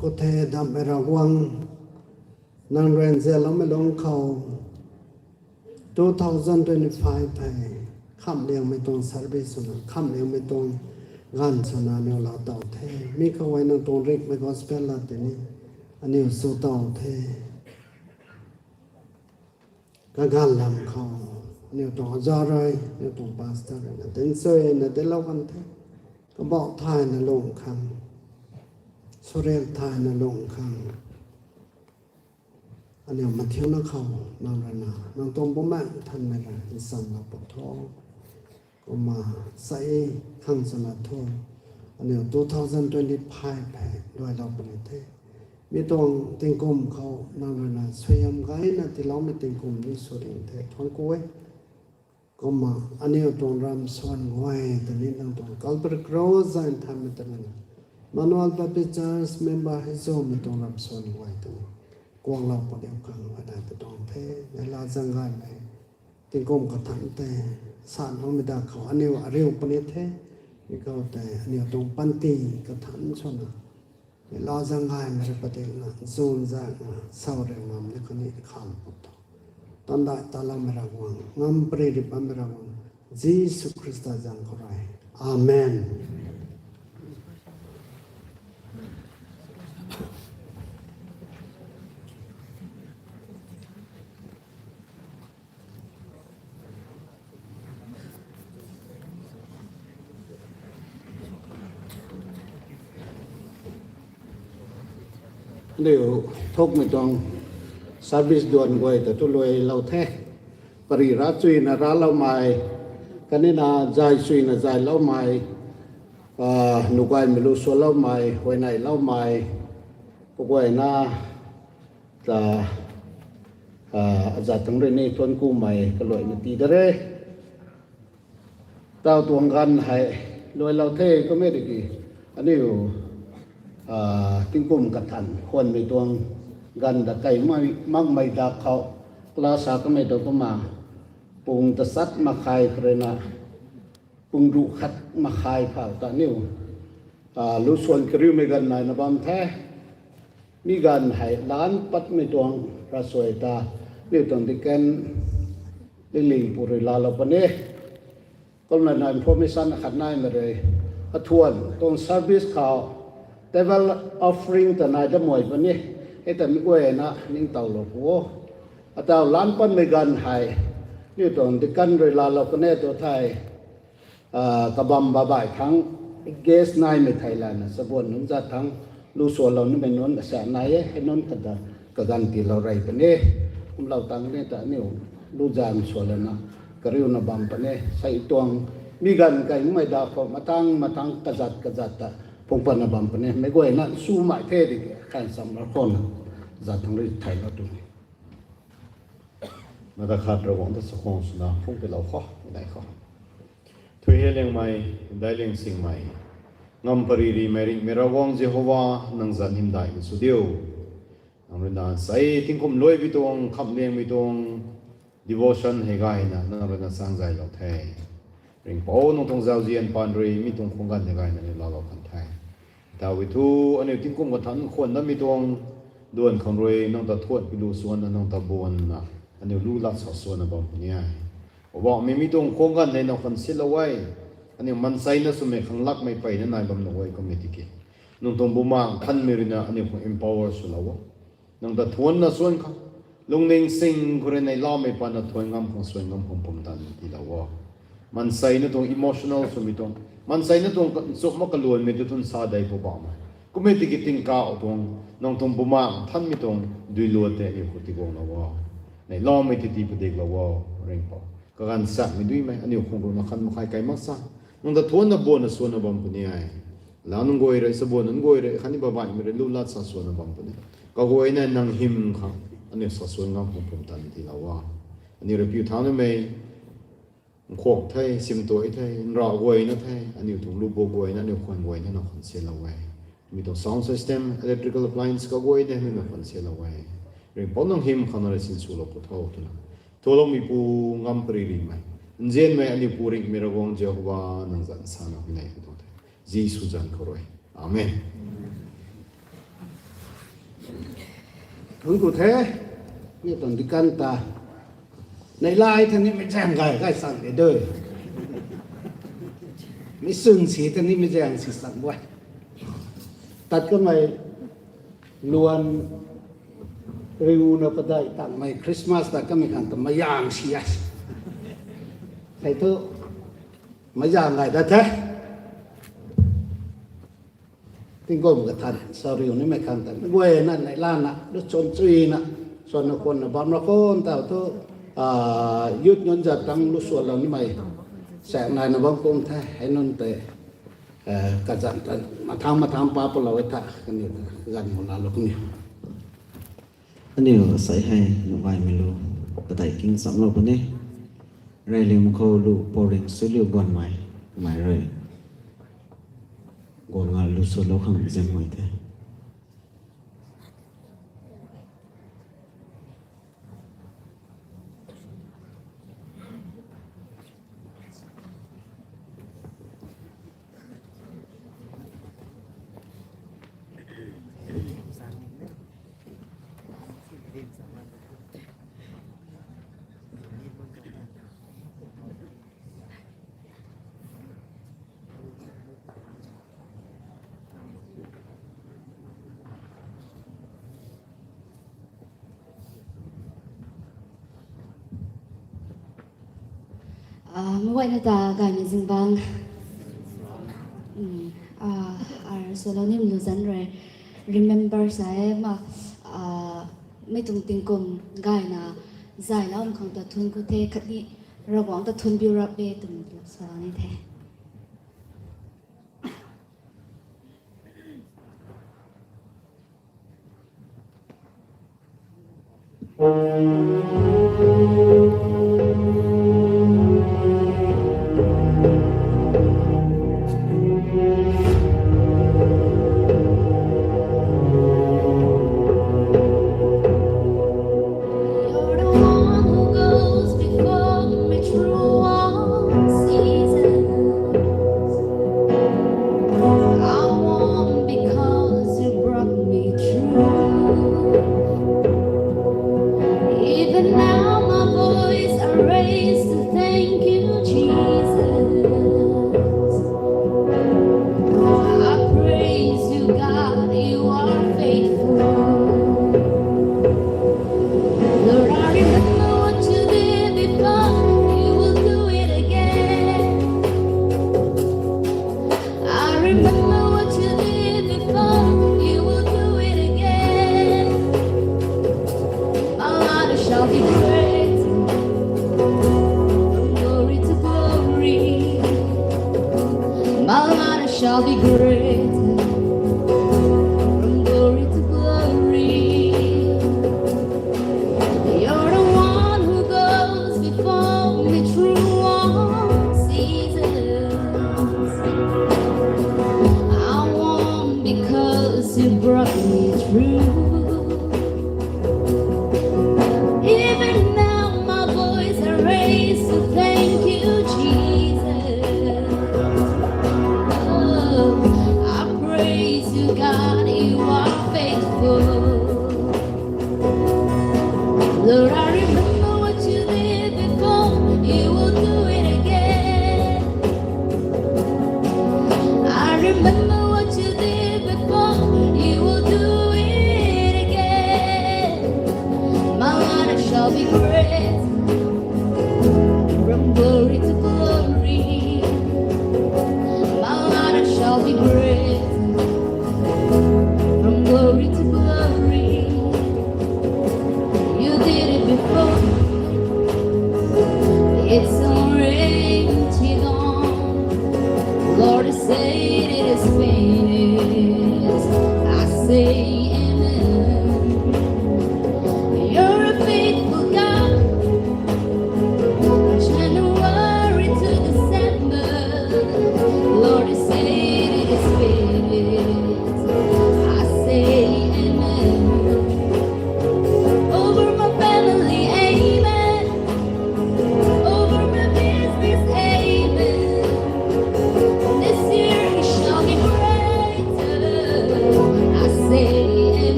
khou the, dammei Ravguangc, nang rui nzianloumei lungc khou two thousand twenty-five hei khamhliangmei tuang service swna, khamhliangmei tuang ganv swna aniw laa tow the. Mi khou ei nang tuang ringhmei gospel laa tini aniw sw tow the. Kaganv lam khou aniw tuang aza rui, aniw tuang pastor rui na tinsuina tiilou kan the. Kabauh thayna lung khang, suriak thayna lung khang, aniw mathiuna khou nang rui na, nang tuang Bumaengh Nthanmei rui nchamlou pw tho. Kumna sa e khang swna thu, aniw two thousand twenty-five hei luailou puni the. Mi tuang tingkum khou nang rui na suaihiam gayna tiiloumei tingkum ni sw ding the, thuanc ku e. Kumna aniw tuang ram suan guay ta ni nang tuang Calvary Cross zay nthanmei ta ni na, Emmanuel Baptist Church member hei zumei tuang ram suan guay ta ni kuaklou pw diu khang ai nai ta tuang the. Neihla zaeng gaymei tingkum kathanc tei sanloumei da khou aniw ariu puni the. Mi khou tei aniw tuang panty kathanc swna, neihla zaeng gaymei rui padik na, zun zaeng na, sau riu ngam ni khatni kham pw tho. Tandai taloumei Ravguangc, ngam pary ri bammei Ravguangc, Jisu Khrista zaeng khou rui. Amen. Aniw thukmei tuang service duan guay ta thu luailou the. Pary ra chuyna raloumei, khatni na zay chuyna zayloumei, ah, nuh gaymei lu sualoumei, huayneyloumei, kaguayna ta, ah, azat tuang rui ni thuanc kumei kaluaina tii da re. Taw tuang ganv hei luailou the kummei tiki, aniw, ah, tingkum kathanc khwanmei tuang ganv ta kai makmei da khou, class sa kamei ta kumna, pung tachat makhay khou rui na, pung ruh khat makhay phou ta aniw, ah, lu suan kariumei ganv naina bam the. Mi ganv hei laanc patmei tuang ravsuai ta, aniw tuang deacon Lingling pu rui laalou puni. Kumna na information akhat naimei rui, athuan tuang service khou table offering ta nai damei puni. Hei ta mi guayna ningtowlou pu o. Ataw laanc patmei ganv hei, aniw tuang deacon rui laalou kan e tu thei, ah, kabam babai thangc, guest naimei thei lana, chabuan nunc zat thangc, lu sualou nimei nunc asa nai e, hei nunc kata kaganv tiilou rey puni. Kumlou tang ni ta aniw lu zan sualana, kariuna bam puni. Sei tuang mi ganv kai makmei da khou matang matang kazat kazat ta phungc patna bam puni. Meic guayna sumei the di khan samlou khou na, zat thangc rui theilou tu ni. Mata khat Ravguangc ta chakhwang swna phungc patlou khou, nai khou. Hei liangmei, daic liang singmei, ngam pary rimei ringhmei Ravguangc Jehova, nang zanc hymdaih sw diu. Nang rui na sei tingkum luai bi tuang, kham liangmei tuang devotion hei gayna nang rui na sang zaylou the. Ringhpouc, nang tuang zauzian paan rui mi tuang khang ganv hei gayna aniu laalou kan the. Tau e thu, aniu tingkum kathanc khwan namei tuang duan khang rui nang ta thuan pilu swanna, nang ta buanna, aniu lu lat sa swanna bam puni e. Poubauhmei, mi tuang khang ganv hei nang khwan silou e. Aniu maanseina swmei khang lakmei peyna nai bam nuh e, kum e tiki nang tuang Bumaengh Nthanmei rui na aniu khang empower swlou o. Nang ta thuanna swan khang, lungning sing khou rui neihlamei pana thuan ngam khang, swan ngam khang pumtan tiilou o. Maanseina tuang emotional swmei tuang, maanseina tuang nchumh mak kaluanmei tu thun sa dei Poubauhmei. Kum e tiki tingkauh tuang, nang tuang Bumaengh Nthanmei tuang duiluat tei aniu khou tiguanglou o. Neihlamei tei tii padiklou o, Ringhpouc. Kaganv sakmei duimei aniu khang rui na khan makhai kai mak sa, nang ta thuanna buanna swanna bam puni e. Lau nunc guay rui, sabuan nunc guay rui, khatni babaihmei rui lu lat sa swanna bam puni. Kaguayna nang hym khang aniu sa swan ngam khang pumtan tiilou o. Aniu rui piu thangc namei nkhuak the, simtuai the, nrah guayna the, aniu tuang lu bo guayna, aniu khwan guayna nang khwan silou e. Mi tuang sound system, electrical appliance kaguay de, mi nang khwan silou e. Ringhpouc, nang hym khang nang rui sinswlou pw tho twna, thuloumeipu, ngam pary rimei, nzianmei aniu Pu ringhmei Ravguangc Jehova, nang zanc sana huayney khou tuang the, Jisu zanc khou rui. Amen. Thuanc ku the, mi tuang deacon ta. Neihlay tha nimei zaeng gay gay chang de dui. Mi swn si tha nimei zaeng si chang guay. Tat kamei luan riuna padeih tangmei Christmas tat kamei khang ta mayang si a. Hei thu mayang gay dat the. Tingkum kathan sa riu nimei khang ta guayna neihlana lu chwn chuyna, chwnna khwanna bam ra khwan tau thu, youth nunc zat tang lu swanlou nimei saek naina bam kum the, hei nunc tei kazanc ta mathang mathang pa palou e tha, kaniw ta ganv mu laalou kaniw. Aniu asei hei nuh gaymei lu padeih king chamclou puni. Reyliam khou lu pouring suiliu guanmei, kamei rui guang nga lu swanlou khang zianmei the. Meic guayna ta gaymei zingbangc, ar swlou nim lu zanc rui remember sa e ma, mei tuang tingkum gayna zayloumei khang ta thuanc ku the, khatni Ravguangc ta thuanc biu rap e twmei sa ni the. You're the one who goes before me through all seasons. I won because you brought me through. Even now my voice I raise to thank you, Jesus. I praise you, God, you are faithful. Lord, I remember what you did before, you will do it again. I remember what you did before, you will do it again. My life shall be great, from glory to glory. My life shall be great, from glory to glory. You're the one who goes before me through all seasons.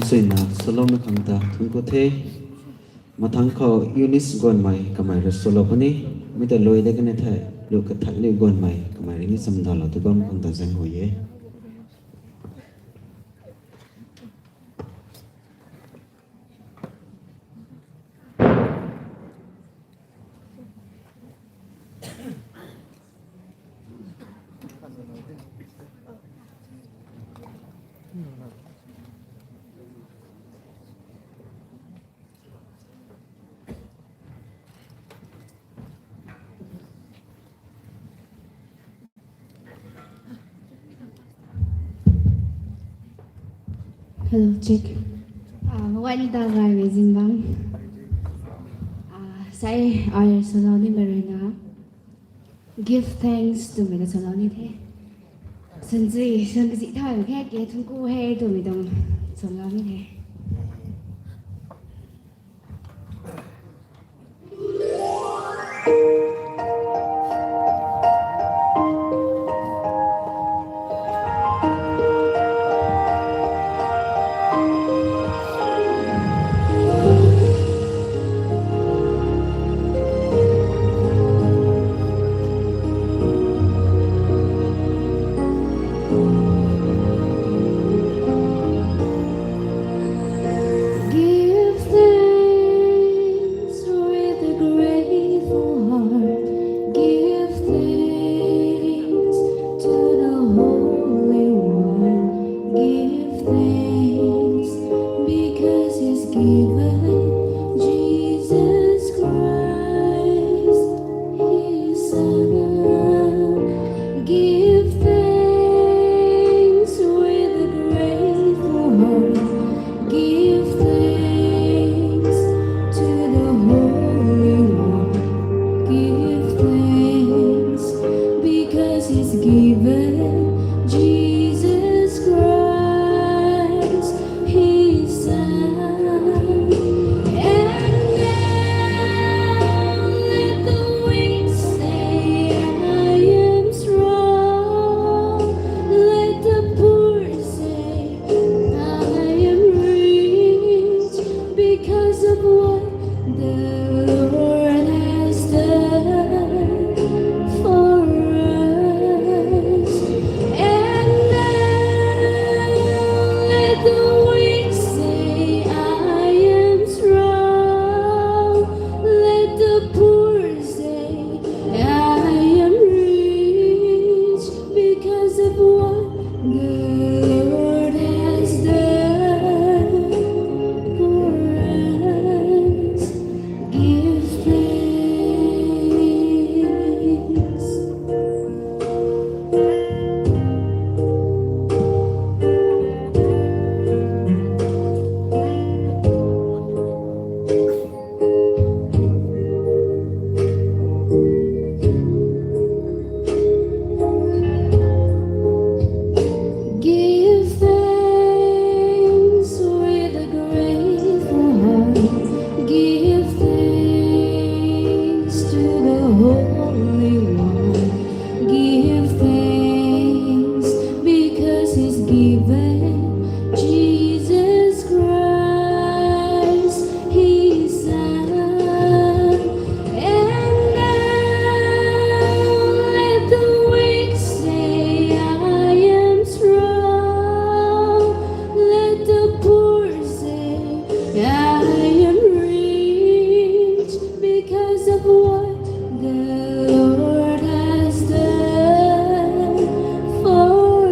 Suina saloumei khang ta thuanc ku the. Mathangc khou Eunice Guanmei kamei rui swlou puni. Mi ta lui de kani the, lu kathat liu Guanmei kamei rui ni chamdalou tu bam khang ta zaeng hu e. Hello, check. Ah, mawani ta gaymei zingbangc. Ah, sai ai swlou nimei rui na, give thanks twmei ta swlou ni the. Swn zi, swn kazi thaymei khe, ke thuanc ku he twmei tuang swlou ni the. Give thanks with a grateful heart. Give thanks to the Holy One. Give thanks because He's given Jesus Christ, His Son. Give thanks with a grateful heart. Give thanks to the Holy One. Give thanks because He's given Jesus Christ, His Son. And now let the weak say, "I am strong." Let the poor say, "I am rich because of what the Lord has done for us." And now let the weak say, "I am strong." Let the poor say, "I am rich because of what the Lord has done for us." Give thanks. Give thanks with a grateful heart. Give thanks to the Holy One. Give thanks because He's given Jesus Christ, His Son. And now let the weak say, "I am strong." Let the poor say, "I am rich because of what the Lord has done for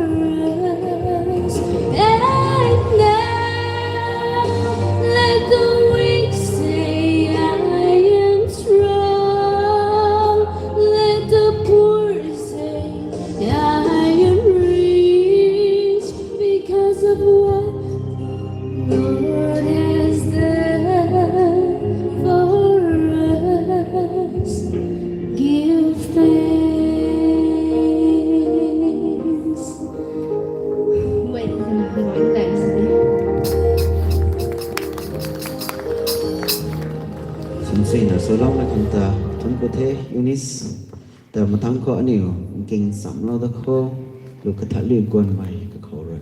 us." And now let the weak say, "I am strong." Let the poor say, "I am rich because of what the Lord has done for us." Give thanks. Wait, wait, thanks. Swn zi na swlou na khang ta thuanc ku the, Eunice. Ta mathangc khou aniu nking chamlou da khou, lu kathat liu guanmei kakhou rui.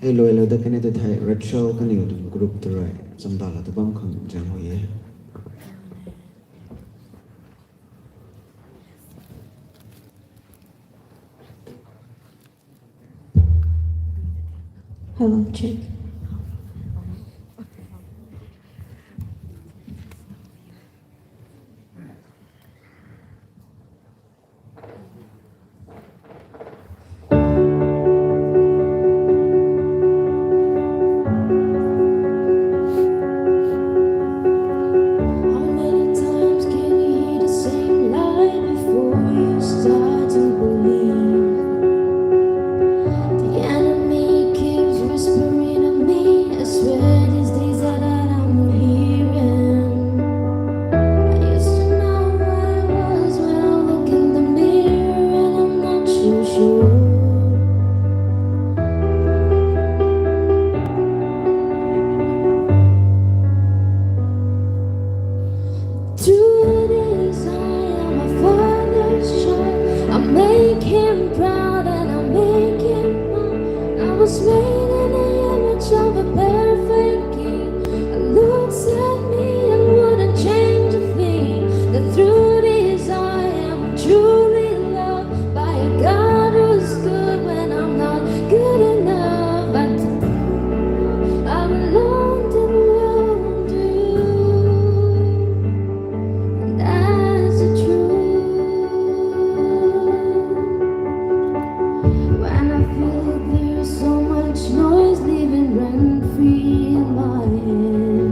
Hei luailou dat kani tei thei Rachel kaniw tuang group tei rui chamdala ta bam khang zaeng hu e. Hello, check. How many times can you hear the same lie before you start to believe? The enemy keeps whispering at me. I swear these days that I'm hearing. I used to know who I was when I look in the mirror and I'm not so sure. Truth is, I am my father's child. I make him proud and I make him mine. I was made in the image of a perfect king. He looks at me and wouldn't change a thing. The truth is, I am truly loved by a God who's good when I'm not good enough. But I belong to the world, and that's the truth. When I feel there's so much noise living rent free in my head,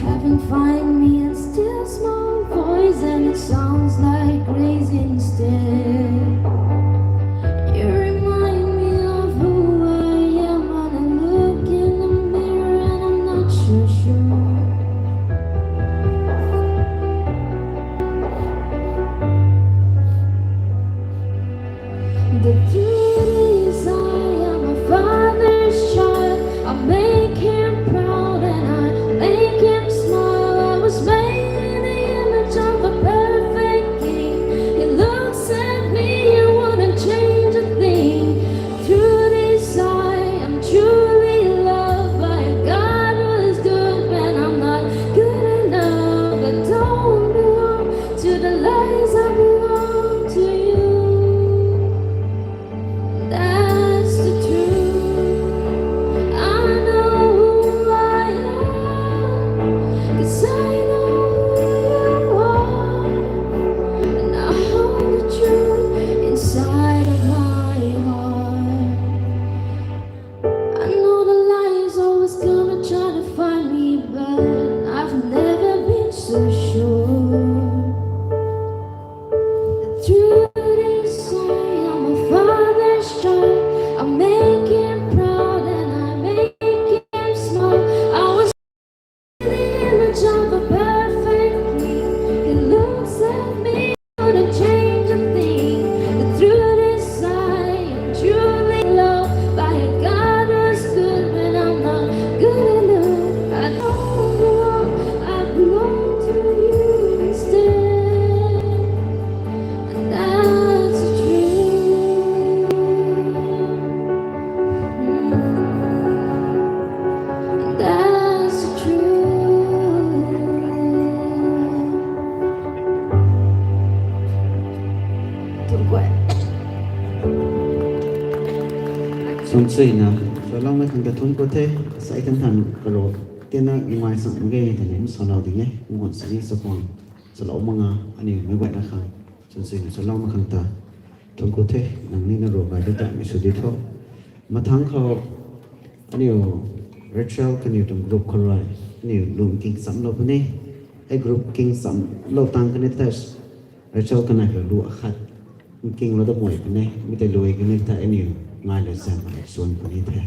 heaven find me and still small voice, and it sounds like grace instead. You remind me of who I am when I look in the mirror and I'm not so sure. The truth is, I am my father's child. I make him proud and I make him smile. I was made in the image of a perfect king. He looks at me and wouldn't change a thing. Truth is, I am truly loved by a God who is good when I'm not good enough. I don't belong to the lies, I belong to you. That's the truth. I know who I am, 'cause I know who you are. And I hold the truth inside of my heart. I know the lies always gonna try to find me, but I've never been so sure. The truth is, I am my father's child. I make him proud and I make him smile. I was in the image of a perfect king. He looks at me, wouldn't change a thing. The truth is, I am truly loved by a God who's good when I'm not good enough. I don't belong, I belong to you instead. And that's the truth. And that's the truth. Thuanc ku e. Swn suina, saloumei khang ta thuanc ku the, sai than than karo, tina ngai sam mak ge, tani salou ding e, ngon sini sa khang, salou mak nga, ani mei guayna khang, swn suina saloumei khang ta, thuanc ku the, nang ni na ro gay di ta, mi sw di tho. Mathangc khou, aniu Rachel kaniw tuang group khou rui, aniu lu nking chamlou puni. Hei group nking chamlou tang kani tei, Rachel kanei khou lu akhat nkinglou da mei puni. Mi tei lui kani tei aniu ngai lu zam hei swn puni the.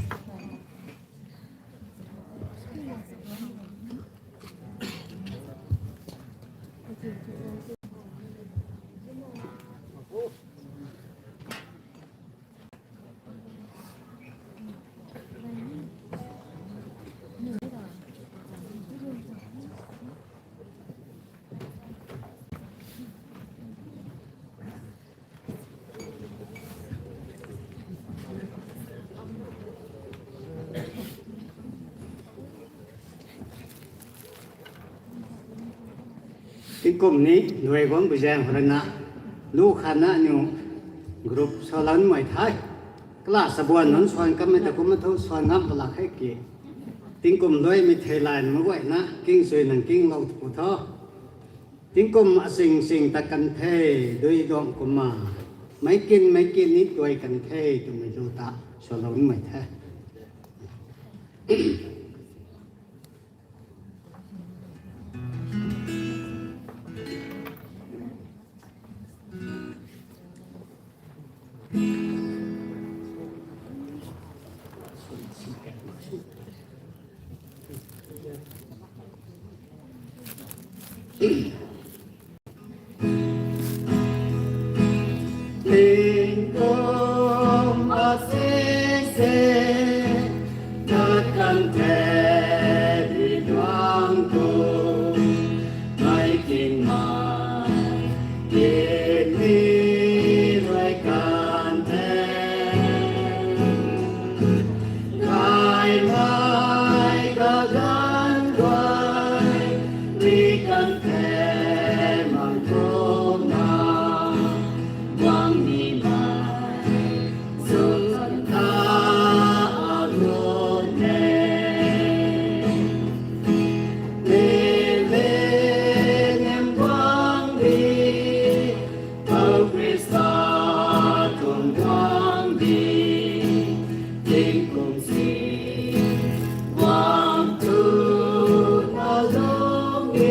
Tingkum ni duai guang buzaeng khou rui na, lu khatna aniu group saloumei the. Class abuan nunc suan kammei ta kumna thu suan ngam palak khe ki. Tingkum luaimei thei lay mak guayna, king sui nang kinglou tu tho. Tingkum asing sing tat kan the, dui duang kumna. Meic kin, meic kin ni duai kan the, twmei lu ta, saloumei the. Tingkum asing sing tat kan the, dui duang kumna. Meic kin, meic kin ni duai kan the. Kaimei kaganv guay, dui kan the, mei kumna, guang nimei, sw kan ta, agun e. Lele nem guang di, Pou Khrista tuang guang di, tingkum sing guang tu na lung e.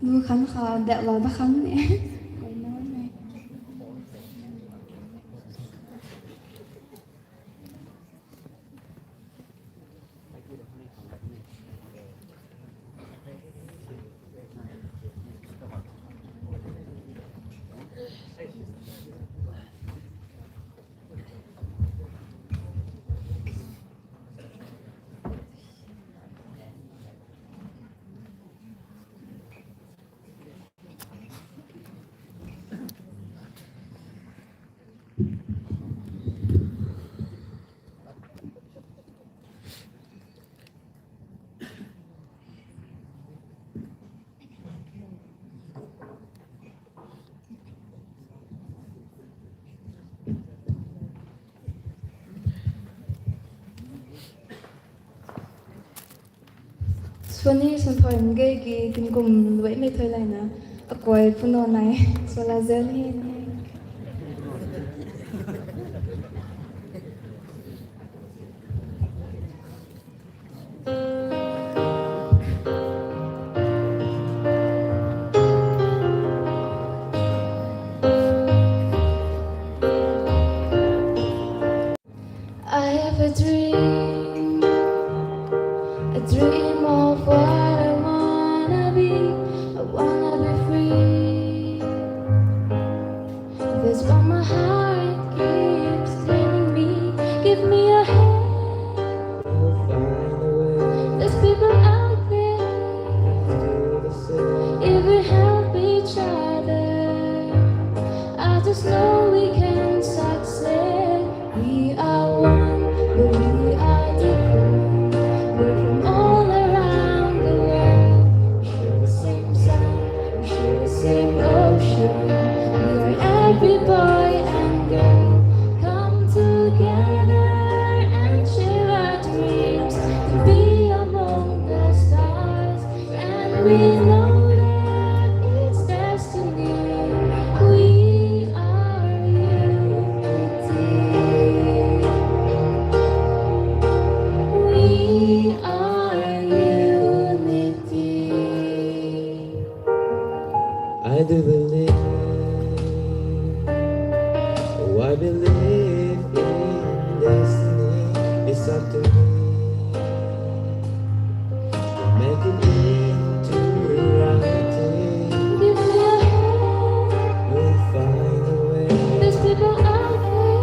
Lu khan kha, dat lou da khan ne. Suni santhoy mge ki tingkum luaimei thoi layna, akai puno nai, sala zen he. I have a dream, a dream of what I wanna be. I wanna be free. That's what my heart keeps telling me. Give me a hand. We'll find a way. There's people out there. We'll do the same. If we help each other, I just know we can succeed. We are one, but we are different. We're from all around the world. We share the same sun, we share the same ocean. We are every boy and girl. Come together and share our dreams to be among the stars. And we know that it's destiny. We are unity. We are unity. I do believe, oh, I believe in destiny. It's up to me to make it into reality. We'll find a way. There's people out there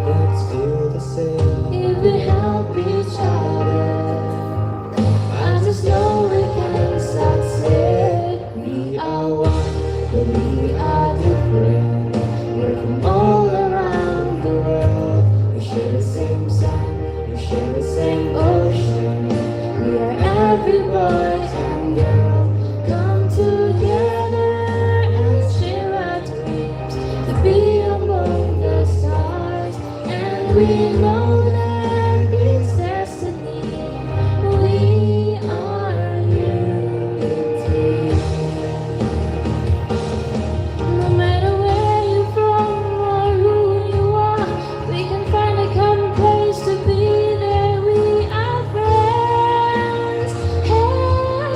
that feel the same. If we help each other, I just know we can succeed. We are one, but we are different. We're from all around the world. We share the same sun, we share the same ocean. We are every boy and girl. Come together and share our dreams to be among the stars. And we know that it's destiny. We are unity. No matter where you're from or who you are, we can find a common place to be. There we are friends. Hey.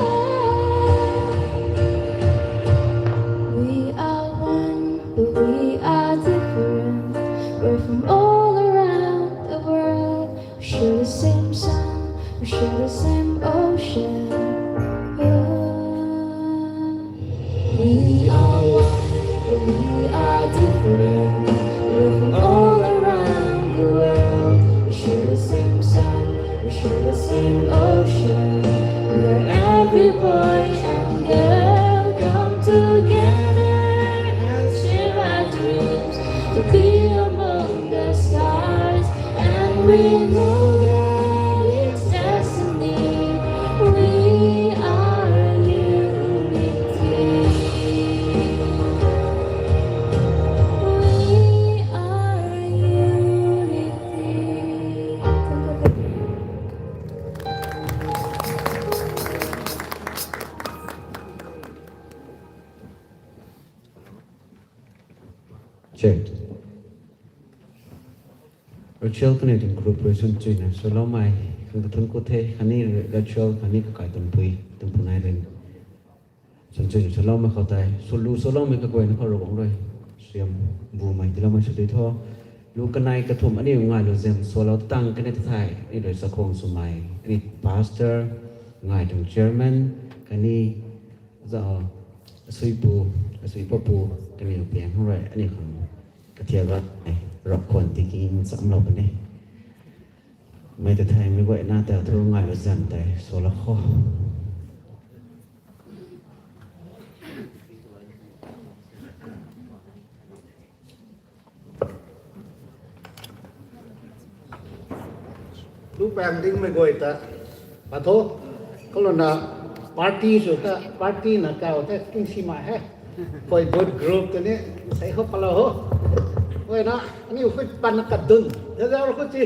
We are one, but we are different. We're from all around the world. We share the same sun, we share the same ocean. Oh. We are one, but we are different. We're from all around the world. We share the same sun, we share the same ocean. We're every boy and girl. Come together and share our dreams to be among the stars. And we know that it's destiny. We are unity. We are unity. Check. Rachel kani tuang group person chuina saloumei khang kathang ku the, khatni Rachel khatni kakai tuang pui tuang punai rin. Chun chun swloumei khou tei, swlu swloumei kaguayna khou Ravguangc rui suaihiam bumei tiiloumei sw di tho. Lu kanei kathumh aniu ngai lu zam swlou tang kani ta thei, aniu rui chakhwang swmei, aniu pastor, ngai tuang chairman, kani, za, asui pu, asui pa pu, kaniw piang khang rui, aniu khang kathiak gat, eh, rak khwan tiki nchamlou puni. Mei ta thei mei guayna ta thu ngai lu zam tei swlou kho. Lu pang dingmei guay ta, pa tho, kalouna party sw ta, party na kau ta, king si mai he. Koi good group ta ni, sei ho palou ho. Guayna, aniu khou pan na kadun, da da khou chi.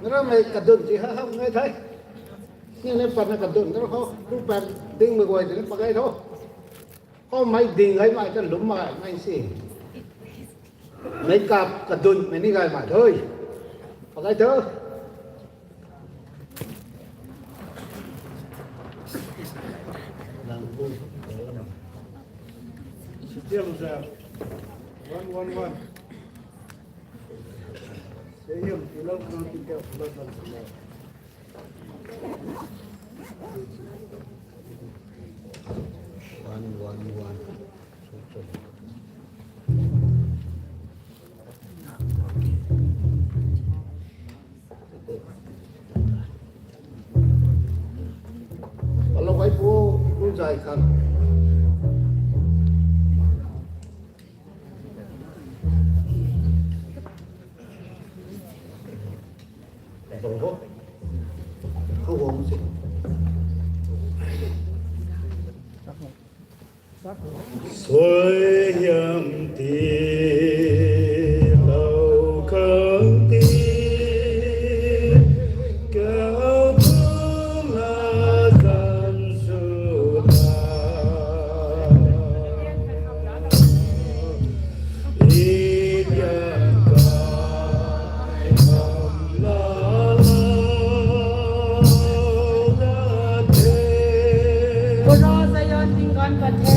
Nara mei kadun chi ha ha ngai thei. Ni ni pan na kadun, nara khou, lu pang dingmei guay ta ni pakai tho. Khou mei ding gaymei ta lum mak mei si. Mei kap kadun mei ni gaymei tho. Pakai tho. Still, uh, one one one. Say him, you love nothing else, love nothing else. One, one, one. Hello, guys, wo, wo zay khan. Suaihiam tiilou khang ti, kau tu la zan sw ta. Kora Zion tinggan pat the.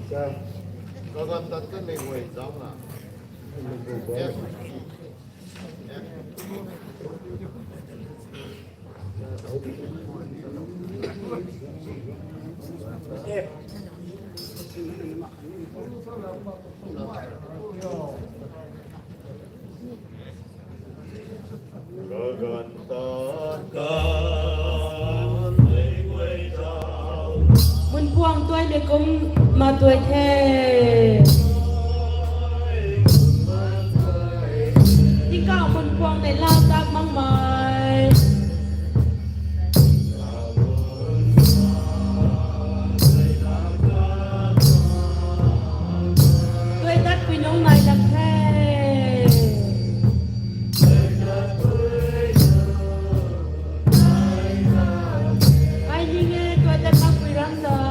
Kagan tat kanmei guay zauc na. Munpuang tuai le kum ma tuai the. Tingkauh Munpuang le lau tak makmei. Tuai tat pui nung nai lak the. Ai ning e, tuai tat mak pui ram dai.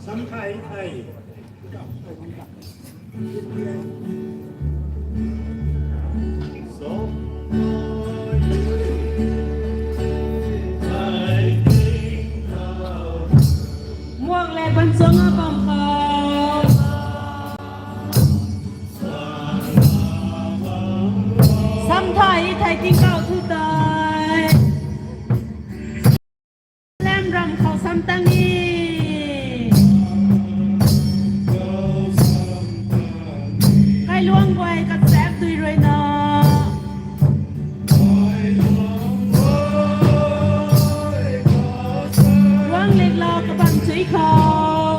Samthai thei. Muak le ban chuang a bam khou. Samthai thei tingkauh thu tei. Lam ram khou sam tang e. Kailuang guay kachaek dui rui na. Luang lik la kabam chui khou.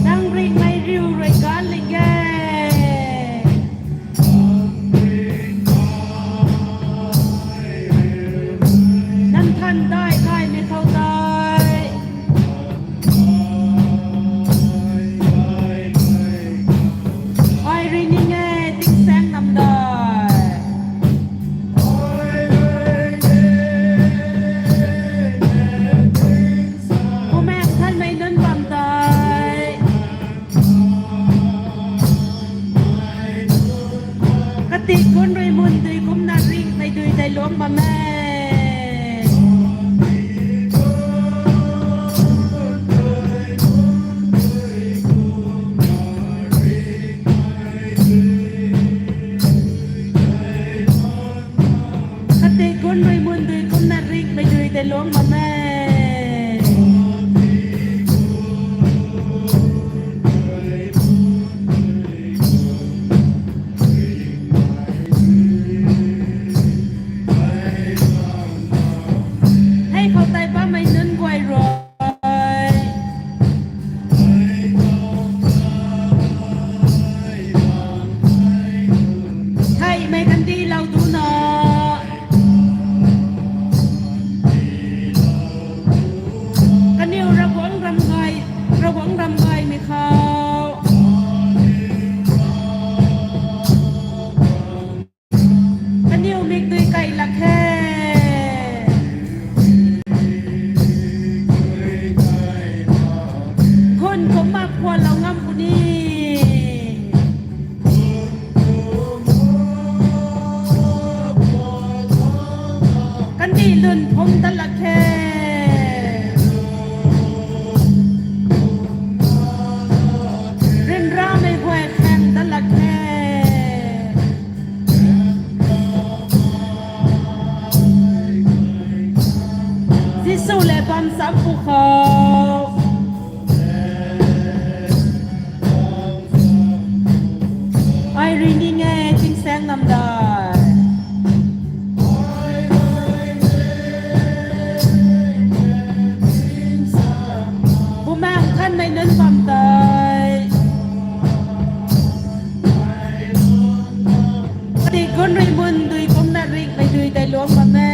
Nang ringhmei riu rui gan lik e. Nang than dai kaimei khou tei. Ai rui ning e tingsaeng nam dai. Bumaengh Nthanmei nunc bam tei. Kati kun rui mun dui kumna ringhmei dui tei luang bam e. Kati kun rui mun dui kumna ringhmei dui tei luang bam e. Hei khou tei bammei nunc guay rui. Theihmei kandih lou duna. Kaniw Ravguangc ram gay, Ravguangc ram gaymei khou. Kaniw mikdui kai lak khe. Gun kumna khuanlou ngam puni. Kandih lun phung dat lak khe. Ryanramei guay khaeng dat lak khe. Jisu le bam cham pwkhou. Ai rui ning e tingsaeng nam dai. Bumaengh Nthanmei nunc bam tei. Kati kun rui mun dui kumna ringhmei dui tei luang bam e.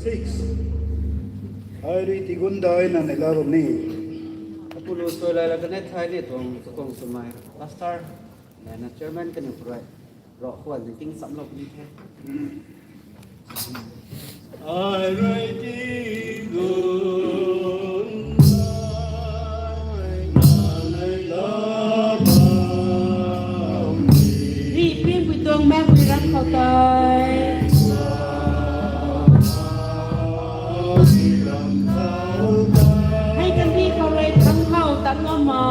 Six. Ai rui tigun dai na neila bam ni. Apulu soi lai la kanet thai ni tuang, tuang swmei. Pastor, na chairman kaniw khou rui. Ro khwan ni ting samlou ni the. Ai rui tigun dai na neila bam ni. Ri pin pui tuang mak pui ram khou tei. Hei kan di khou rui thang khou tang ngam ma.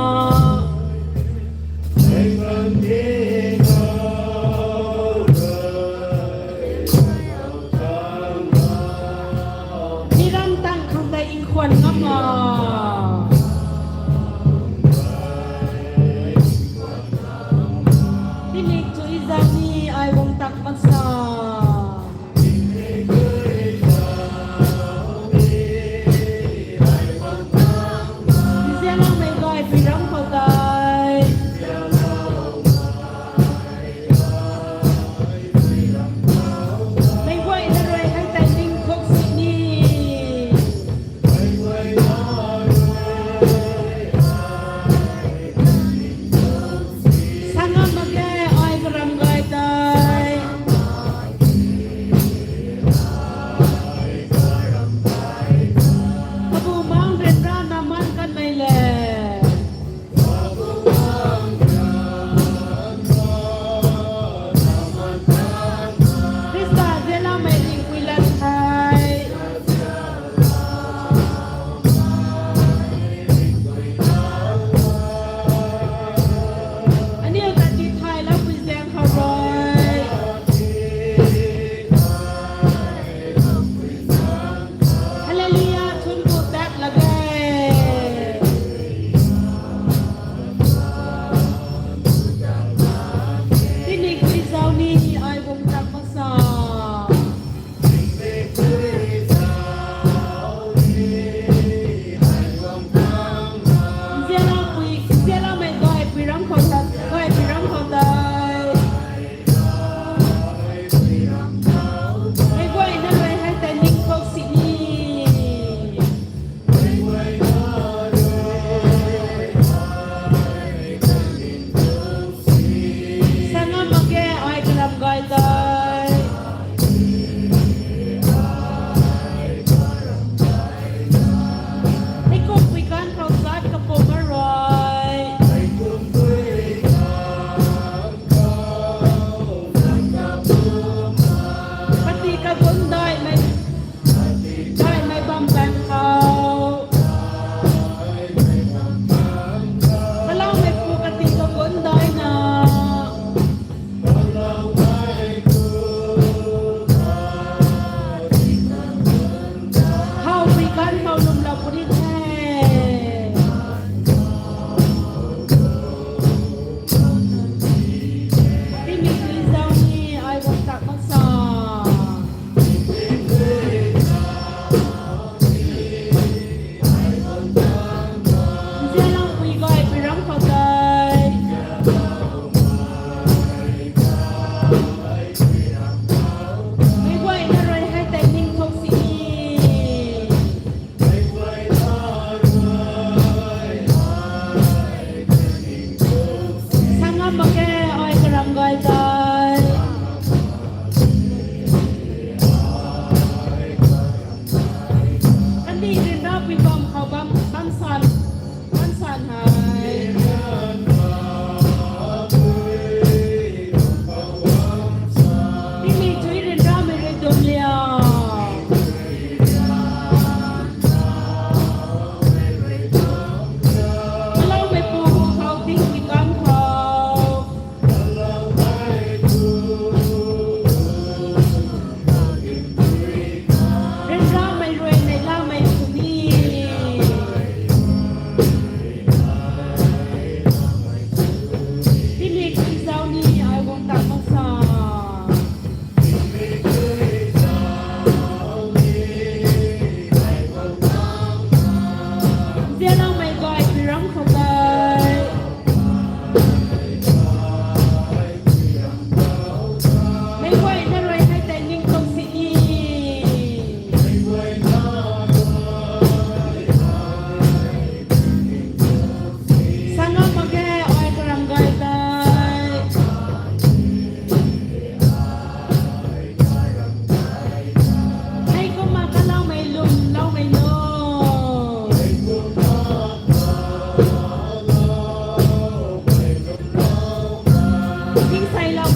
Ni ram tang khang tei nkhwan ngam ma. Tinik chu i zang ni ai bam tak mak sa.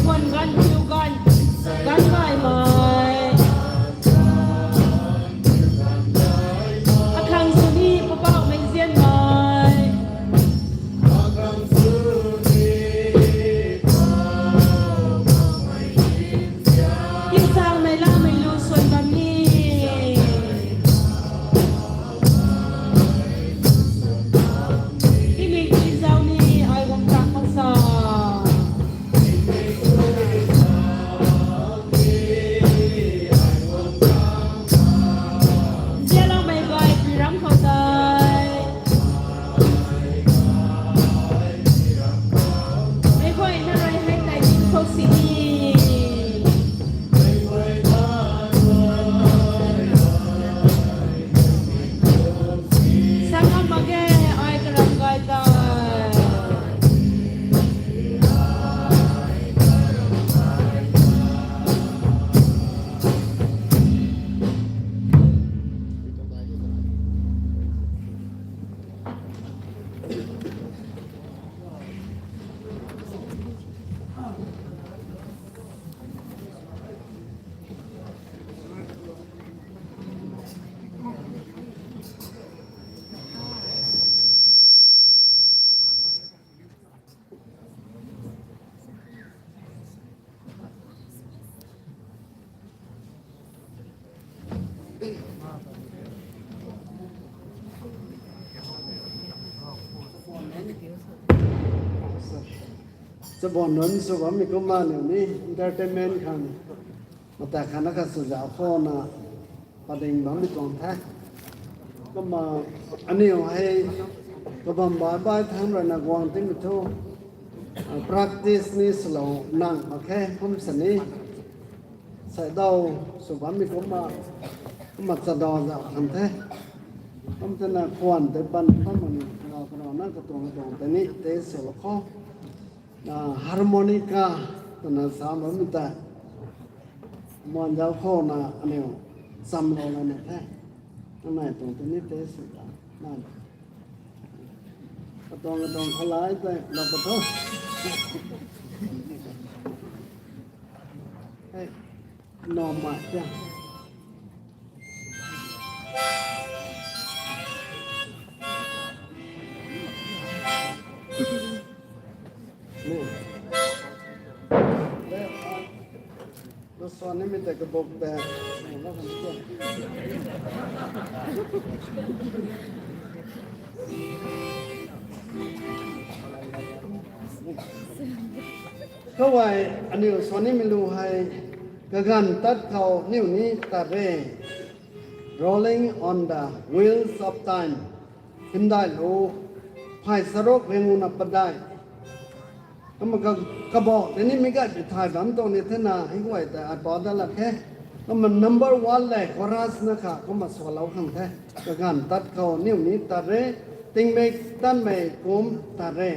Khwan ganv, thiu ganv, ganv gaymei. Akhang sw ni, Poubauhmei nzianmei. Tingsaengmei lamei lu suan bam ni. Tingmik ti zau ni, ai guang tak mak sa. Nzianloumei gay pui ram khou tei. Meic guayna rui hei tei ning khou sini. Sa ngam mak ge, ai karam gay tei. Chabuan nunc sw bammei kumna aniu ni entertainment khang, mata khatna khat sw zauc khou na pading bammei tuang the. Kumna aniu hei kabam bai bai thangc rui na guang timei thu, practice ni swlou nang mak khe kum sini. Saidaw sw bammei kumna, kumna chadow zauc khang the. Kum thena khwan tei pan kumna lou karo na katuang katuang tei ni tei swlou khou. Na harmonica twna sa bammei tei. Muan zauc khou na aniu chamlou lana the. Namei tuang tei ni tei sw ta. Na. Katuang katuang khalai tei lou pa tho. Hey, no ma kya. Lu suan nimei tei kabuk tei. Khouay aniu suan nimei lu hei, kaganv tat khou niu ni tat re. Rolling on the Wheels of Time. Hymdaih lu phay charuk rianguhna padeih. Kumna ka, kabauh tei ni meic gay pi thay bam tuang ni thena hei guay tei ai pa dat lak khe. Kumna number one le chorus na kha kumna swlou khang the. Kaganv tat khou niu ni tat re, tingmik tanmei kum tat re.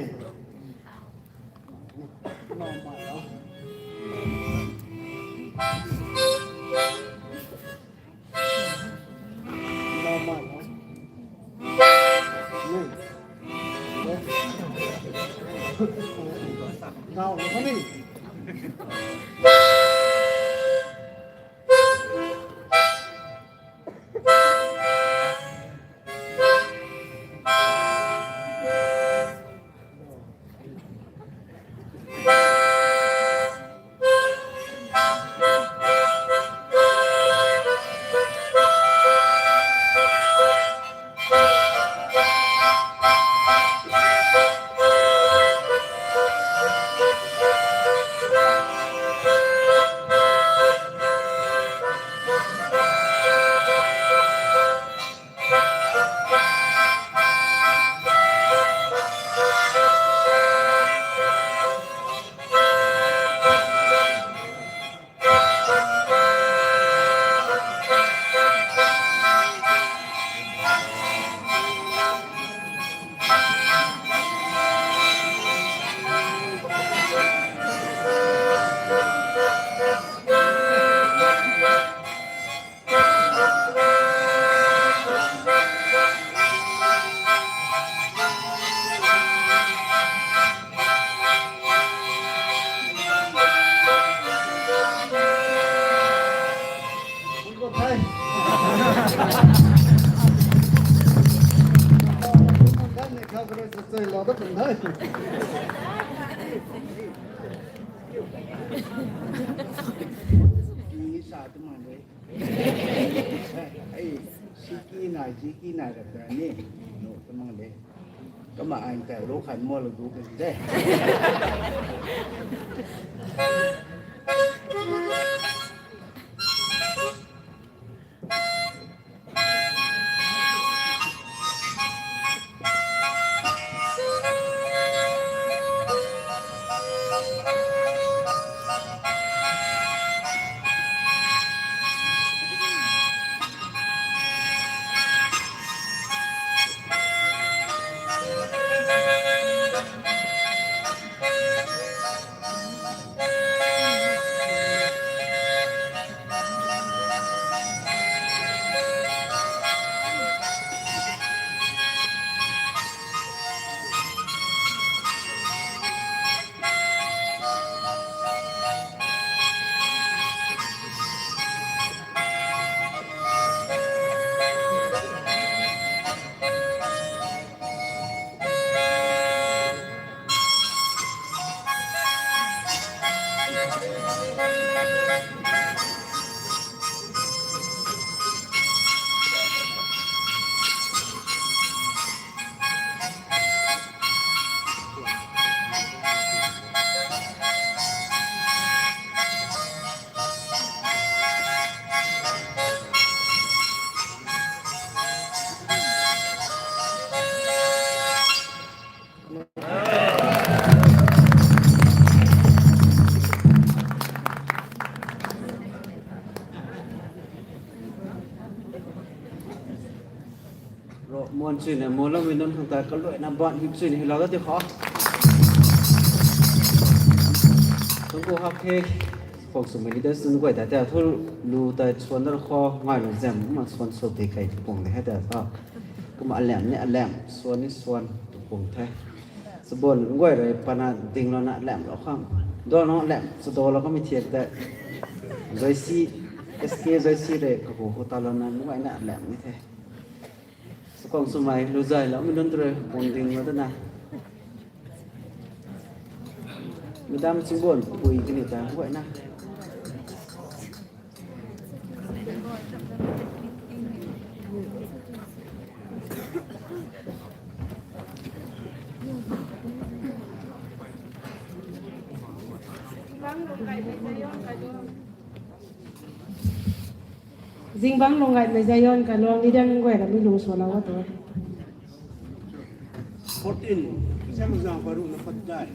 Ki sa tu mang de. Ei, siki nai, siki nai rap ta ni. No, tu mang de. Kama ai ta lo khan mo lo du kan de. Ro, muan chuina, muanloumei nunc khang ta kaluaina ban hip chuina hilou ta ti khou. Thank you, hak khe. Khou swmei leaders nunc guay ta, ta thu lu ta suan dar khou, ngai lu zam, ma suan sw tei kai tu pung de hei ta tho. Kumna alam ni alam, suan ni suan tu pung the. Sabon guay rui pana dinglouna lam lou khang. Dou nung lam, sa dou lou khang mi thiak ta. Joyce, S K Joyce rui kahu hu talouna guayna lam ni the. Sakang swmei, lu zay lou mi nunc rui, bun ding lou dana. Madam Chingbon, pui kani ta, guayna. Zingbangc Lunggaymei Zion kaluang ni diang guay ram mi lung swlou a tu. Fourteen, zang zang paru na pat dai.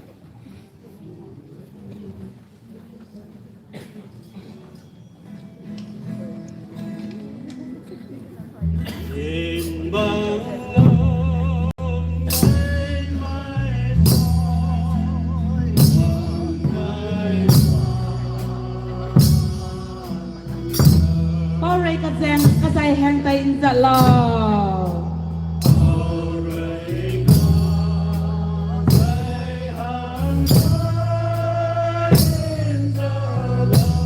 Pau rui kazang kazai hang tei nzat lou.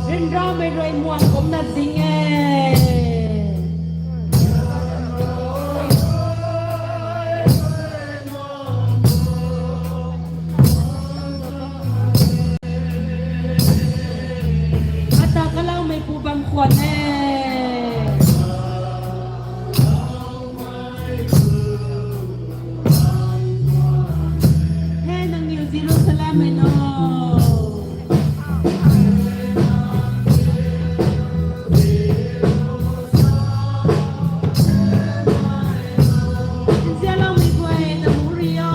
Ryanramei rui muang kumna zing e. Ata kalaumei pu bam khwan e. Hei nangniw Jerusalem mei no. Nzianloumei guay ta mu rio.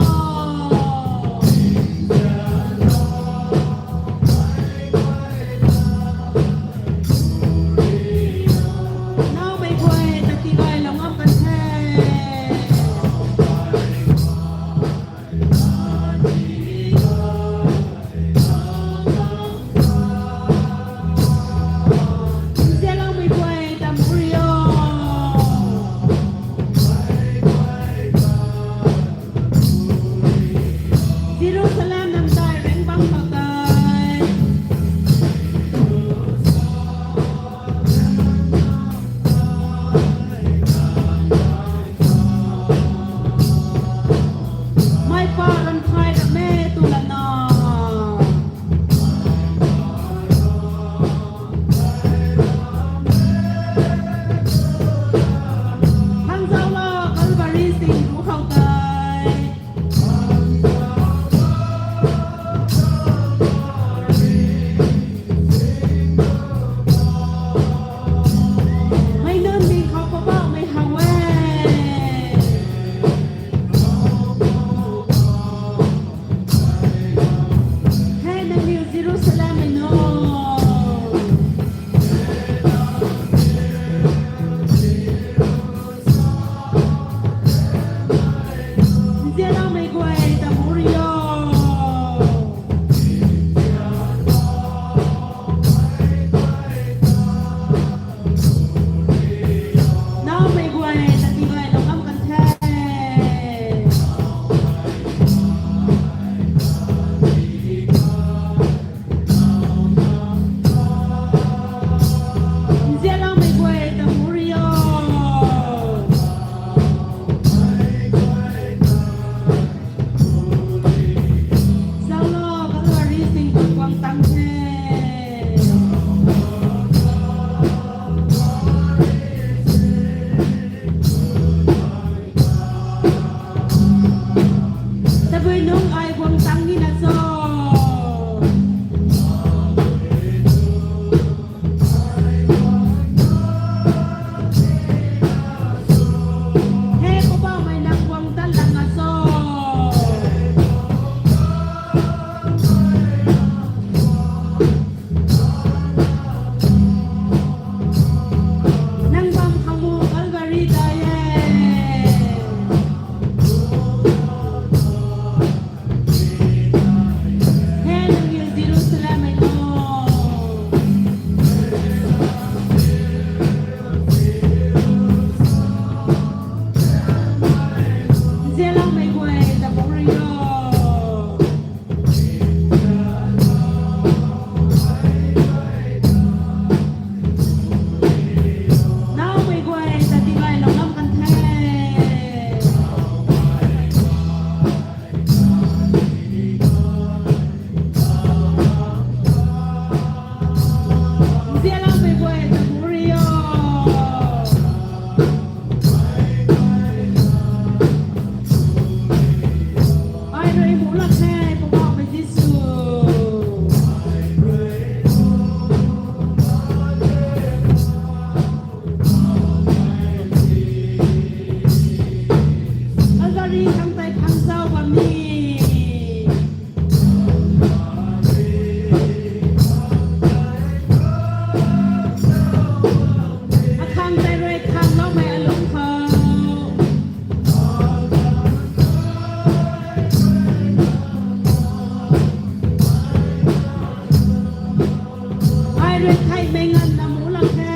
Theihmei nganvna mu lak the.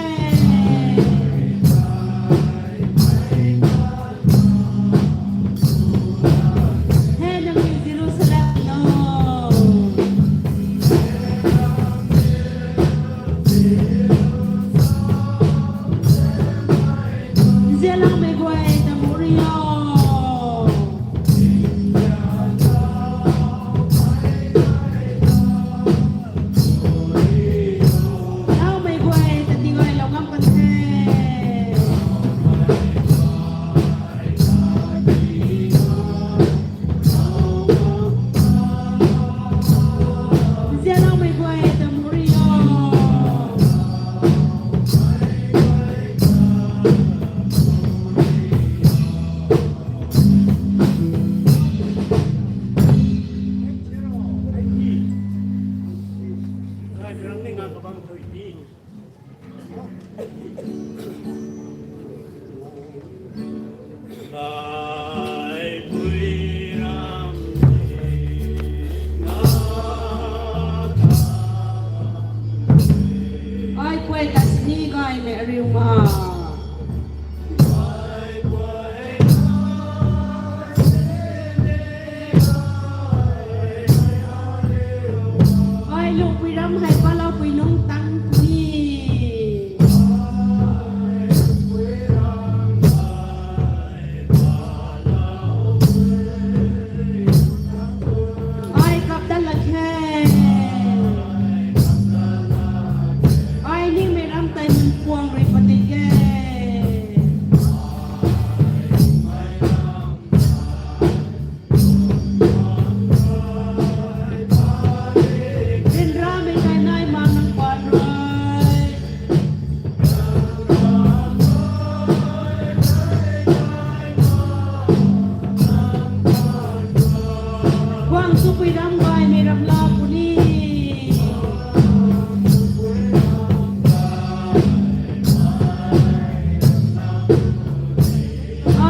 He nangniw Jerusalem no. Nzianloumei guay ta mu rio. Loumei guay ta tigaylou ngam kan the. Nzianloumei guay ta mu rio. Ai kuay ta sini gaymei ariu ma. Ai lungpui ram hei paloupui nungc tang puni. Ai kap dat lak khe. Ai ningmei ram tei nunc puang rui padik e. Ryanramei tei nai ma nang pan rui. Guang sw pui ram gaymei ram la puni.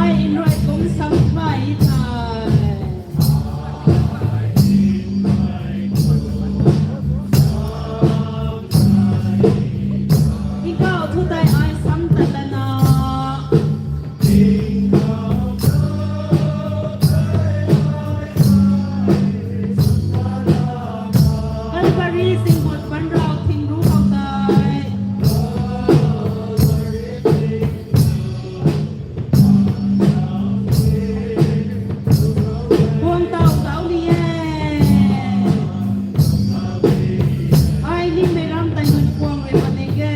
Ai nrui kum sam mai thei. Tingkauh thu tei ai sam tat lana. Calvary singmut panrau thingru khou tei. Puang tau tau ni e. Ai ningmei ram tei nunc puang rui padik e.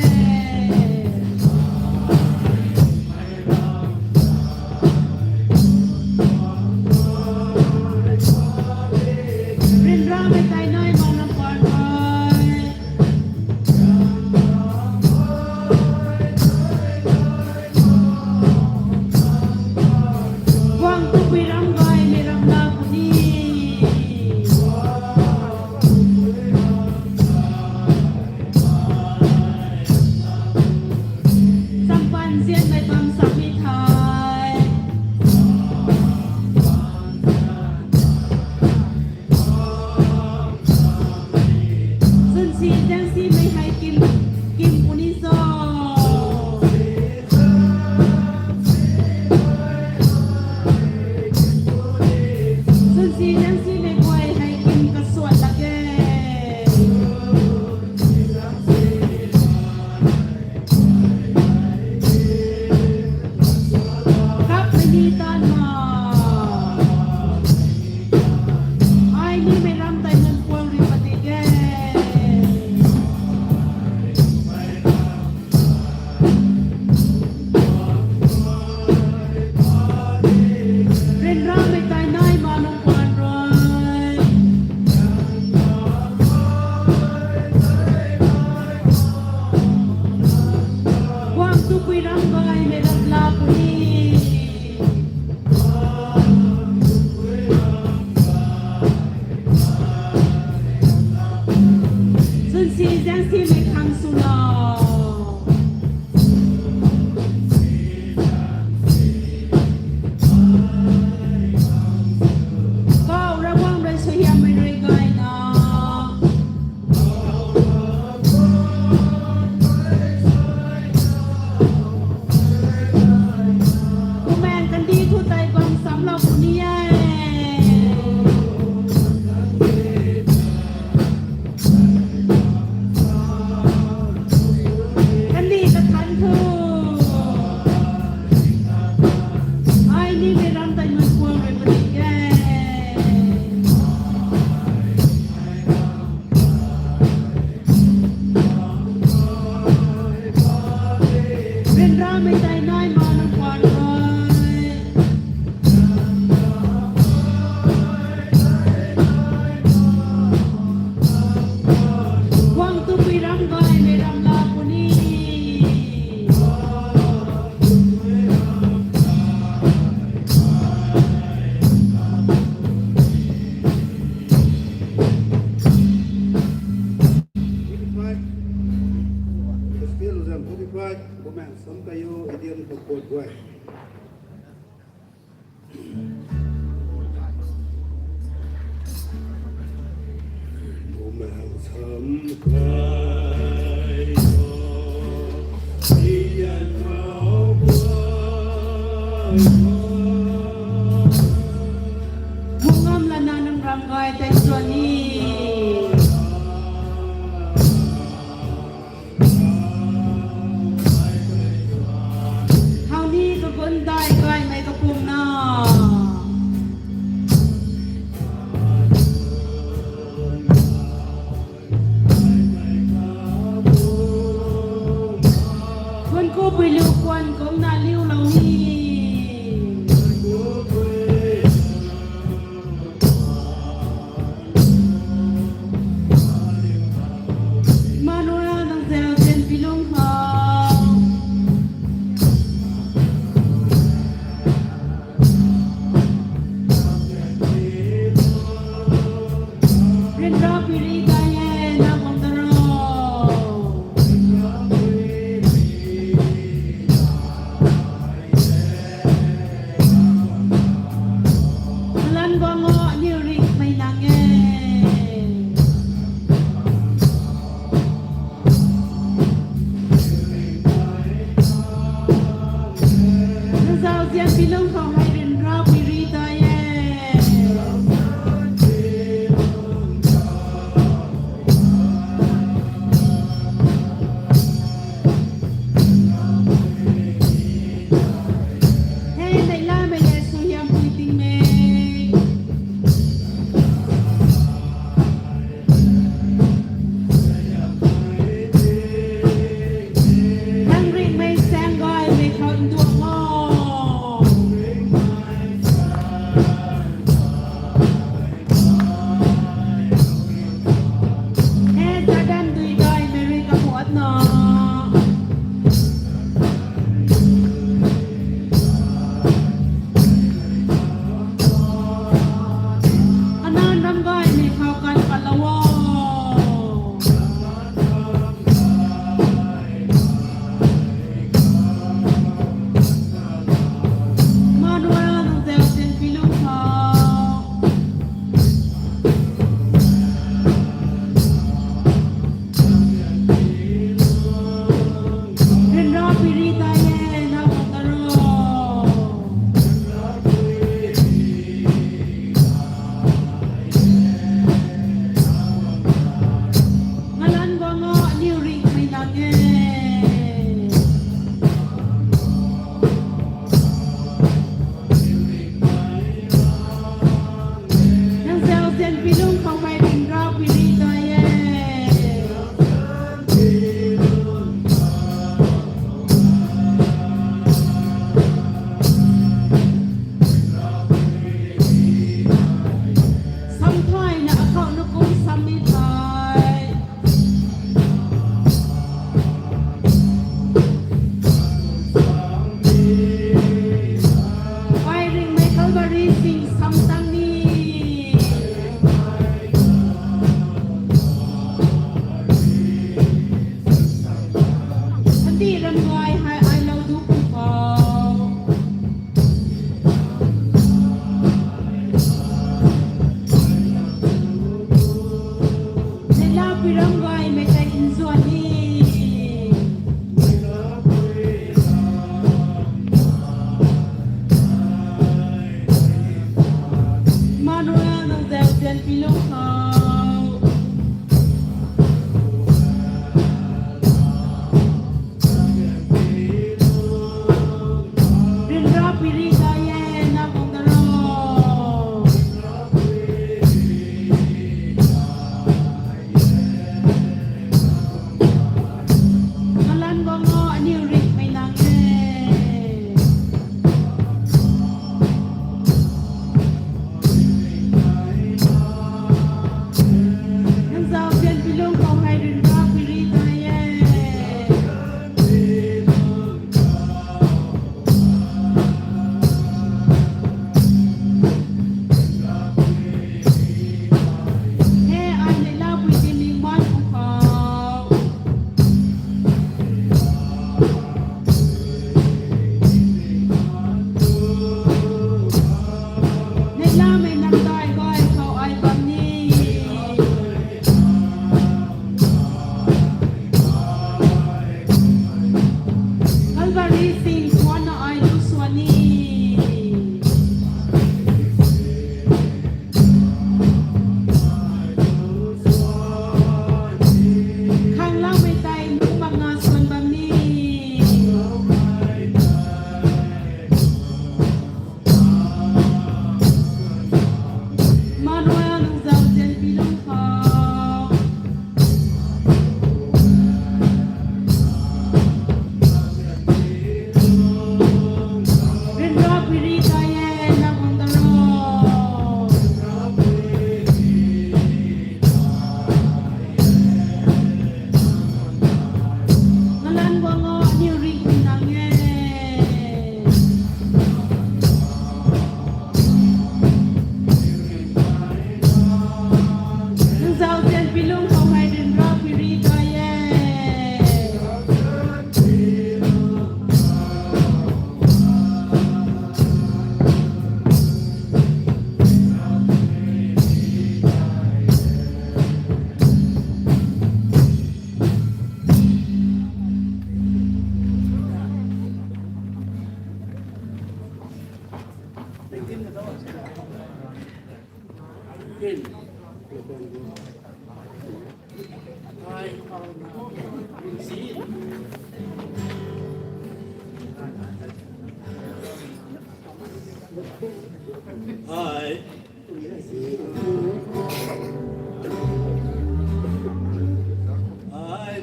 Ryanramei tei nai ma nang pan rui. Guang tu pui ram gaymei ram la puni. Sampan zianmei bam sami thei. Sunsi zaengsimei hei kim, kim puni so. Sunsi zaengsimei guay hei kim kasuan lak e. Kapmei ni tan ma. Ai ningmei ram tei nunc puang rui padik e. Ryanramei tei nai ma nang pan rui. Guang tu pui ram gaymei ram la puni. Sunsi zaengsimei khang swna. Kau Ravguangc rui suaihiammei rui gayna. Right, Bumaengh Samkayo Indian Kakuat Guay. Bumaengh Samkayo Indian Kakuat Guay. Mungam lana nang ram gay tei suan ni. Hau ni kagun dai gaymei kapumna. Kun ku pui liu kuan kungna liu lou ni. Emmanuel nang zau zian pi lung khou. Ryanra piri dai e, nang guang ta ro. Kalan guang o, aniw ringhmei nang e. Nang zau zian pi lung khou hei ryanra piri dai e. Hei neihlamei le suaihiam pui tingmei. Nang ringhmei saeng gaymei khou nduang o. He Jordan dui gaymei rui kapuatna. Kanan ram gaymei khou kan patlou o. Emmanuel nang zau zian pi lung khou. Ryanra piri dai e, nang guang ta ro. Ngalan guang o, aniw ringhmei nang e. Nang zau zian pi lung khou hei ryanra piri dai e. Samthayna akhou na kum sammei thei.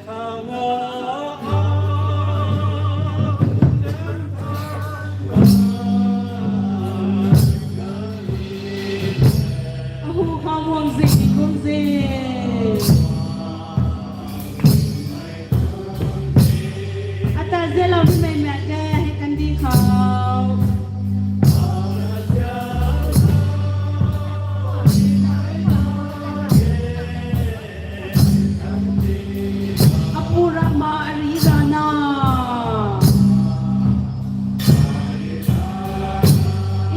Ahu khou guang zi, guang zi. Ata zilou nimei mak ge, hei kandih khou. Apu Rama ari rana.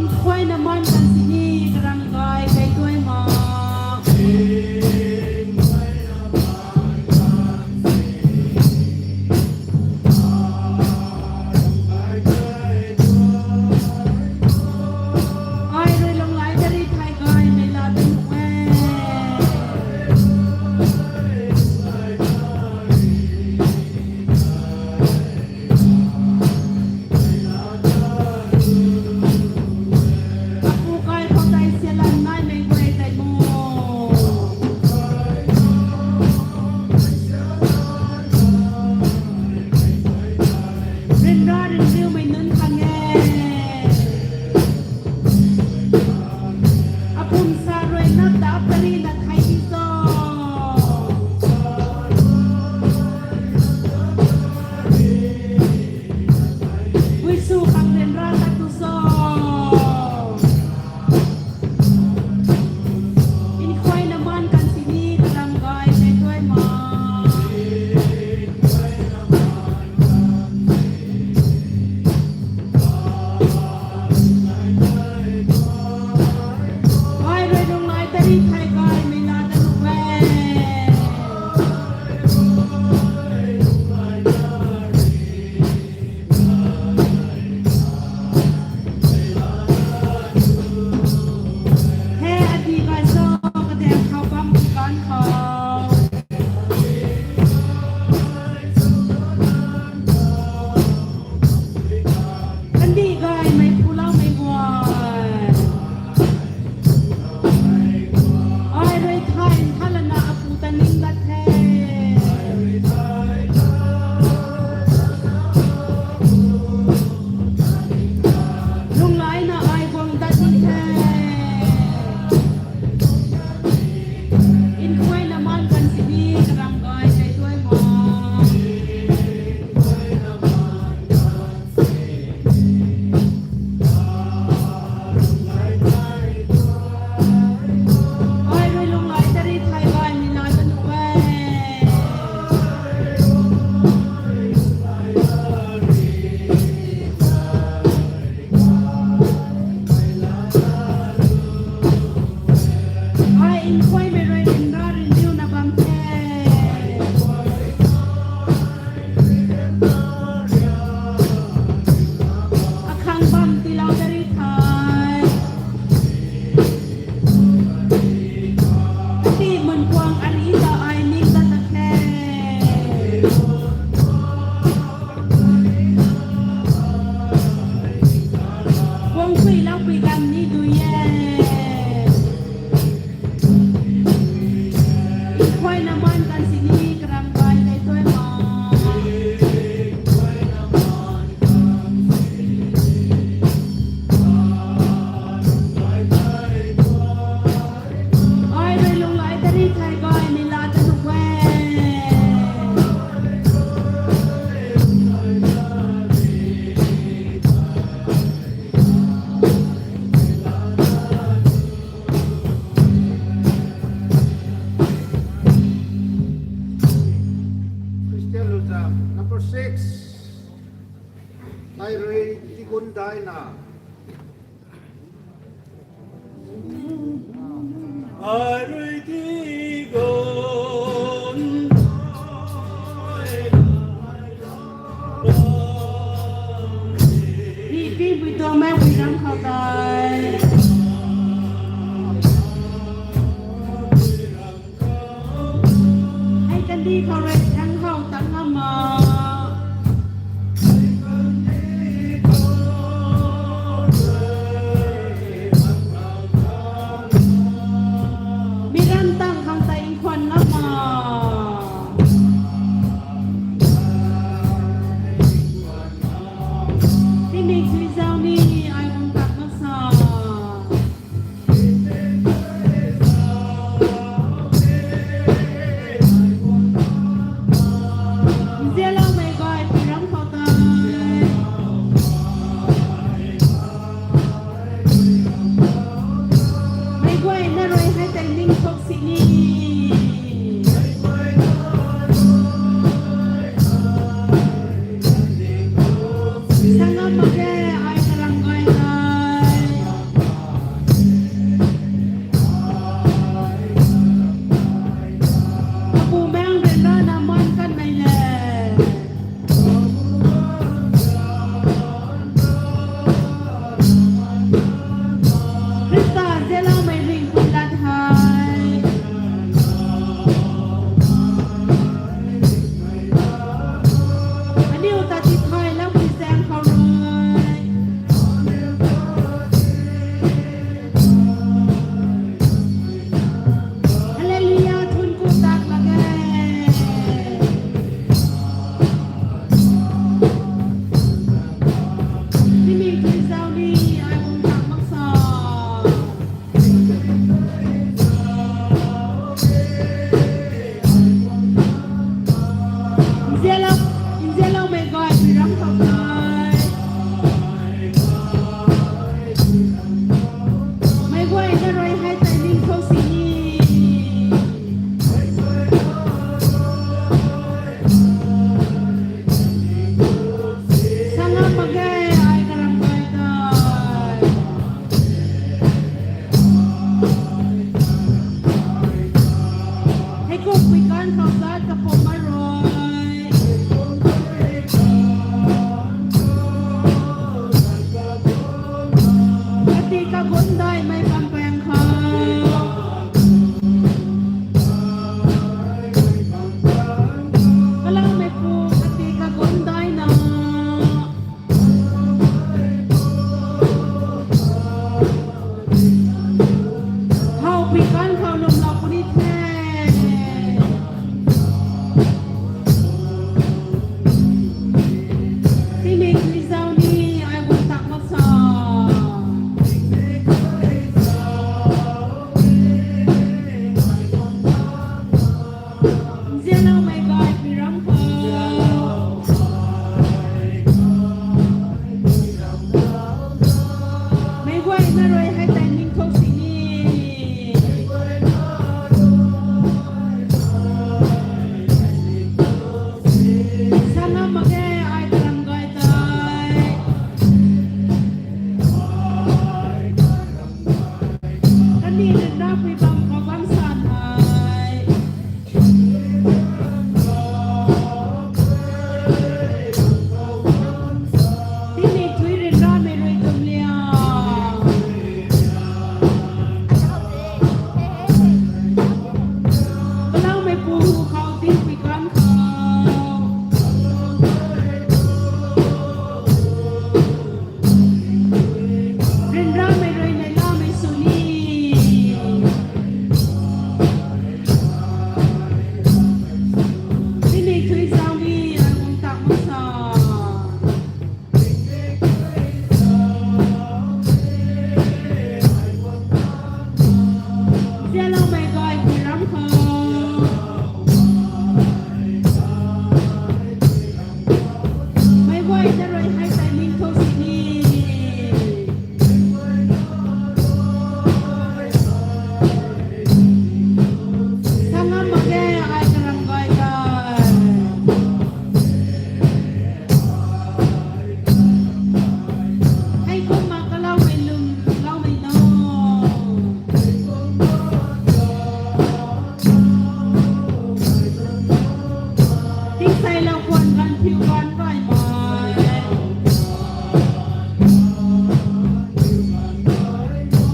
Nkhuayna man kan sini karam gay kai tuai ma. Ai rui lunglai tari thai gaymei la tanu e. Apu kai khou tei sialan naimei guay tei mu. Ryanra ryanriumei nunc khang e. Apum sa rui nap ta ap tari na thai di so. Gui sw khang ryanra ta tu so. Nkhuayna man kan sini karam gay kai tuai ma. Ai rui lunglai tari thai gaymei la tanu e. He adi gay so, kadem khou bam kan khou. Kandih gaymei phuloumei guay. Ai rui thay ntha lana apu ta ning lat the. Lunglaina ai guang dat ni the. Nkhuayna man kan sini karam gay kai tuai ma. Ai rui lunglai tari thai gaymei la tanu e. Ai nkhuaymei rui ryanra ryanriuna bam the. Akhang bam tiilou tari thai. Kati mun puang ari ta ai ning tat na the. Puang suiloupui ganv ni dui e. Nkhuayna man kan sini karam gay kai tuai ma. Ai rui lunglai tari thai gaymei la tanu e. Christian Luther, number six. Ai rui tigun daina. Ai rui tigun. Ri pi bui tuang mei bui ram khou tei. Hei kandih khou rui thang how tang ngam ma. Mi ram tang khang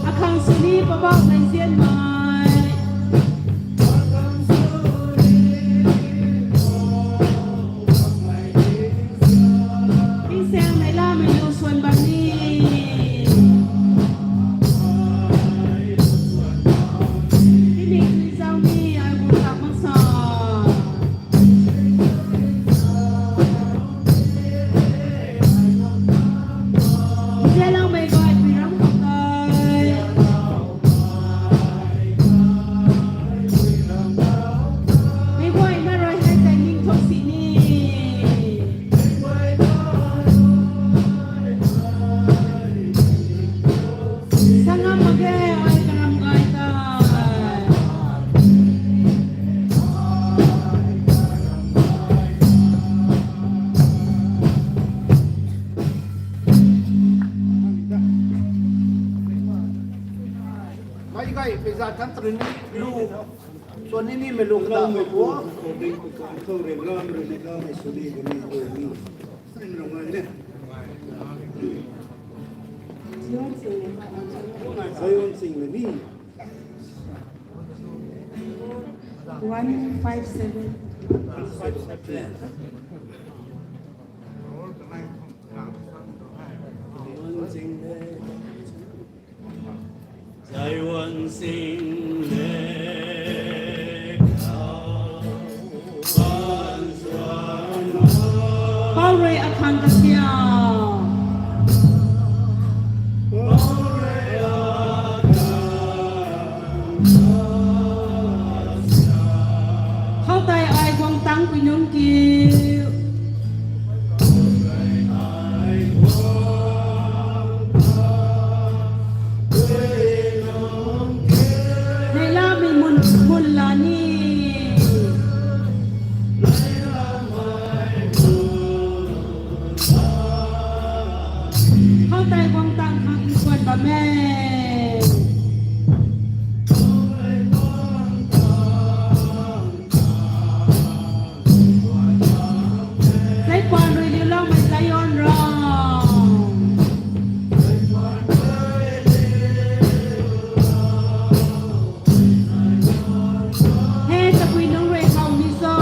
Akhang sini Poubauhmei nzianmei. Tingsaeng neihlamei lu suan bam ni. Tingmik tui zau ni ai gu tak mak sa. Nzianloumei guay pui ram khou tei. Meic guayna rui hei tei ning thuk sini. Sa ngam mak ge, ai karam gay tei. Meic guay pei zat kan trin ni lu. Suan ni ni mei lu kata mei pu. Khou ring khou ring ram rui ni lam mei sw ni kani lu ni. Rin rong ai ne. Zion Singh le ni. One five seven. Zion Singh le. Pou rui akhang kasiam. Khou tei ai guang tang pui nunc kiu. Neihlamei mun, mun la ni. Khou tei guang tang khang nsuan bam e. Zeipan rui liuloumei Zion rui. He tabui nunc rui khou ni so.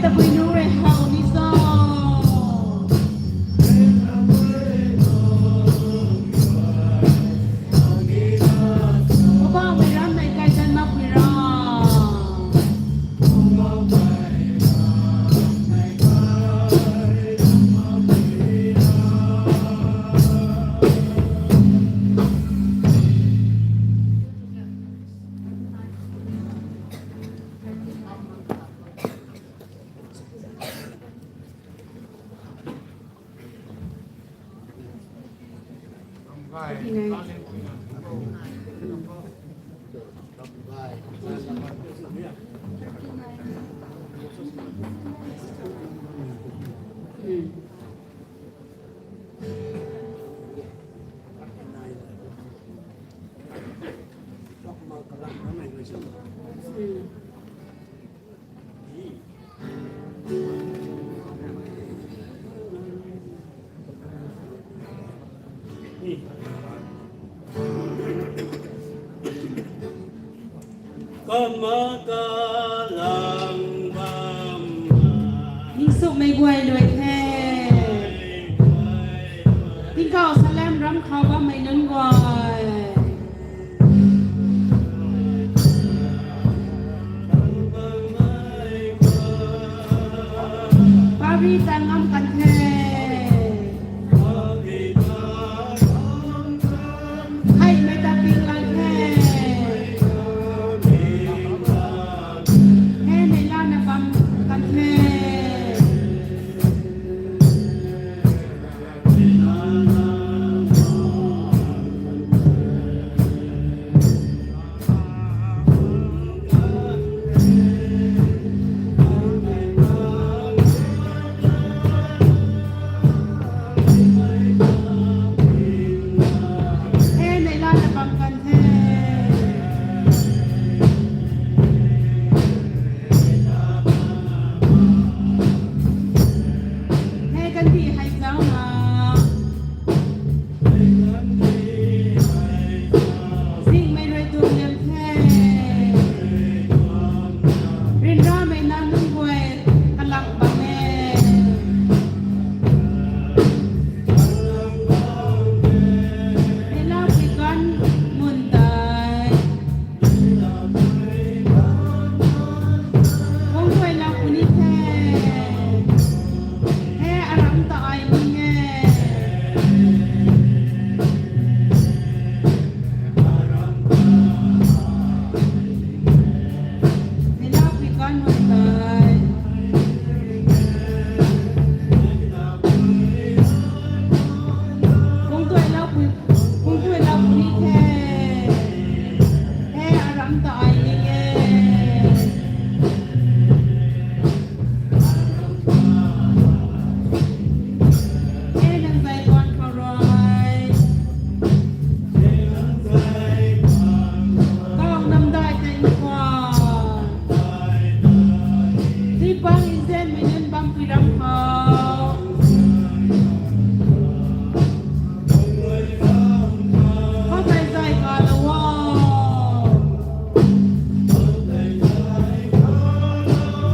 Tabui nu rui how ni sa. Poubauhmei ram nei kai tan mak pui ra. Kama kalang bam. Ningsukmei guay lui the. Tingkauh Salem ram khou bammei nunc guay. Pari ta ngam kan the. Heimei ta ping lan the. Hei neihla na bam kan the. Hei neihla na bam kan the. Hei kandih hei zauc na. Singmei rui tuang liam the. Ryanramei na nunc guay kalak bam e. Neihla pui kan mun tei. Kung tuai la puni the. Hei aram ta ai ni e. Neihla pui kan mun tei. Kung tuai la pui Kung tuai la puni the. Hei aram ta ai ni e. Hei nang zai tuan khou rui. Kau nam dai tei khwan. Tipang nzianmei nunc bam pui ram khou. Khou tei zay ka lou o.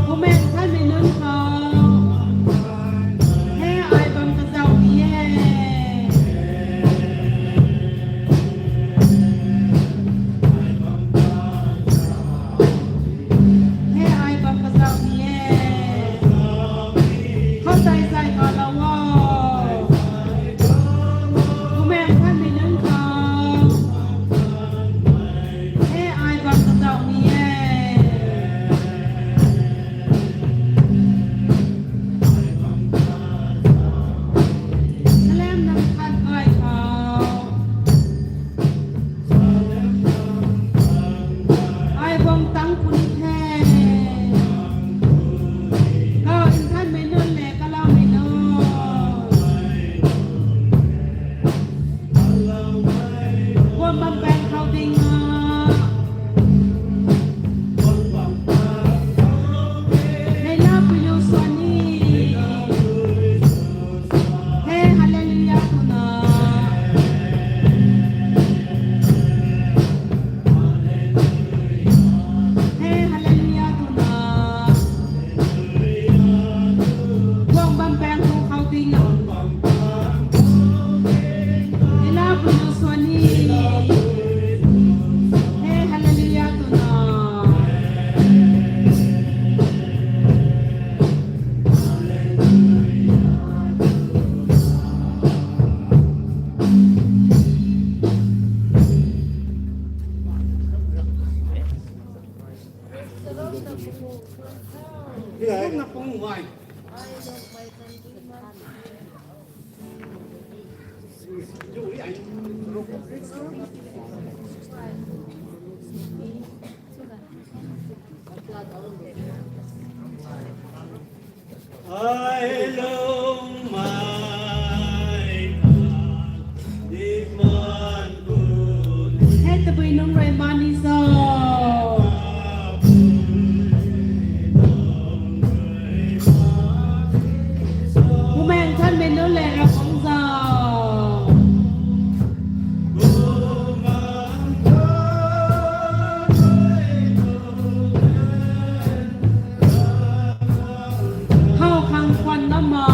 Kummei thanmei nunc khou. Hei ai bam kazauh ni e. Hei ai bam kazauh ni e. Khou tei zay Why? I long my God, if man could. Hei tabui nunc rui mani zo. Bumaengh Nthanmei nunc le Ravguangc zau. How khang khwan ngam ma.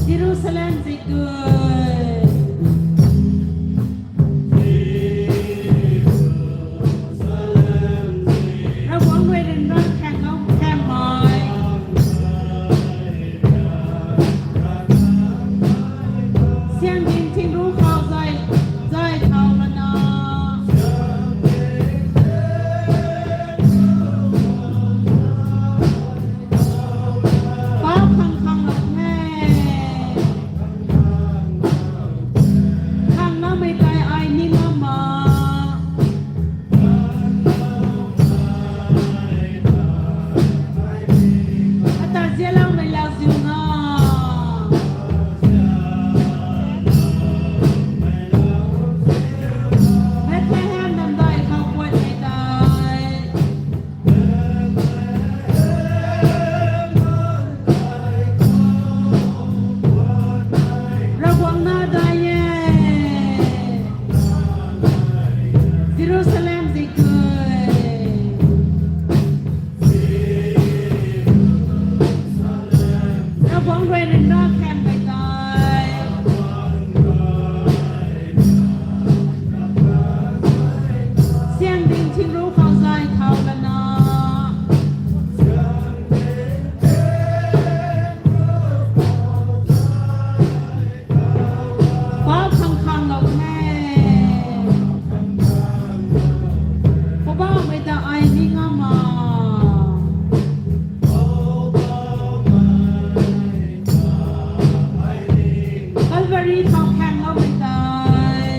Jerusalem zikui. Ravguangc rui ryanra khang ngam khang mai. Siang ding thingru khou zay, zay thau lana. Paap khang khang lou the. Khang namei tei ai ni ngam ma. Ata zialaumei lauziu na. Bethlehem namdai khou puatmei tei. Ravguangc na dai e. Jerusalem zikui. Ravguangc rui ryanra khang mei tei. Siang ding thingru khou zay thau lana. Paap khang khang lou the. Poubauhmei ta ai ni ngam ma. Calvary khou khang loumei tei.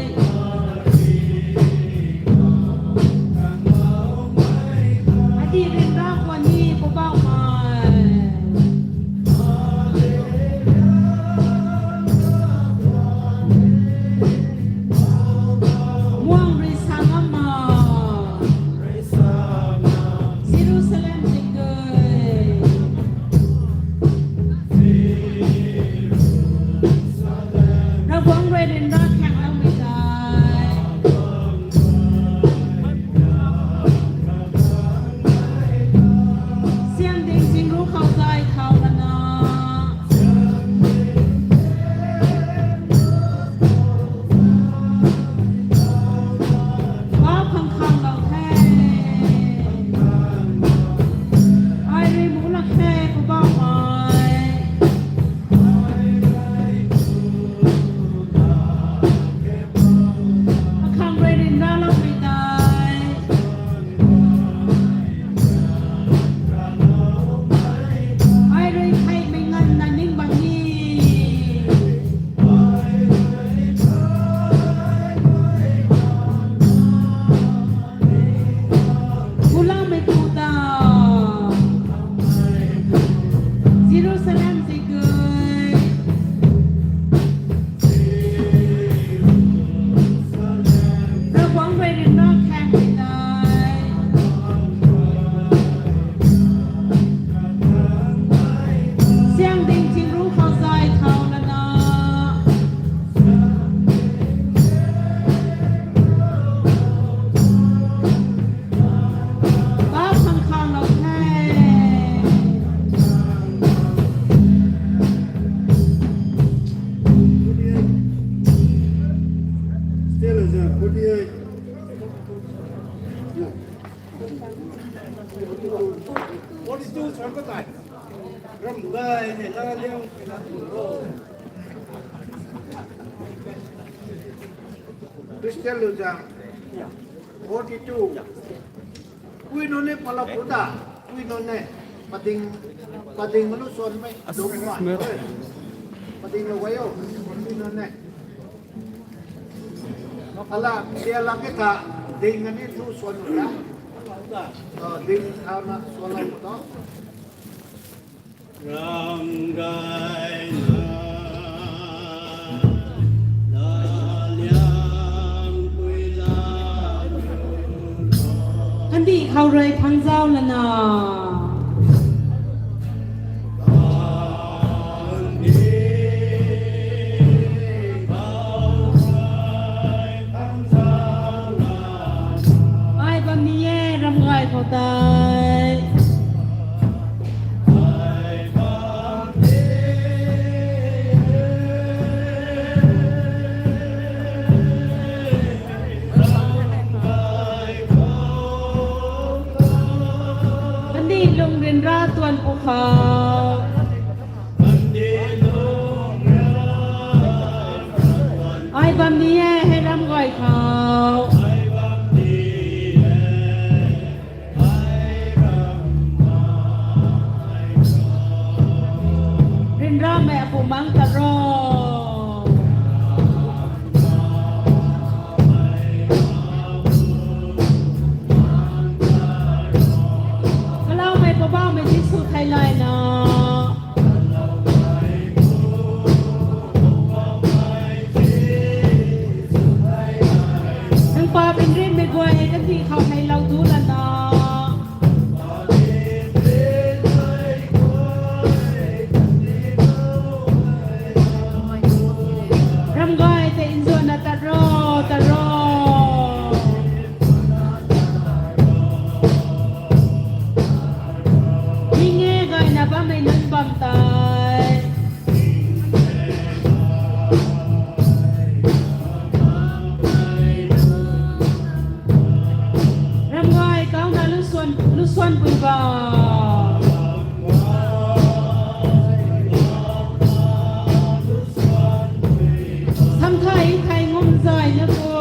Adi ryanra khwan ni Poubauhmei. Muang rui sa ngam ma. Jerusalem zikui. Ravguangc rui ryanra khang loumei tei. Siang ding thingru khou zay thau lana. Paap khang khang lou the. Ai rui mu lak the Poubauhmei. Akhang rui ryanra loumei tei. Ai rui theihmei nganvna ning bam ni. Kulamei pu ta. Jerusalem zikui. Ravguangc rui ryanra khang mei tei. Siang ding thingru khou zay thau lana. Paap khang khang lou the. Still is a forty-eight. Forty-two chang ka tai. Ram gay ne la liang. Christian Luzang, forty-two. Kui nunc ni pala puta. Nunc ne, pading, pading manu suan mei, dum ma, pading lou guay o, nunc ne. Ala, tia lak ke tha, ding ani thu suan na. Ah, ding thau na suan lou to. Ram gay na, la liang pui la. Kandih khou rui phang zau lana. Ai bam ni e, ram gay khou tei. Kandih lung ryanra tuan pw khou. Ai bam ni e, hei ram gay khou. Ryanramei apu mang tat ro. Kalaumei Poubauhmei Jisu thei layna. Nang paap nrinmei guay kandih khou hei lou du lana. Ram gay tei nzuanna tat ro, tat ro. Ning e gayna bammei nunc bam tei. Ram gay kauna lusuan, lusuan pui ba. Sam thay thay ngum zay na ko.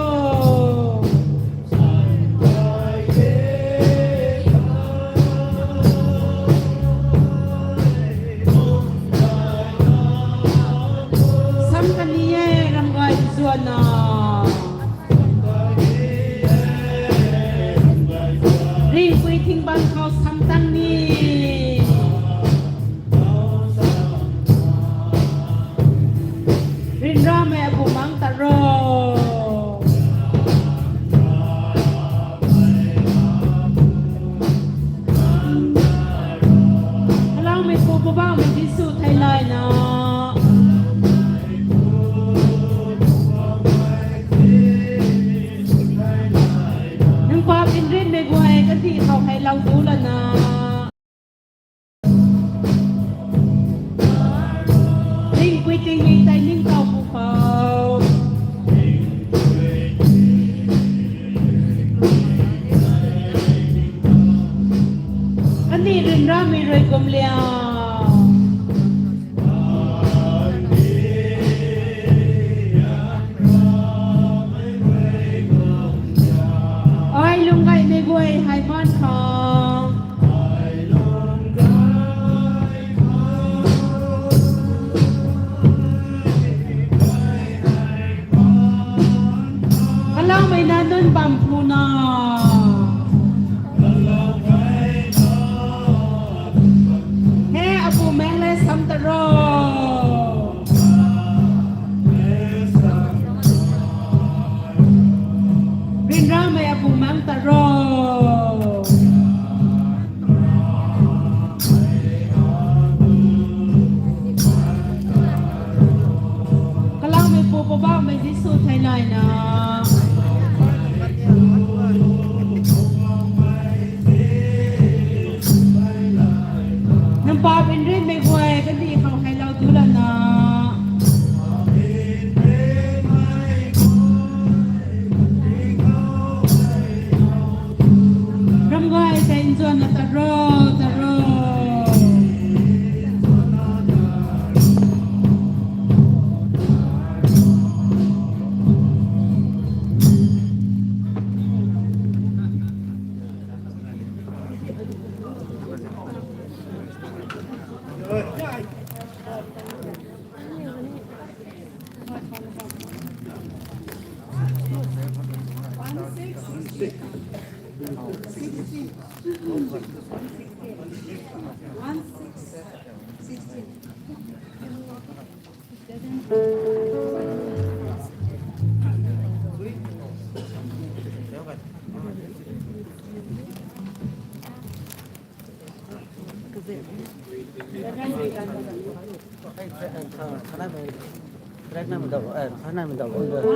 Sam kani e ram gay zuanna. Ringpui thing bang khou sam tang ni. Ryanramei apu mang tat ro. Kalaumei Pu Poubauhmei Jisu thei layna. Nang paap nrinmei guay kandih khou hei lou du lana. Ringpui tingmik tei ningtow pw khou. Kandih ryanramei rui kum liang. Ai lung gaymei guay hei maan khang. Kalaumei na nunc bam phu na. He apu meng le sam tat ro. Ryanramei apu mang tat ro. Kalaumei Pu Poubauhmei Jisu thei layna. Nang paap nrinmei guay kandih khou hei lou du lana. Ram gay tei nzuanna tat ro, tat ro. One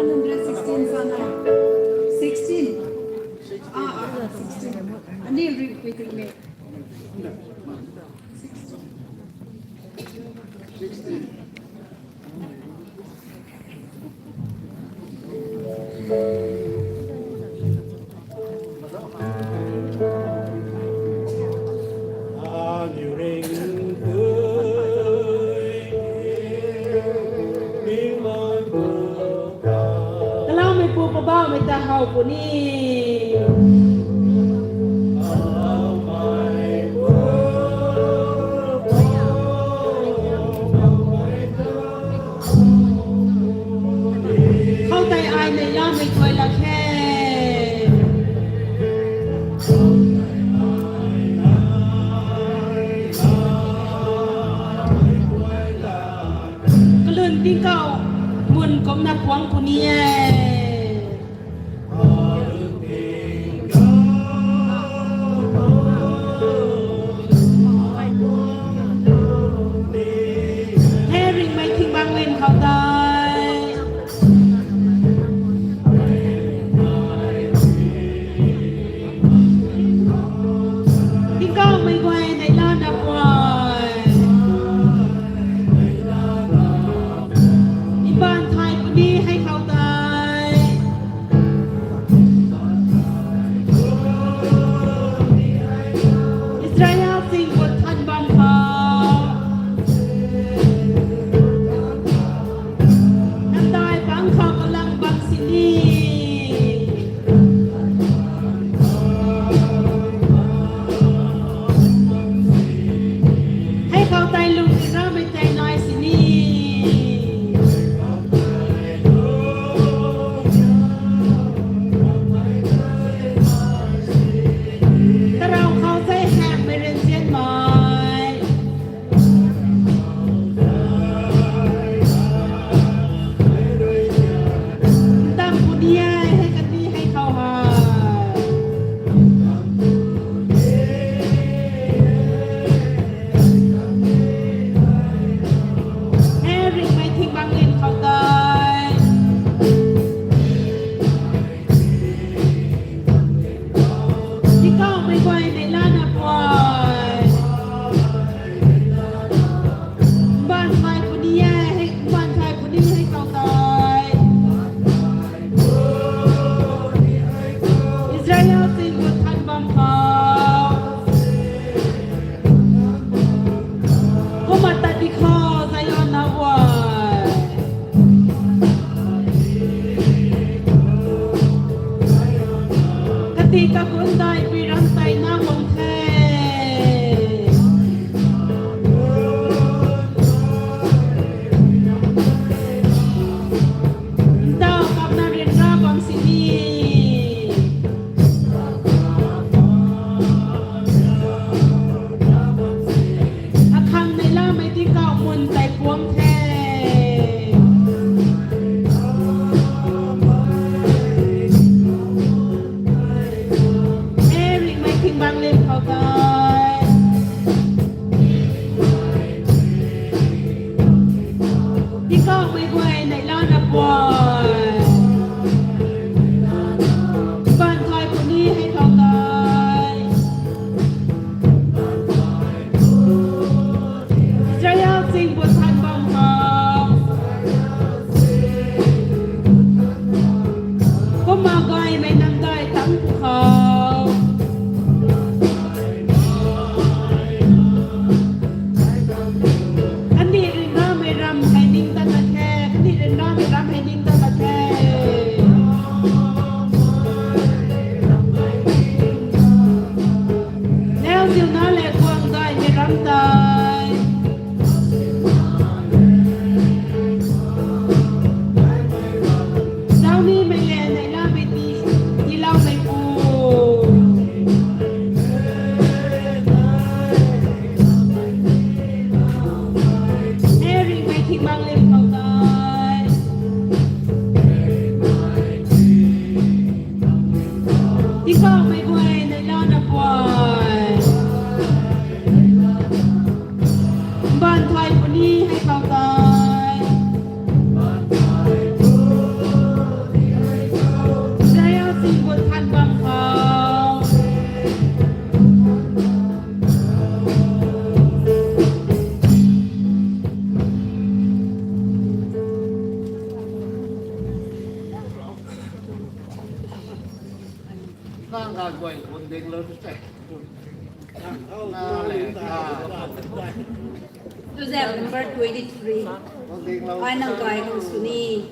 hundred sixteen sana. Sixteen. Ah, ah, sixteen. Ani repeat me. Sixteen. Kalaumei pu, Poubauhmei ta how puni. Khou tei ai mei lamei kuay lak khe. Kalun tingkauh mun kumna puang puni e. Tuzak number twenty-three. Ai nang kai kang suni.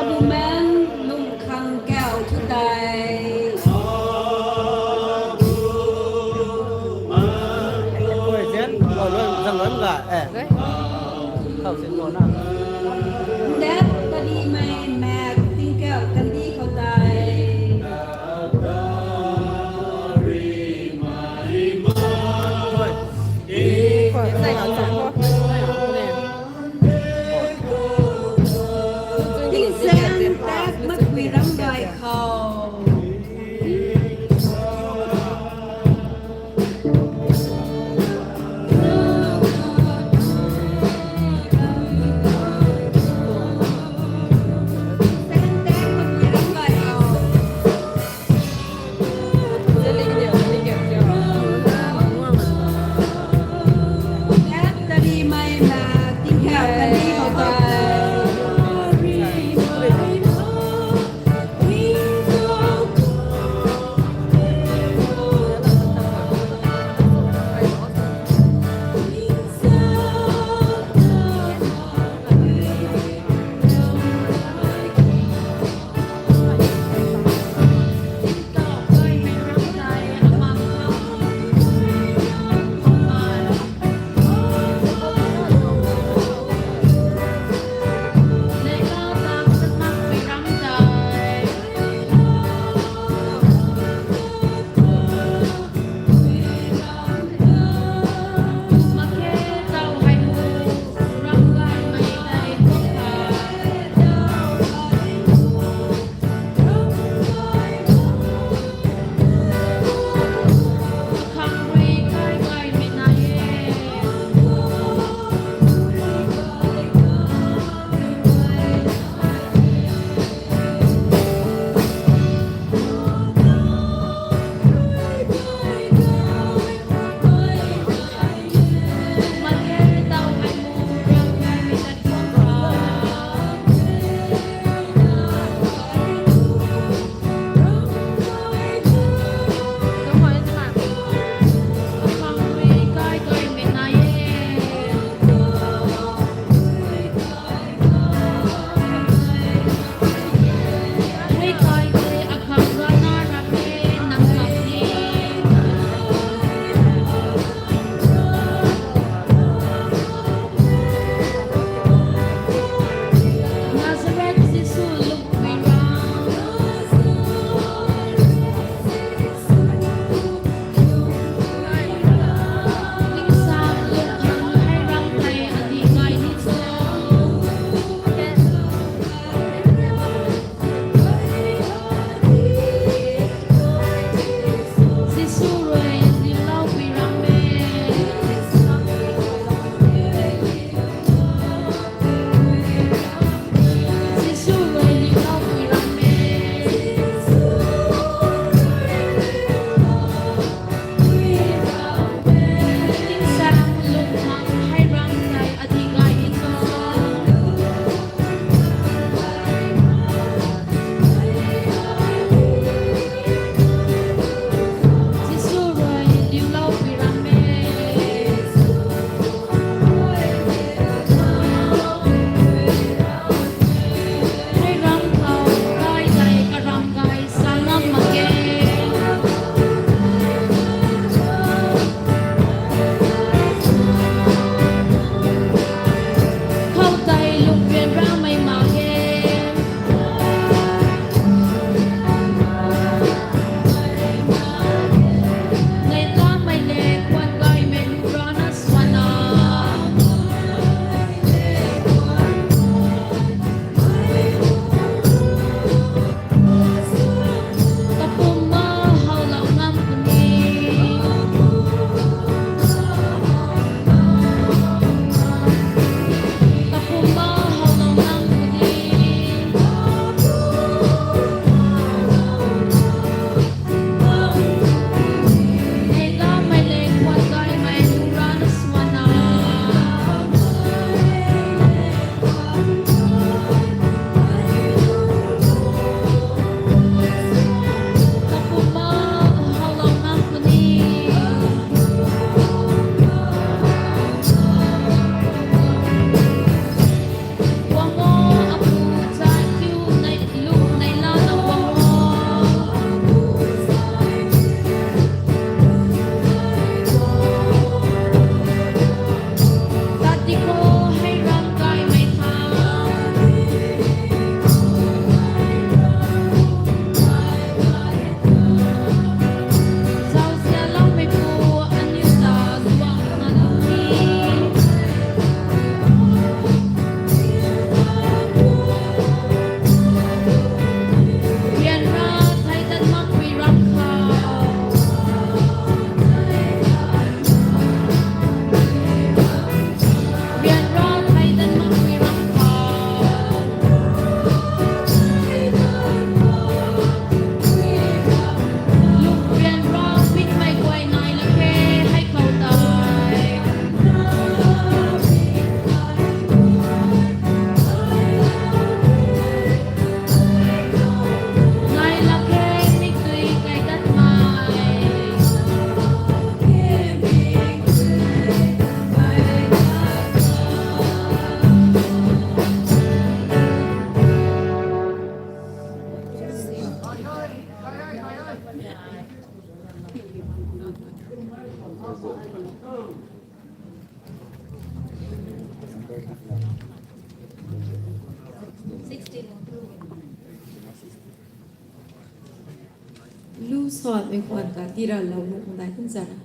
Abumaeng lung khang kau thu tei. Koi zen, koi lun, zang lun ga, eh. Khou sin kau na. Ndat kadimei maek tingkauh kandih khou tei. Tingsaeng tak makpui ramgay khou. Tingsaeng tak makpui Lu suanmei khwan ta tira lou nu kung dai kum zara.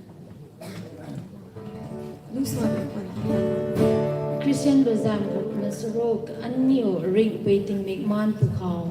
Lu suanmei khwan ta tira lou. Christian bazam group na sarok aniu ring pei tingmik man pu khou.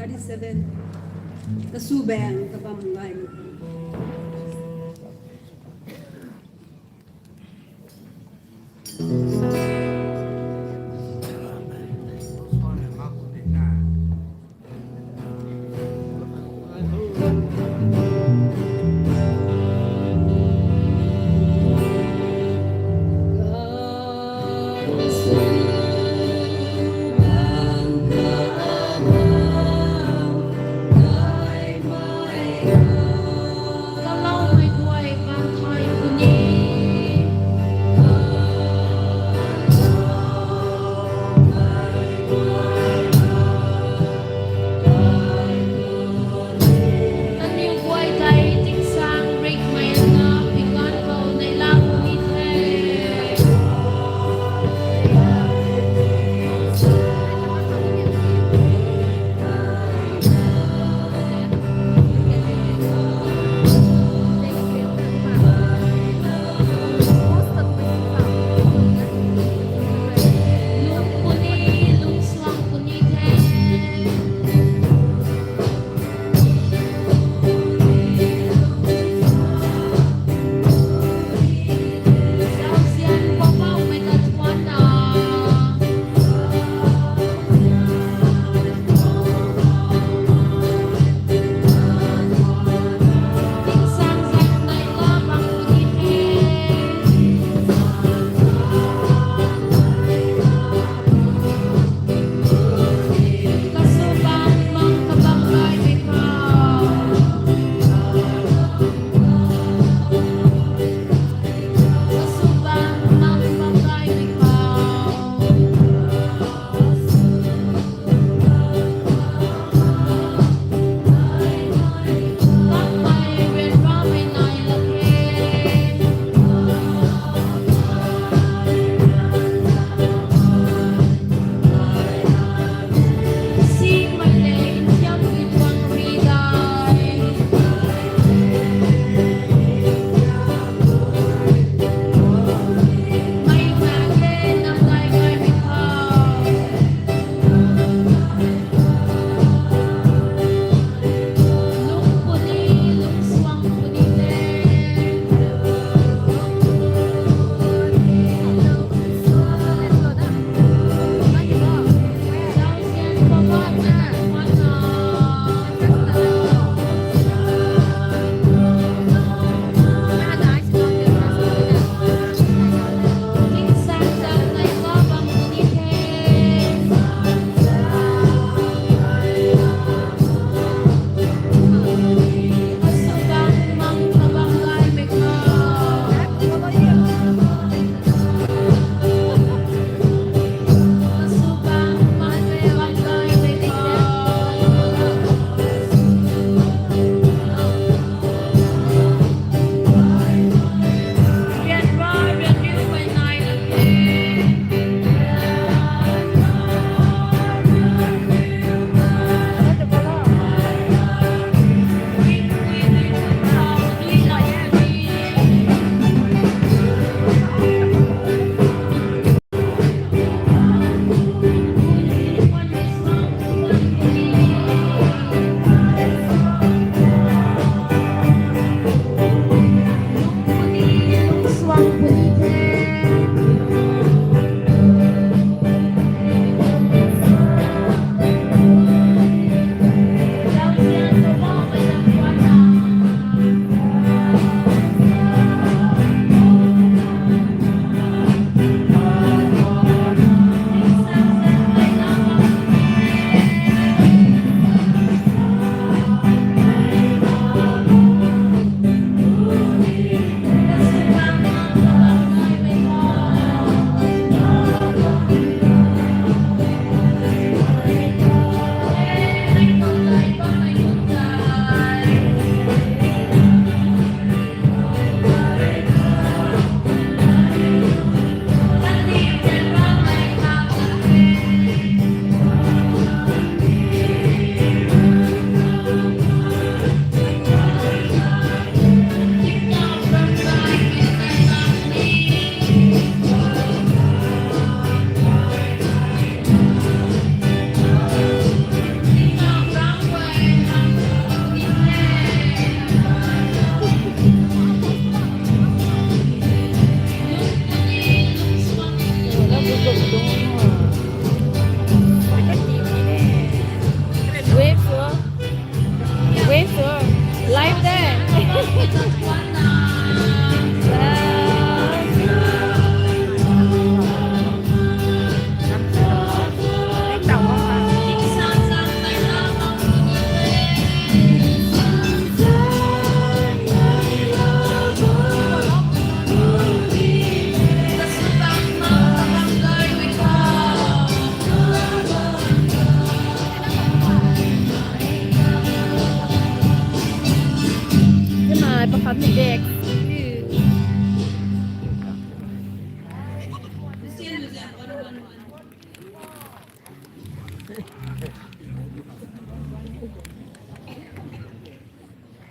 Thirty-seven. Kasu bang kabam ngai.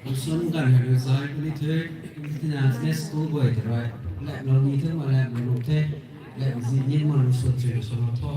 Usun kan hei zai kuni the, international school guay tei rui, lap lou ni the, ma lap lou the, lap zi ni ma lu sun chui lu sun lou tho.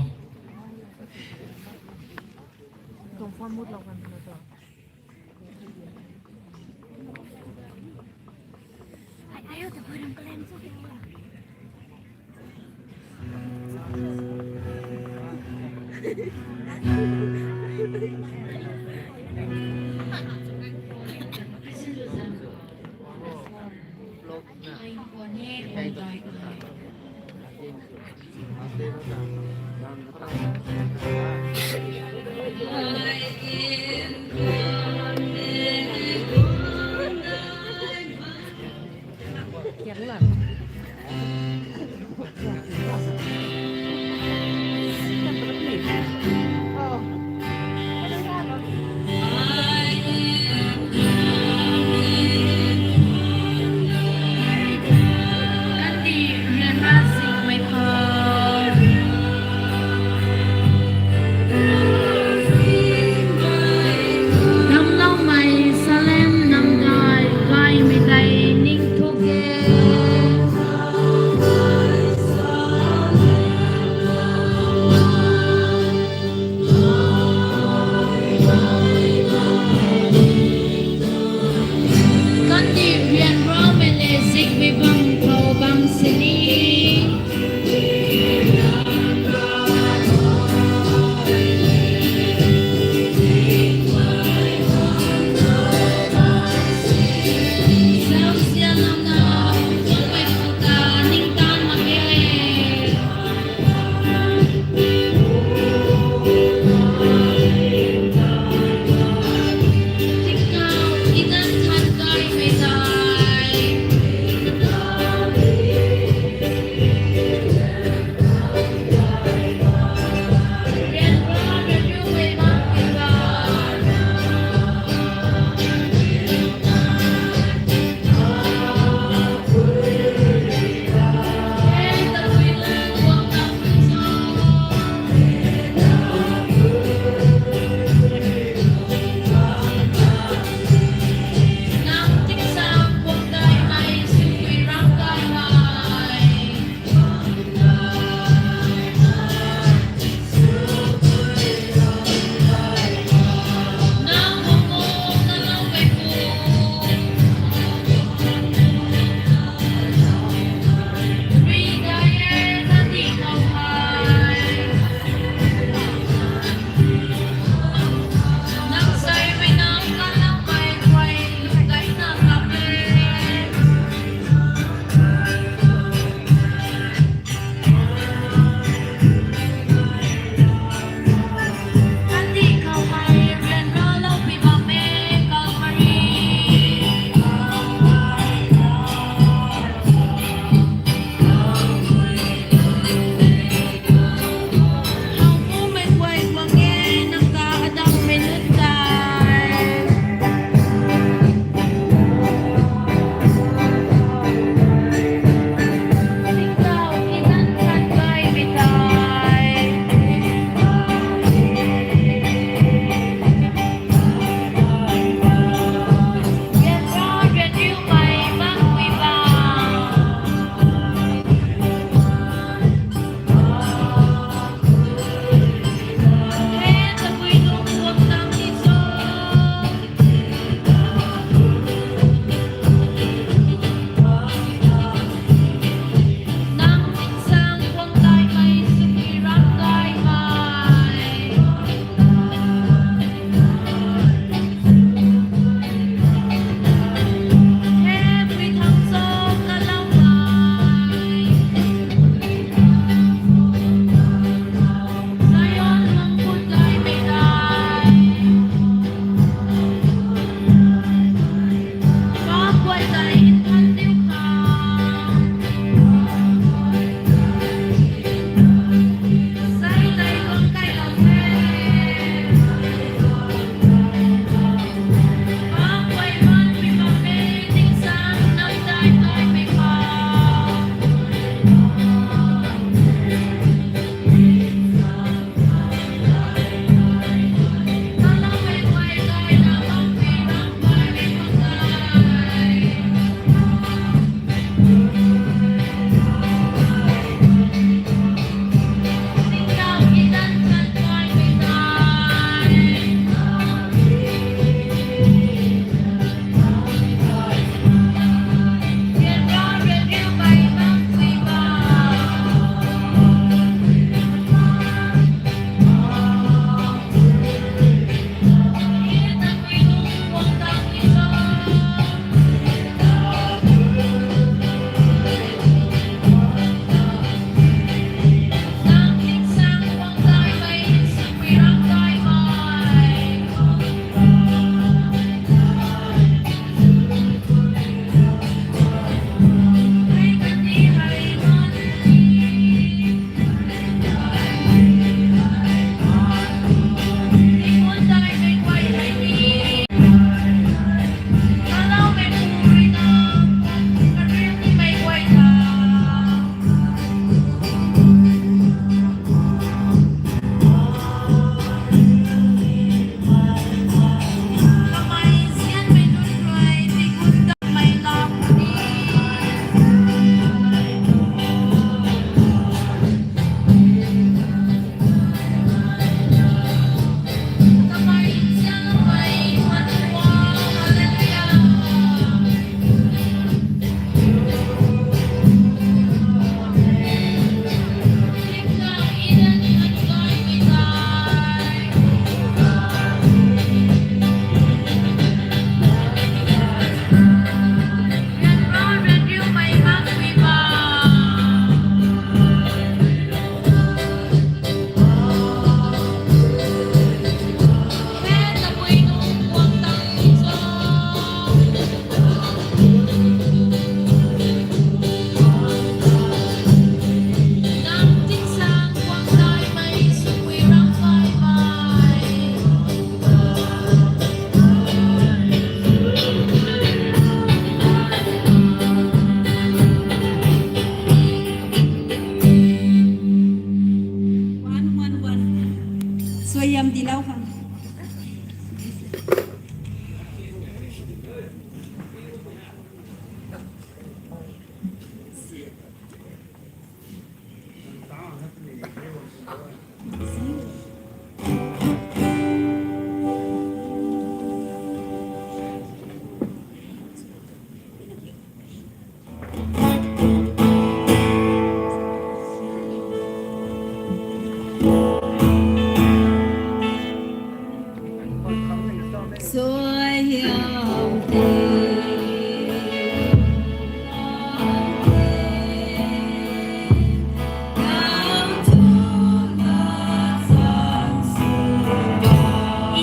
Payam dilou khang.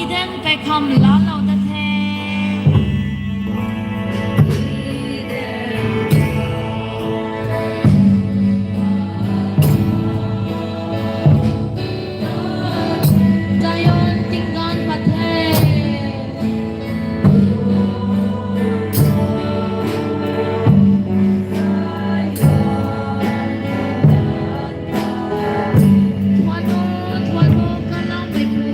Eden kaikham laalou da the. Zion tingganv pat the. Thuan o, thuan o, kalammei pu.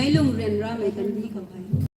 Lung ryanramei kandih khou hei.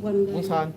Bungsan.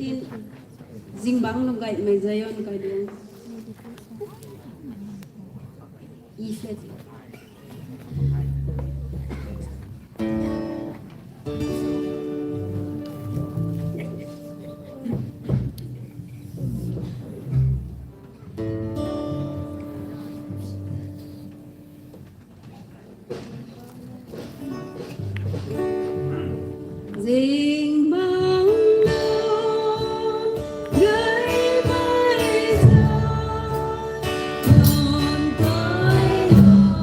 Tin, Zingbangc Lunggaymei Zion Kailuang. E flat. Zingbangc Lunggaymei Zion Kailuang.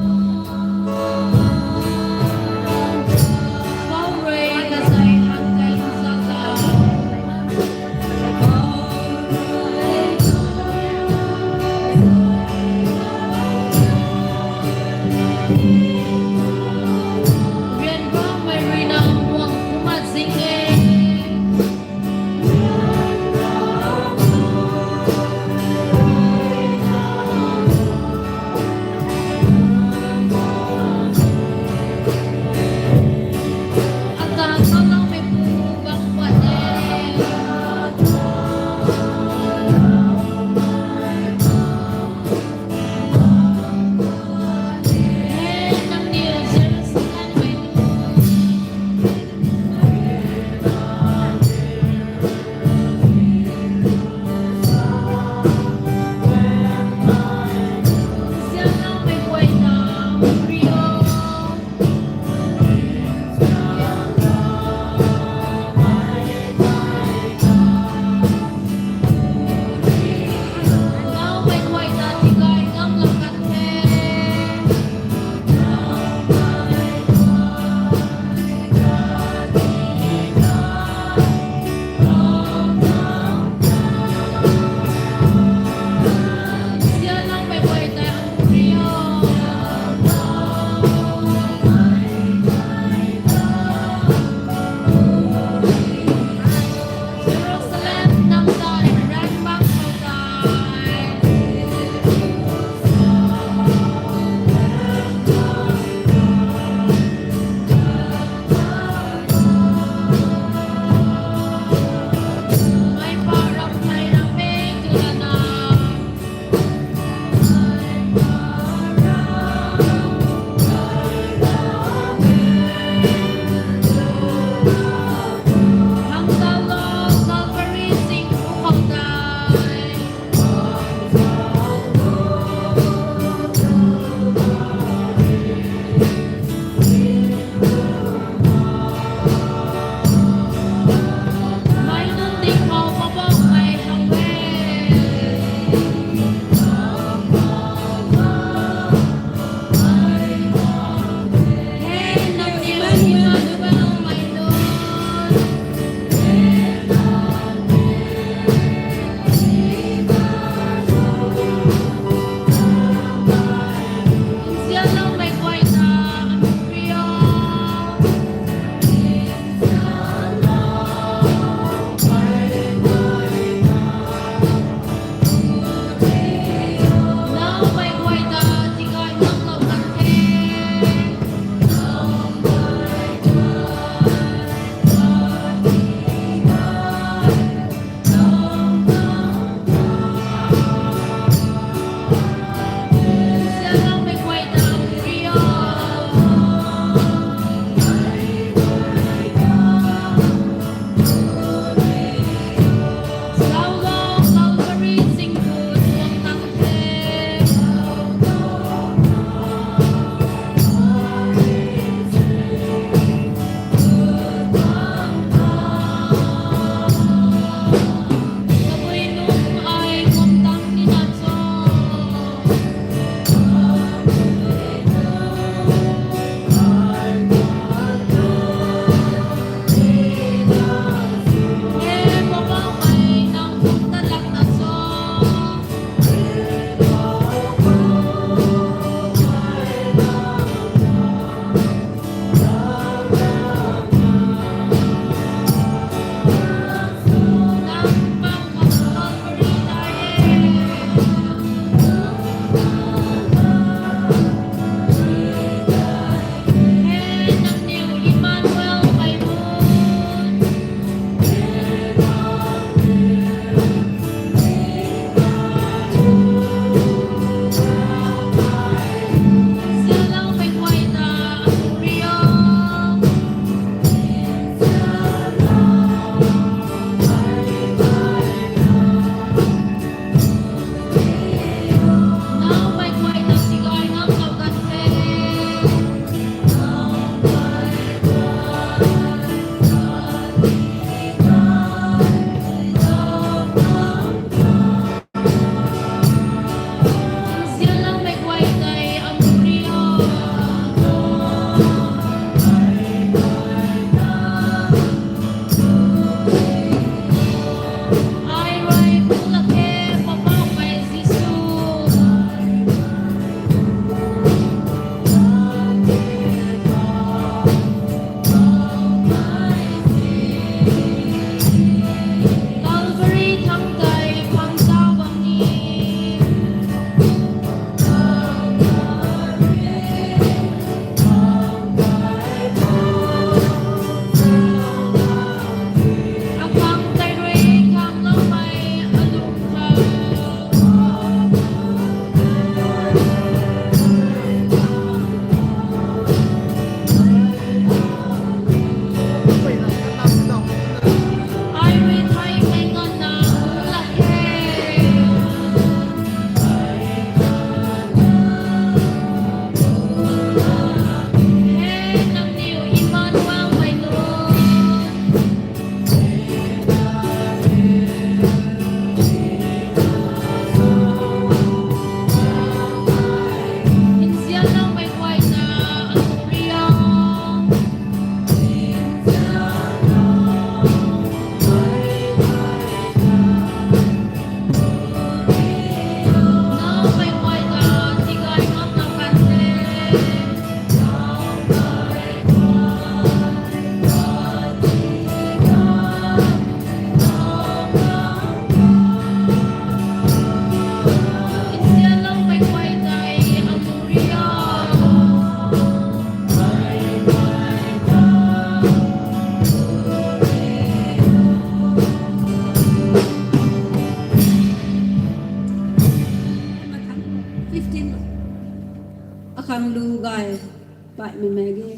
Mei mei ge.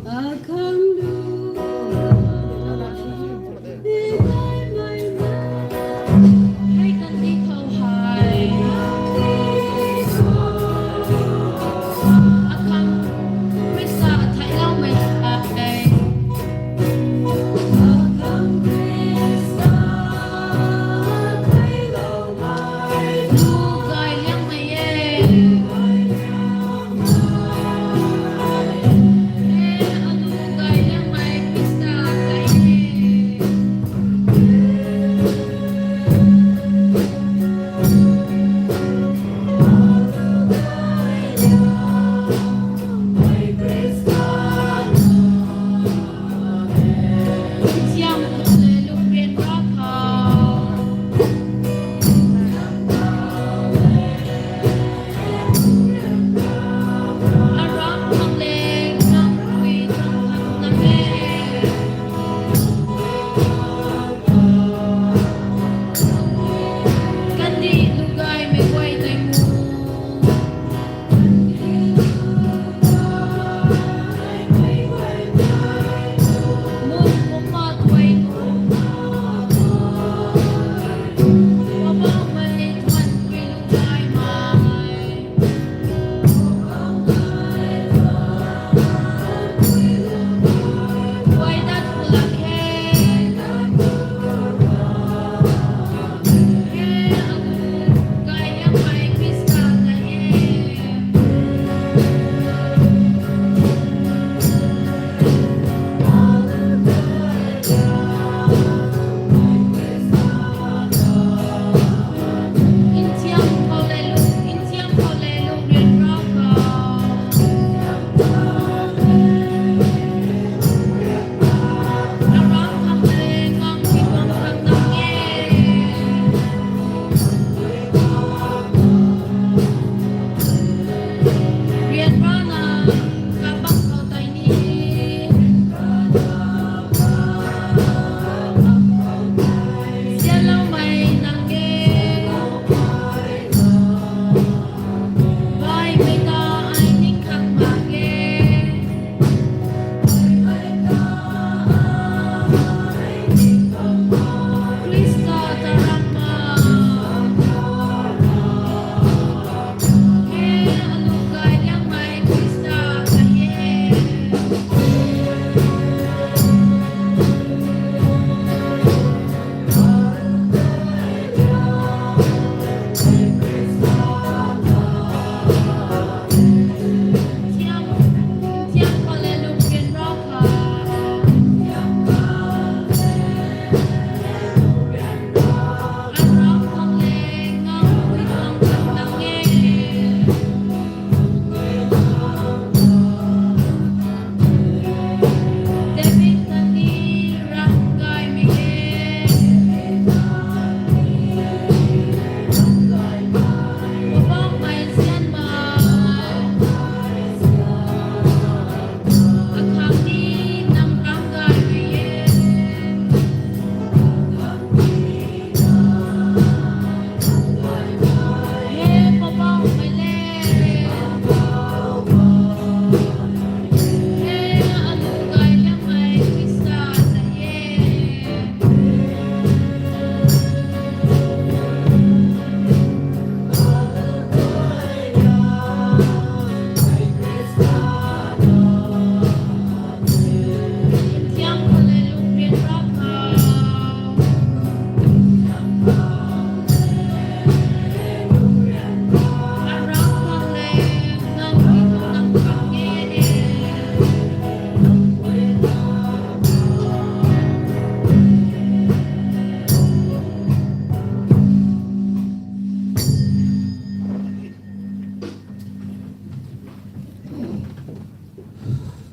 Akhang lu, hei kan di khou hei. Akhang Khrista theiloumei hei. Akhang Khrista theiloumei. Lu gay liangmei e.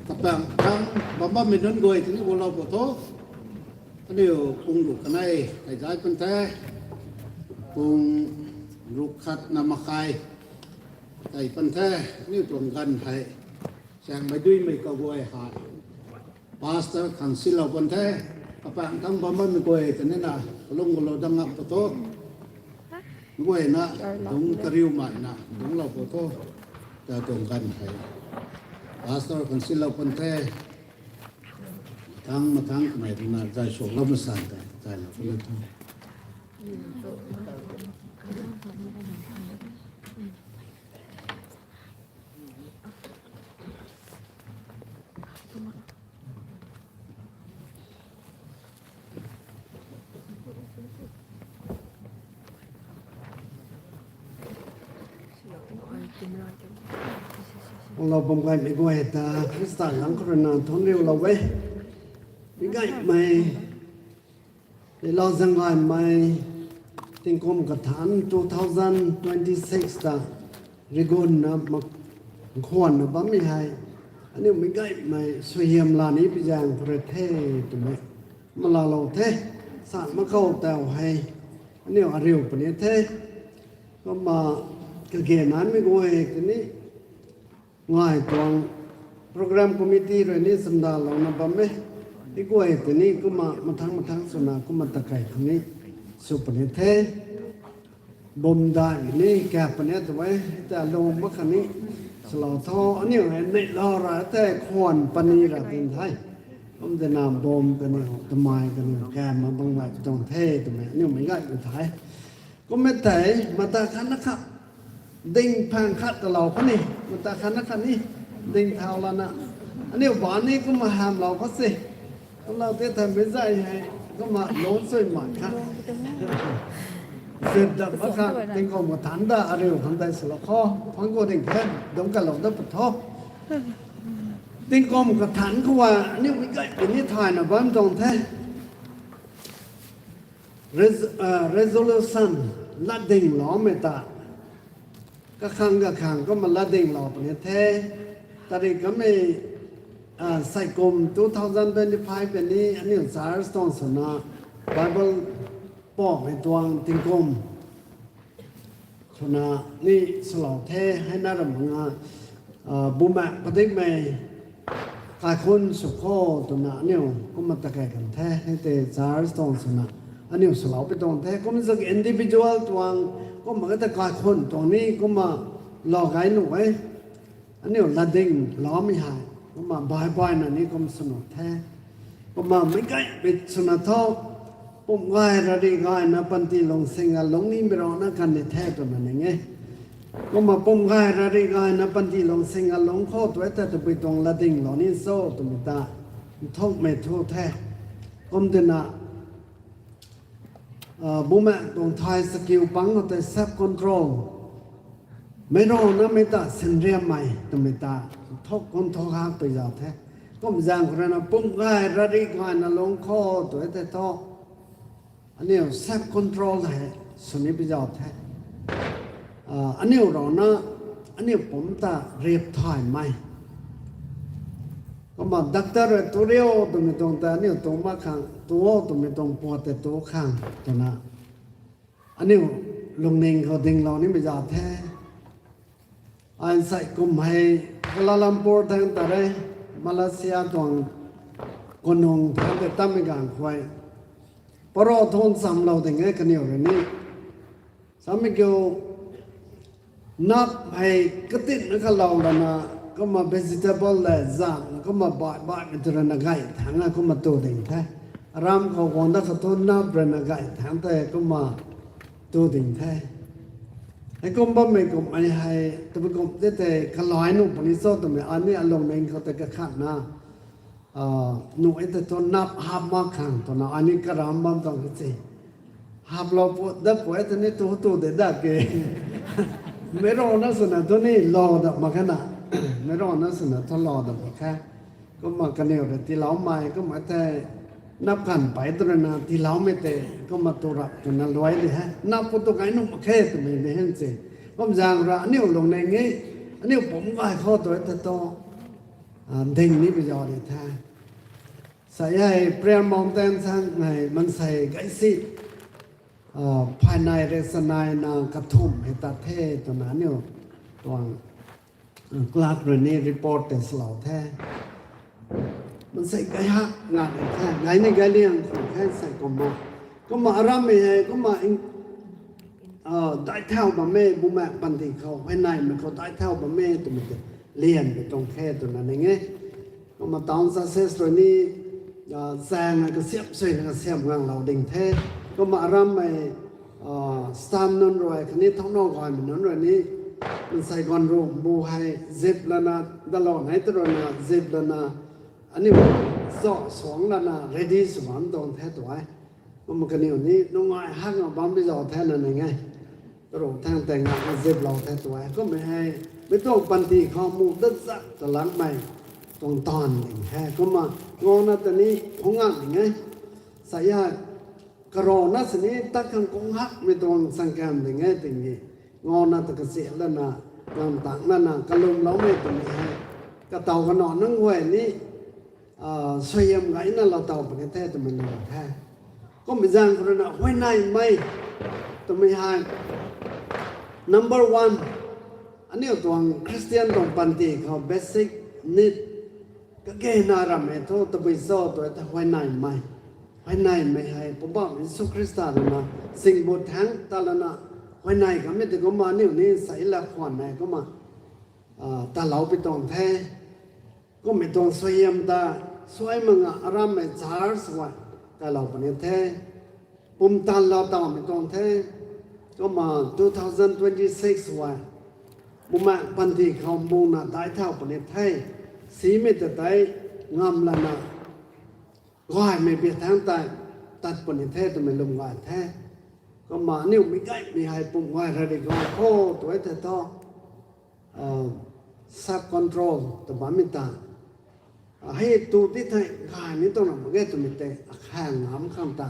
Kapang khang bam bammei nunc guay tini gualou pw tho. Aniu pung ruk kanei kai zai pan the. Pung ruk khat na makai kai pan the. Aniu tuang ganv hei chaengmei duimei kaguay hei Pastor khang silou pan the, kapang thang bam bammei guay tei ni na, kalung kalou dang ngam pa tho. Guayna, dungc kariu maina, dungclou pa tho. Ta tuang ganv hei. Pastor khang silou pan the. Thang mathang kamei rui na, zay suaklou masan tei, zaylou pa tho. Lou bam gaymei guay ta Khrista lang khou rui na thangc riulou e. Mi gaymei, lou zaeng gaymei, tingkum kathanc two thousand twenty-six ta rigunna mak-, nkhwanna bammei hei, aniu mi gaymei suaihiam la ni pi zaeng khou rui the twmei malalou the, san makhou tau hei, aniu ariu puni the. Kumna kage naimei guay tei ni, ngai tuang program committee rui ni chamdalouna bam e. Hei guay tei ni kumna mathang mathang swna kumna takei khang ni sw puni the. Bumdaihmei ni kap puni tw e, ta lung mak khatni swlou tho, aniu hei neihlou ra tei khwan puni ra tin the. Kum tina bum kaniw, tamei kaniw, kam mak bang mei tuang the twmei aniu mei gaymei the. Kummei tei mata khatna khat, ding phang khat talou khatni, mata khatna khatni, ding thau lana, aniu ba ni kumna hamlou khat se. Kumlou tei thaymei zay hei, kumna lungc chui mak kha. Zip dap mak kha, tingkum kathanc ta ariu khang tei swlou khou, phang khou ding the, dungc kalou dat pa tho. Tingkum kathanc khou a, aniu mi gaymei ni thayna bam tuang the. Res-, ah, resolution latdingloumei ta. Kakhang kakhang kumna latdinglou puni the. Tarik kamei, ah, saikum two thousand twenty-five pei ni aniu church tuang swna Bible pamei tuang tingkum swna ni swlou the, heina ram nga, ah, bumaeng padikmei kaikhunc sw kho twna aniu kumna takei kan the, hei tei church tuang swna aniu swlou pi tuang the, kumna zak individual tuang, kumna kata kaikhunc tuang ni kumna lou gay nuh e. Aniu latdingloumei hei, kumna bai baina ni kum sw nuh the. Kumna meic gaymei swna tho, pum gay rari gayna panty lungsing a lungc nimei rana kan ni the twna ning e. Kumna pum gay rari gayna panty lungsing a lungc khou tu e ta tabui tuang latdinglou ni cho twmei ta nthukmei thu the. Kum tina, ah, bumaeng tuang thay sakiu pang khou tei self control, meic rawnamei ta sinriammei twmei ta nthuk kum nthuk hak pui zau the. Kum zaeng khou rui na pum gay rari gayna lungc khou tu e tei thu, aniu self control hei sw ni pi zau the. Ah, aniu rana, aniu pumc ta rip thaymei. Kumna doctor rui tu riu twmei tuang ta aniu tu mak khang, tu o twmei tuang puat tei tu khang twna aniu lungning khou dinglou nimei zau the. Ai nsei kum hei Kuala Lumpur thang ta re, Malaysia tuang kanung thang tei tammei ganv khou, paro thun chamlou ding e kaniw rui ni. Samei kiu, nap hei katinna kalou lana, kumna vegetable le zan, kumna bai baimei tu rui na gay thangc a kumna tu ding the. Aram khou guang dat khou thu nap rui na gay thangc tei kumna tu ding the. Heikum bammei kumhmei hei, tabui kum tei tei kalai nuh puni cho twmei, ani alungning khou tei kakhatna, ah, nuh e tei thu nap hap mak khang twna ani karam bam tuang e se. Haplou pu, dat pu e tei ni tu tu de dat ke. Meic rawna swna thu ni lou dat mak khe na. Meic rawna swna thu lou dat mak khe. Kumna kaniw rui tiiloumei, kumna tei nap kan pei tu rui na tiiloumei tei, kumna tu rap twna luai di he. Nap pu tu kai nuh mak khe twmei di hen se. Kum zaeng ra aniu lungning e, aniu pumc gay khou tu e tei thu, ah, ding ni pi zau di the. Sa e hei Prayer Mountain thang hei mansei gay si, ah, phaynei rui sanaina kathumh hei tat the twna aniu tuang, ah, clerk rui ni report tei swlou the. Mansei gay hak nga the, gay ni gay liang khou the sei kumna. Kumna arammei hei kumna daic thau bam e, bumaengh panty khou huayneymei khou daic thau bam e twmei tei lianmei tuang the twna ning e. Kumna town churches rui ni zaeng kasiamh suina kasiamh nganglou ding the. Kumna arammei staff nunc rui khatni thouc now gaymei nunc rui ni mansei ganv ru bu hei zip lana, dalou nei ta ruina zip lana, aniu zauc suangc lana ready sw bam tuang the tu e. Kumna kaniw ni nungai hak nga bam bi zauc the na ning e. Karu thang tei nga ziplou the tu e. Kumna hei mei tuang panty khou mu dat zat ta langmei tuang taanv ding the. Kumna ngawna ta ni phungc nga ding e. Sa e, karana sini tat khang kung hakmei tuang changkam ding e tiki, ngawna ta kasiamh lana, nang tang lana kalumloumei twmei hei kataw kanac nunc guay ni suaihiam gayna lou taw puni the twmei lum the. Kummei zaeng khou ruina huayneymei twmei hei number one, aniu tuang Christian tuang panty khou basic need kagena rammei thu tabui cho tu e ta huayneymei. Huayneymei hei Poubauhmei Jisu Khrista ruina singbut thaeng ta lana huayney kamei tei kumna aniu ni sa e la khwan e kumna talou pi tuang the. Kummei tuang suaihiam ta suai mak nga arammei church guay kailou puni the. Pumtan lou tawmei tuang the. Kumna two thousand twenty-six guay bumaengh panty khou mbuna daic thau puni the. Simei ta tei ngam lana gaymei bi thangc tei tat puni the twmei lwm gay the. Kumna aniu meic gaymei hei pum gay ra di gay kho tu e the thu, self control tw bammei ta hei tu ti thei gay ni tuang na mak ge twmei tei akhang ngam khang ta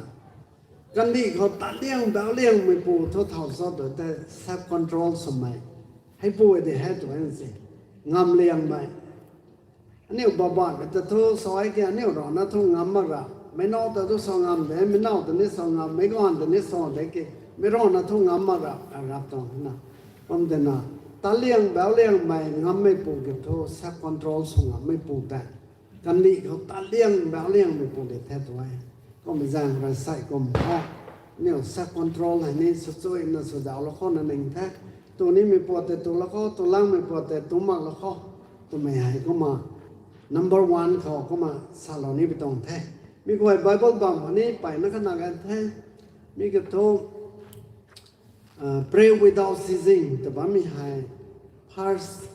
kandih khou tat liang bauc liangmei pu thu thau cho tu tei self control swmei hei pu e di he tu e se. Ngam liangmei aniu babaihmei ta thu sa e ki aniu rana thu ngam mak ra. Meic now ta thu sa ngam de, meic now ta ni sa ngam, meic ganv ta ni sa de ki, meic rana thu ngam mak ra, rap tuang na. Kum tina, tat liang bauc liangmei ngammei pu ki thu self control sw ngammei pu tei kandih khou tat liang bauc liangmei pu di the tu e. Kummei zaeng rui sei kum kha aniu self control hei ni swchuina swzauhlou khou na ning the. Tu nimei pu tei tulou khou, tu langmei pu tei tu maklou khou twmei hei kumna number one khou kumna salou ni pi tuang the. Mi guay Bible bam khou ni mpeyna kha na gan the. Mi ki thu pray without ceasing tw bammei hei First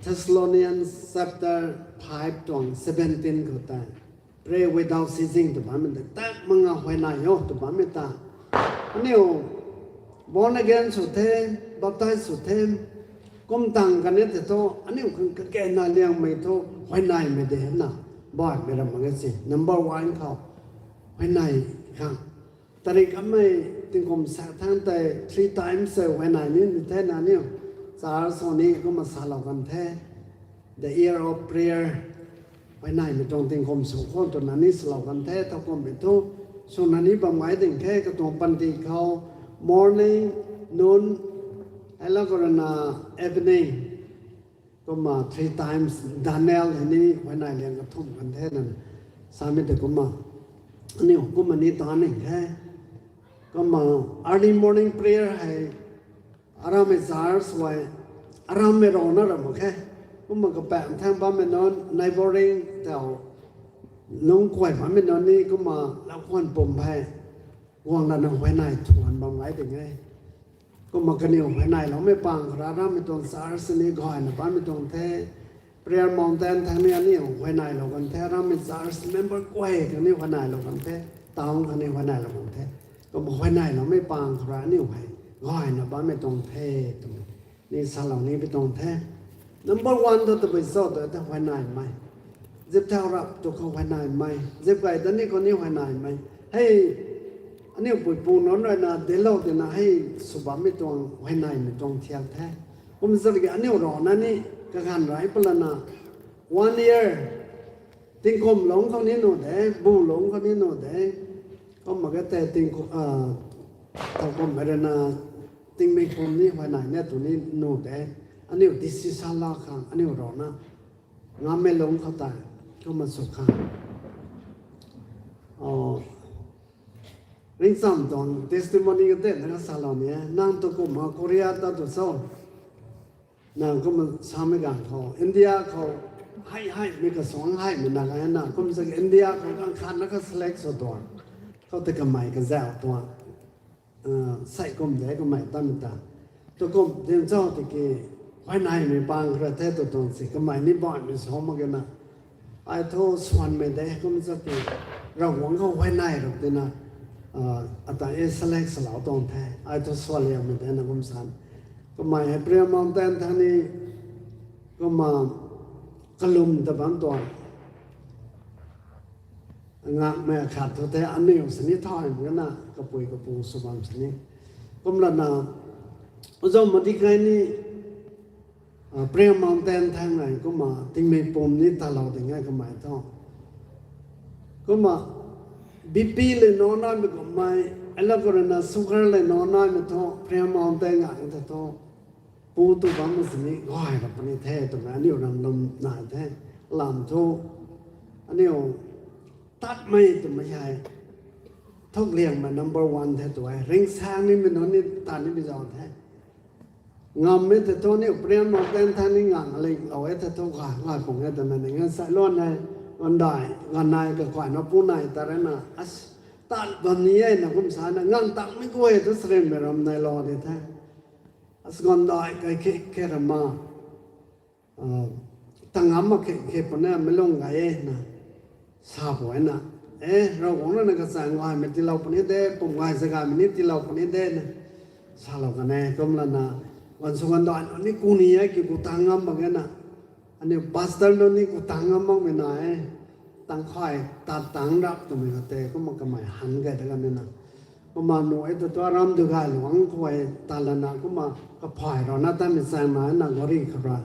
Thessalonians chapter five tuang seventeen khou tei pray without ceasing tw bammei tei tak mak nga huayney o tw bammei ta aniu born again sw the, baptize sw the, kum tang kan e tei thu aniu khang kakena liangmei thu huayneymei de na baihmei ram mak e se. Number one khou huayney khang tarik ammei tingkum sak thangc tei three times se huayney ni ni the na aniu church khou ni kumna salou kan the. The year of prayer, huayneymei tuang tingkum sw khou twna ni salou kan the. Thowkumhmei thu swna ni bam gay ding the, katuang panty khou morning, noon, hei la khou ruina evening, kumna three times Daniel hei ni huayney liang kathumh kan the na samei tei kumna aniu kumna ni ta ning the. Kumna early morning prayer hei arammei church guay arammei rana ram mak khe. Kumna kapaengc thangc bammei nunc neighboring tau nungc kuay bammei nunc ni kumna lau khwan pum hei guang lana huayney thuan bam gay ding e. Kumna kaniw huayneyloumei pang khou ra arammei tuang church ni gayna bammei tuang the. Prayer Mountain thangc ni aniu huayneylou kan the, arammei church member guay thangc ni huayneylou kan the, town khang ni huayneylou kan the. Kumna huayneyloumei pang khou ra aniu hei gayna bammei tuang the twmei ni salou ni pi tuang the. Number one thu tabui cho tu tei huayneymei. Zip thau rap tu khou huayneymei, zip gay dat ni khou ni huayneymei. Hei aniu puipu nunc ruina dinclou tina hei sw bammei tuang huayneymei tuang thiak the. Kum zat ki aniu rana ni kaganv rey palana one year tingkum lungc khou ni nuh de, bu lungc khou ni nuh de. Kumna ka tei tingkum, thowkumhmei ruina tingmik pum ni huayney ni tu ni nuh de. Aniu decision la khang aniu rana ngammei lungc khou tei Kumna sw khang. Ringcam tuang testimony ka tei na salou ni e. Nang tu kumna Korea ta tu cho? Nang kumna samei ganv khou India khou hei heimei kasuang heimei na gana kum sa India khou ganv khat na ka select sw tuang. Khou tei kamei kazauh tuang. Sei kum de kamei tanmei ta. Tu kum din cho tiki, huayneymei pang kra the tu tuang si kamei ni baihmei sa mak ge na. Ai thu swanmei de kum cho ti, Ravguangc khou huayney rap tina, ata e select salou tuang the. Ai thu swanliangmei de na kum san. Kamei hei Prayer Mountain thang ni, kumna kalum ta bam tuang. Ngakmei khat thu the aniu sini thay gana kapui kapu sw bam sini. Kumlana, uzau madi kai ni, Prayer Mountain thang nai kumna tingmei pum ni talou ding e kamei thu. Kumna, B P le nac naimei kummei, ala khou rui na sugar le nac naimei thu, Prayer Mountain ngai ta thu. Pu tu bam sini gay ra puni the twmei aniu ram lum nai the. Lam thu, aniu tatmei twmei hei thukliangmei number one the tu e. Ringsaeng nimei nunc ni tat nimei zauc the. Ngammei tei thu aniu Prayer Mountain thang ni ngang alinglou e the thu gay gay pung e twna ning e. Sailuan hei, gandai, ganei kakuayna pu nai ta rana, tat bam ni e na kum sa na, ngang takmei guay thu sarinmei ram nai lou di the. As gandai kai khe khe rama, ta ngam mak khe khe puni mei lung gay e na, sa puni na. E, Ravguangc rui na kachaeng gaymei tiilou puni de, pum gay zagaymei ni tiilou puni de na, salou kan e. Kumlana, ganv sw gandai nunc ni ku ni e ki ku tang ngam mak e na. Aniu pastor nunc ni ku tang ngam makmei nai e. Tang khay, tat tang rap twmei kha tei, kumna kamei han gay ta kan e na. Kumna nuh e ta thu aram du gay luangc khou e ta lana kumna kaphay rau na tanmei chaeng na na gari khou ra.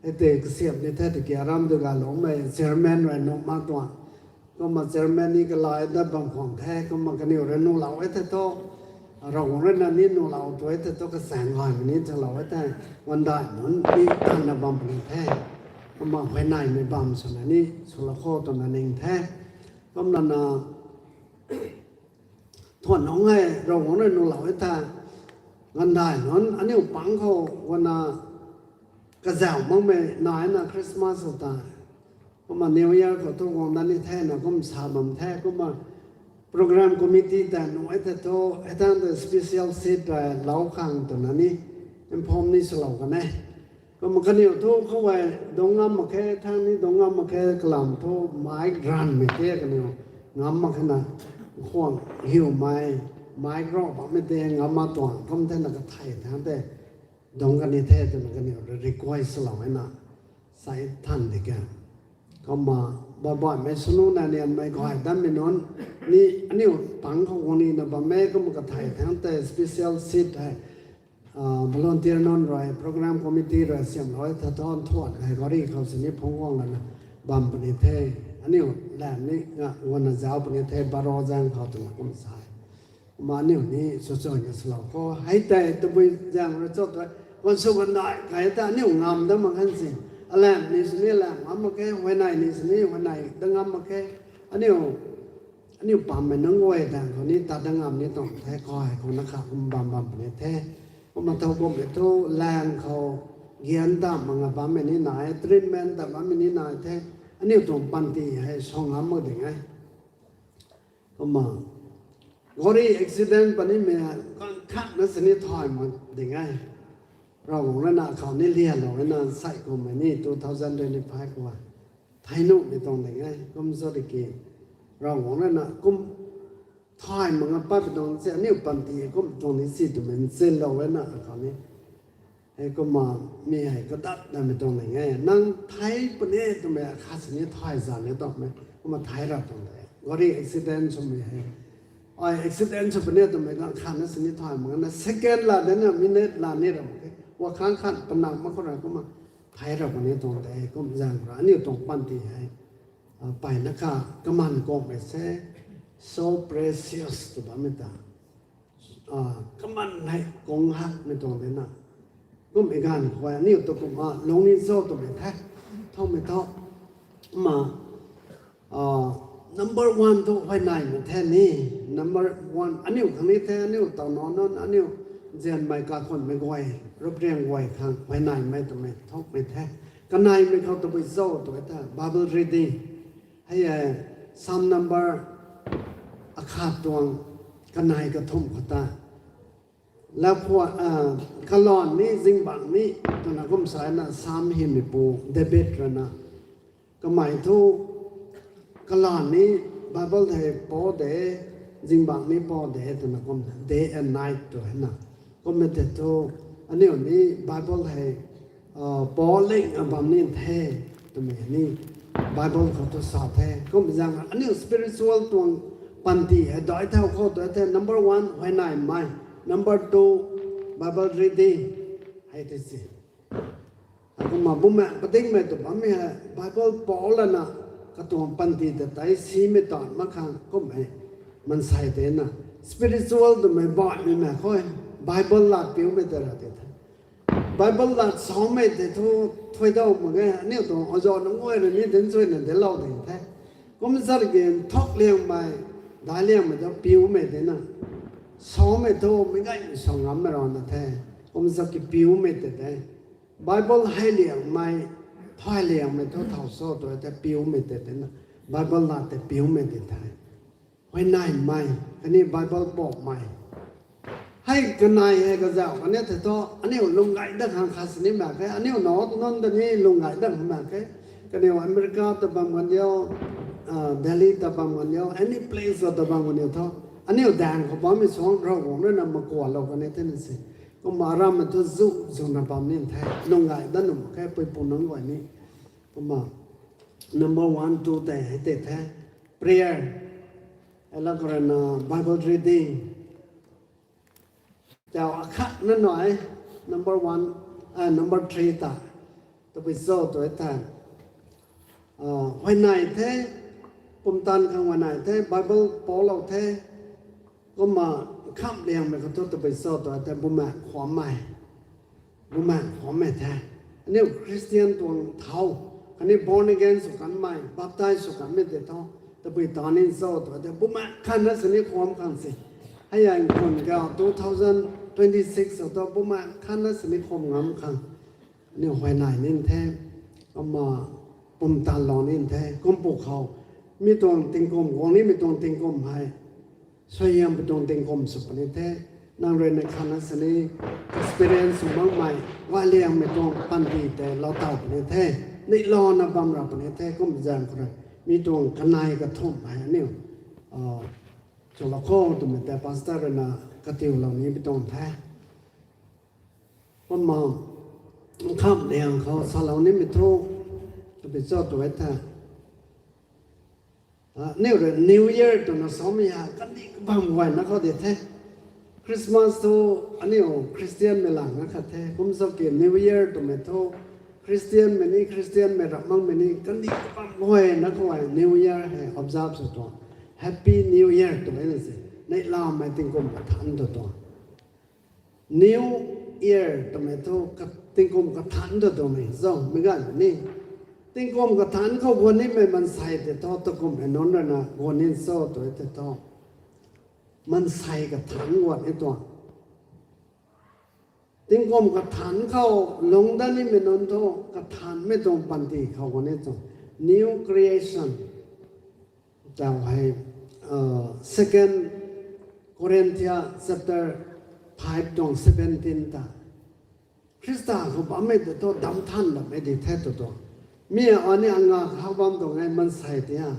Hei tei kasiamh ni the tiki aram du gay luangcmei chairman rui nuh mak tuang. Kumna chairman ni kalai dat bam khwang the, kumna kaniw rui nuhlou e the thu, Ravguangc rui na ni nuhlou tu e the thu kachaeng gaymei ni chalou e the, gandai nunc ni tanna bam puni the. Kumna huayneymei bam swna ni swlou kho twna ning the. Kumlana, thuan nunc hei Ravguangc rui nuhlou e the, gandai nunc aniu pang khou gana kazauh makmei nai na Christmas khou ta. Kumna New Year khou thu guang dat ni the na kum sa bam the, kumna program committee ta nuh e the thu, hei thang tei special seat rui lou khang twna ni inform ni swlou kan e. Kumna kaniw thu khou e dungc ngam mak khe, thang ni dungc ngam mak khe, kalam thu mic ranmei tei kaniw ngam mak khe na, khwang hiumei, mic rau bammei tei ngam mak tuang kum the na kathei thang tei dungc kan ni the twna kaniw rui request lou e na, sai than di ka. Kumna, baihbaihmei swnu na nianmei gay tanmei nunc ni aniu pang khou guang ni na bam e, kumna kathei thang tei special seat hei volunteer nunc rui, program committee rui siamlou e the thu, thuan hei gari khou sini phungc guang lana bam puni the. Aniu lam ni nga guangna zauc puni the, baro zaeng khou twna kum sa e. Kumna aniu ni swchuina swlou kho. Hei tei tabui zaeng rui cho tu, ganv sw gandai kai ta aniu ngam dat mak khan si. Alam ni sini alam ngam mak khe, huayney ni sini huayney dat ngam mak khe. Aniu, aniu pammei nunc guay ta khou ni tat dat ngam ni tuang the, kai khou na kha kum bam bam puni the. Kumna thowkumhmei thu lang khou gian ta mak nga bammei ni nai, treatment ta bammei ni nai the. Aniu tuang panty hei sa ngam mak ding e. Kumna, gari accident punimei ganv khat na sini thay mak ding e. Ravguangc rui na khou ni lianlou e na, sai kummei ni two thousand twenty-five khou thei nuhmei tuang ding e. Kum cho tiki, Ravguangc rui na kum thay mak nga patpui tuang si, aniu panty kum tuang ni si twmei nchinlou e na khou ni. Hei kumna, mi hei kadat namei tuang ding e. Nang thei puni twmei akhat sini thay zan ni tuangmei. Kumna thei rap tuang de. Gari accident swmei hei, ai accident sw puni twmei ganv khat na sini thay mak na, second la de na, minute la ni ram khe. Wa khang khat panang mak khou ra kumna thei rap puni tuang de. Kum zaeng khou ra aniu tuang panty hei, mpeyna kha kaman kuakmei se, so precious tw bammei ta. Kaman hei kung hakmei tuang de na. Kummei ganv khou aniu tu kumna lungning cho twmei the. Thowmei thu, kumna, Number one thu huayneymei the ni. Number one, aniu khang ni the, aniu taw nac nunc, aniu nzianmei kakhunmei guay, rupriang guay khang huayneymei twmei thukmei the. Kaneimei khou tabui cho tw e the, Bible reading. Hei e, Psalm number akhat tuang kanei kathumh khou ta. Lakhwan, kalaanv ni zingbangc ni twna kum sa na Psalm hymeipu David rui na. Kamei thu kalaanv ni Bible hei pou de, zingbangc ni pou de twna kum day and night tw hei na. Kummei tei thu aniu ni Bible hei pou ling a bam ni the twmei ni Bible khou thu sa the. Kum zaeng aniu spiritual tuang panty hei dai thau khou tu the number one huayneymei, number two Bible reading hei tei si. Kumna bumaengh padikmei tw bammei hei Bible pou lana katuang panty ta tei simei taanv mak khang kummei maansei tei na spiritual twmei baihmei mak khou Bible lat piumei tei ra tei the. Bible lat samei tei thu thuidau mak ge, aniu tuang aza nunc guay rui ni dinc chuyna dinclou ding the. Kum zat ki nthuk liangmei, daic liangmei ta piumei tei na, samei thu meic gaymei sa ngammei rana the. Kum zat ki piumei tei the. Bible hei liangmei, thay liangmei thu thau cho tw e the piumei tei tei na. Bible lat tei piumei tei the. Huayneymei khatni Bible poumei. Hei kanei hei kazauh khatni tei thu aniu lung gay dat khang khat sini mak khe, aniu nac nunc ta ni lung gay dat khang mak khe. Kaniw America ta bam kan diu, Delhi ta bam kan diu, any place ta bam kan diu thu, aniu daeng khou bammei suangc Ravguangc rui na makualou kan e tei na si. Kumna arammei thu zu zuna bam ni the, lung gay dat nuh mak khe, puipu nunc guay ni. Kumna number one, two tei hei tei the, prayer, alau khou rui na Bible reading. Tau akhatna nai, number one, number three ta tabui cho tw e the, huayney the, pumtan khang huayney the, Bible poulou the. Kumna khamhliangmei khou thu tabui cho tw e the, bumaengh khwammei, bumaengh khwammei the. Aniu Christian tuang thau khatni born again sw kanmei, baptize sw kanmei tei thu tabui ta ni cho tw e the, bumaengh khatna sini khwam khang si. Hei a nkhun kau two thousand twenty six khou thu bumaengh khatna sini khwam ngam khang aniu huayney ni the. Kumna pumtanlou ni the. Kum pwkhou mi tuang tingkum guang nimei tuang tingkum hei suaihiampui tuang tingkum sw puni the. Nang rui neih khatna sini experience sw makmei gayliangmei tuang panty tei lou taw puni the. Neihlouna bam ra puni the. Kum zaeng khou rui mi tuang kanei kathumh hei aniu chulou kho twmei tei pastor rui na katiulou ni pi tuang the. Kumna khamhliang khou salou nimei thu tabui cho tw e the, aniu rui New Year twna samei ha kandih kabam guayna khou di the. Christmas thu aniu Christianmei lang na khat the. Kum cho ki New Year twmei thu Christianmei ni, Christianmei ram makmei ni kandih kabam guayna khou e New Year hei observe sw tuang. Happy New Year twmei na si. Neihlamei tingkum kathanc tw tuang. New Year twmei thu tingkum kathanc tw tuang ni, zangmei ganv ni. Tingkum kathanc khou guan nimei maansei tei thu, tingkum hei nunc rui na guan ni cho tw e tei thu, maansei kathanc guan ni tuang. Tingkum kathanc khou lungc dat nimei nunc thu kathanmei tuang panty khou guan ni tuang. New creation. Tau hei Second Corinthians chapter five tuang seventeen ta, Khrista khou bammei tei thu damc than bammei di the tw tuang. Mi a ni anga khou bam tuang e maansei tei a.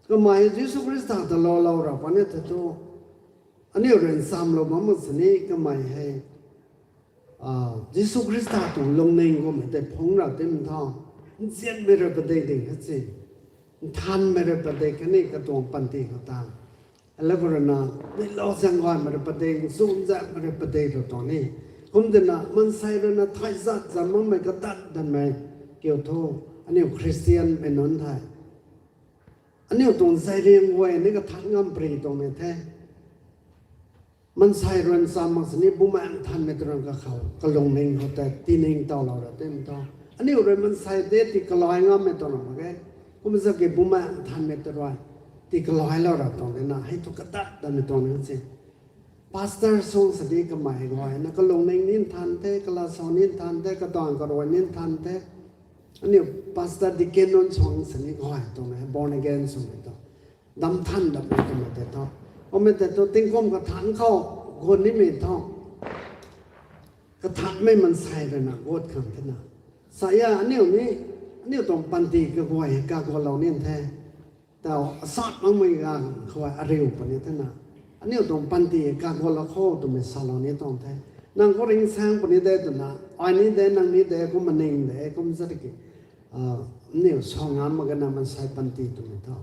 Kamei Jisu Khrista ta loulou ra puni tei thu, aniu rui nchamlou bam mak sini kamei hei Jisu Khrista tuang lungning kummei tei phungc ra tim tho. Nzianmei rui padik ding khat si, nthanmei rui padik khatni katuang panty khou ta, alau khou rui na, neihla zaeng gaymei rui padik, nchumh zaengmei rui padik tw tuang ni. Kum tina maansei rui na thay zat zat makmei kadat danmei kiu thu, aniu Christianmei nunc thei aniu tuang zeiriang guay ni kathanc ngam pary tuang ni the. Maansei rui ncham mak sini Bumaengh Nthanmei tuang kakhou kalungning khou tei tiningtowlou ra tim tho. Aniu rui maansei de ti kalai ngammei tuang mak e. Kum zaki bumaengh nthanmei ta rui, ti kalailou ra tuang de na, hei thu kadat datmei tuang ni si. Pastor sung sadi kamei guay na kalungning ni nthan the, kalasou ni nthan the, katuang karui ni nthan the. Aniu pastor deacon nunc sung sini guay tuang e, born again swmei tu. Dam than dam e twmei tei thu. Kummei tei thu tingkum kathan khou, gun nimei thu. Kathanmei mansei rui na gut khang the na. Sa ya aniu ni, aniu tuang panty kaguay, kagualou ni the. Tau asat makmei ganv khou ariu puni the na. Aniu tuang panty kagualou khou twmei salou ni tuang the. Nang khou ringsaeng puni de twna. Ai ni de, nang ni de, kum maning de, kum zat ki. Aniu sa ngam mak ge na mansei panty twmei thu.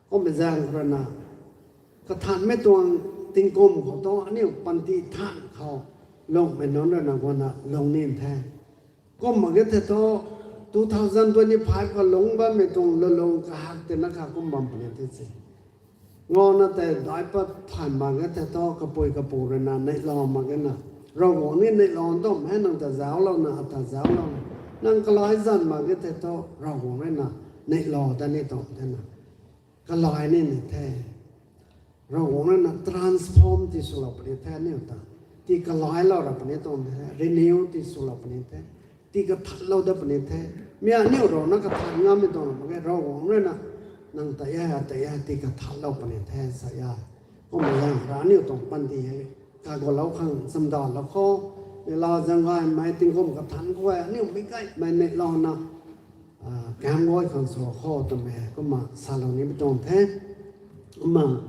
Kummei zaeng khou rui na. Kathanmei tuang tingkum khou thu aniu panty than khou. Lungmei nunc rui na guangna lung ni the. Kum mak ge the thu, two thousand twenty-five khou lungc bammei tuang lulung kahak tina kha kum bam puni the se. Ngana tei daic pat than mak ge the thu, kapui kapu rui na neihlou mak ge na. Ravguangc ni neihlou tum he, nang ta zauclouna, ata zauclouna. Nang kalai zan mak ge the thu, Ravguangc rui na neihlou ta ni tuang the na. Kalai ni ni the. Ravguangc rui na transform ti swlou puni the aniu ta. Ti kalailou ra puni tuang the, renew ti swlou puni the. Ti kathanlou dat puni the. Mi aniu rui na kathan ngammei tuang mak ge, Ravguangc rui na nang ta ya, ta ya, ti kathanlou puni the, sa ya. Kummei zaeng ra aniu tuang panty hei kagualou khang chamdalou khou. Neihlou zaeng gaymei tingkum kathan khou e, aniu meic gaymei neihlouna. Kam guay khang sw khou twmei kumna salou ni tuang the. Kumna,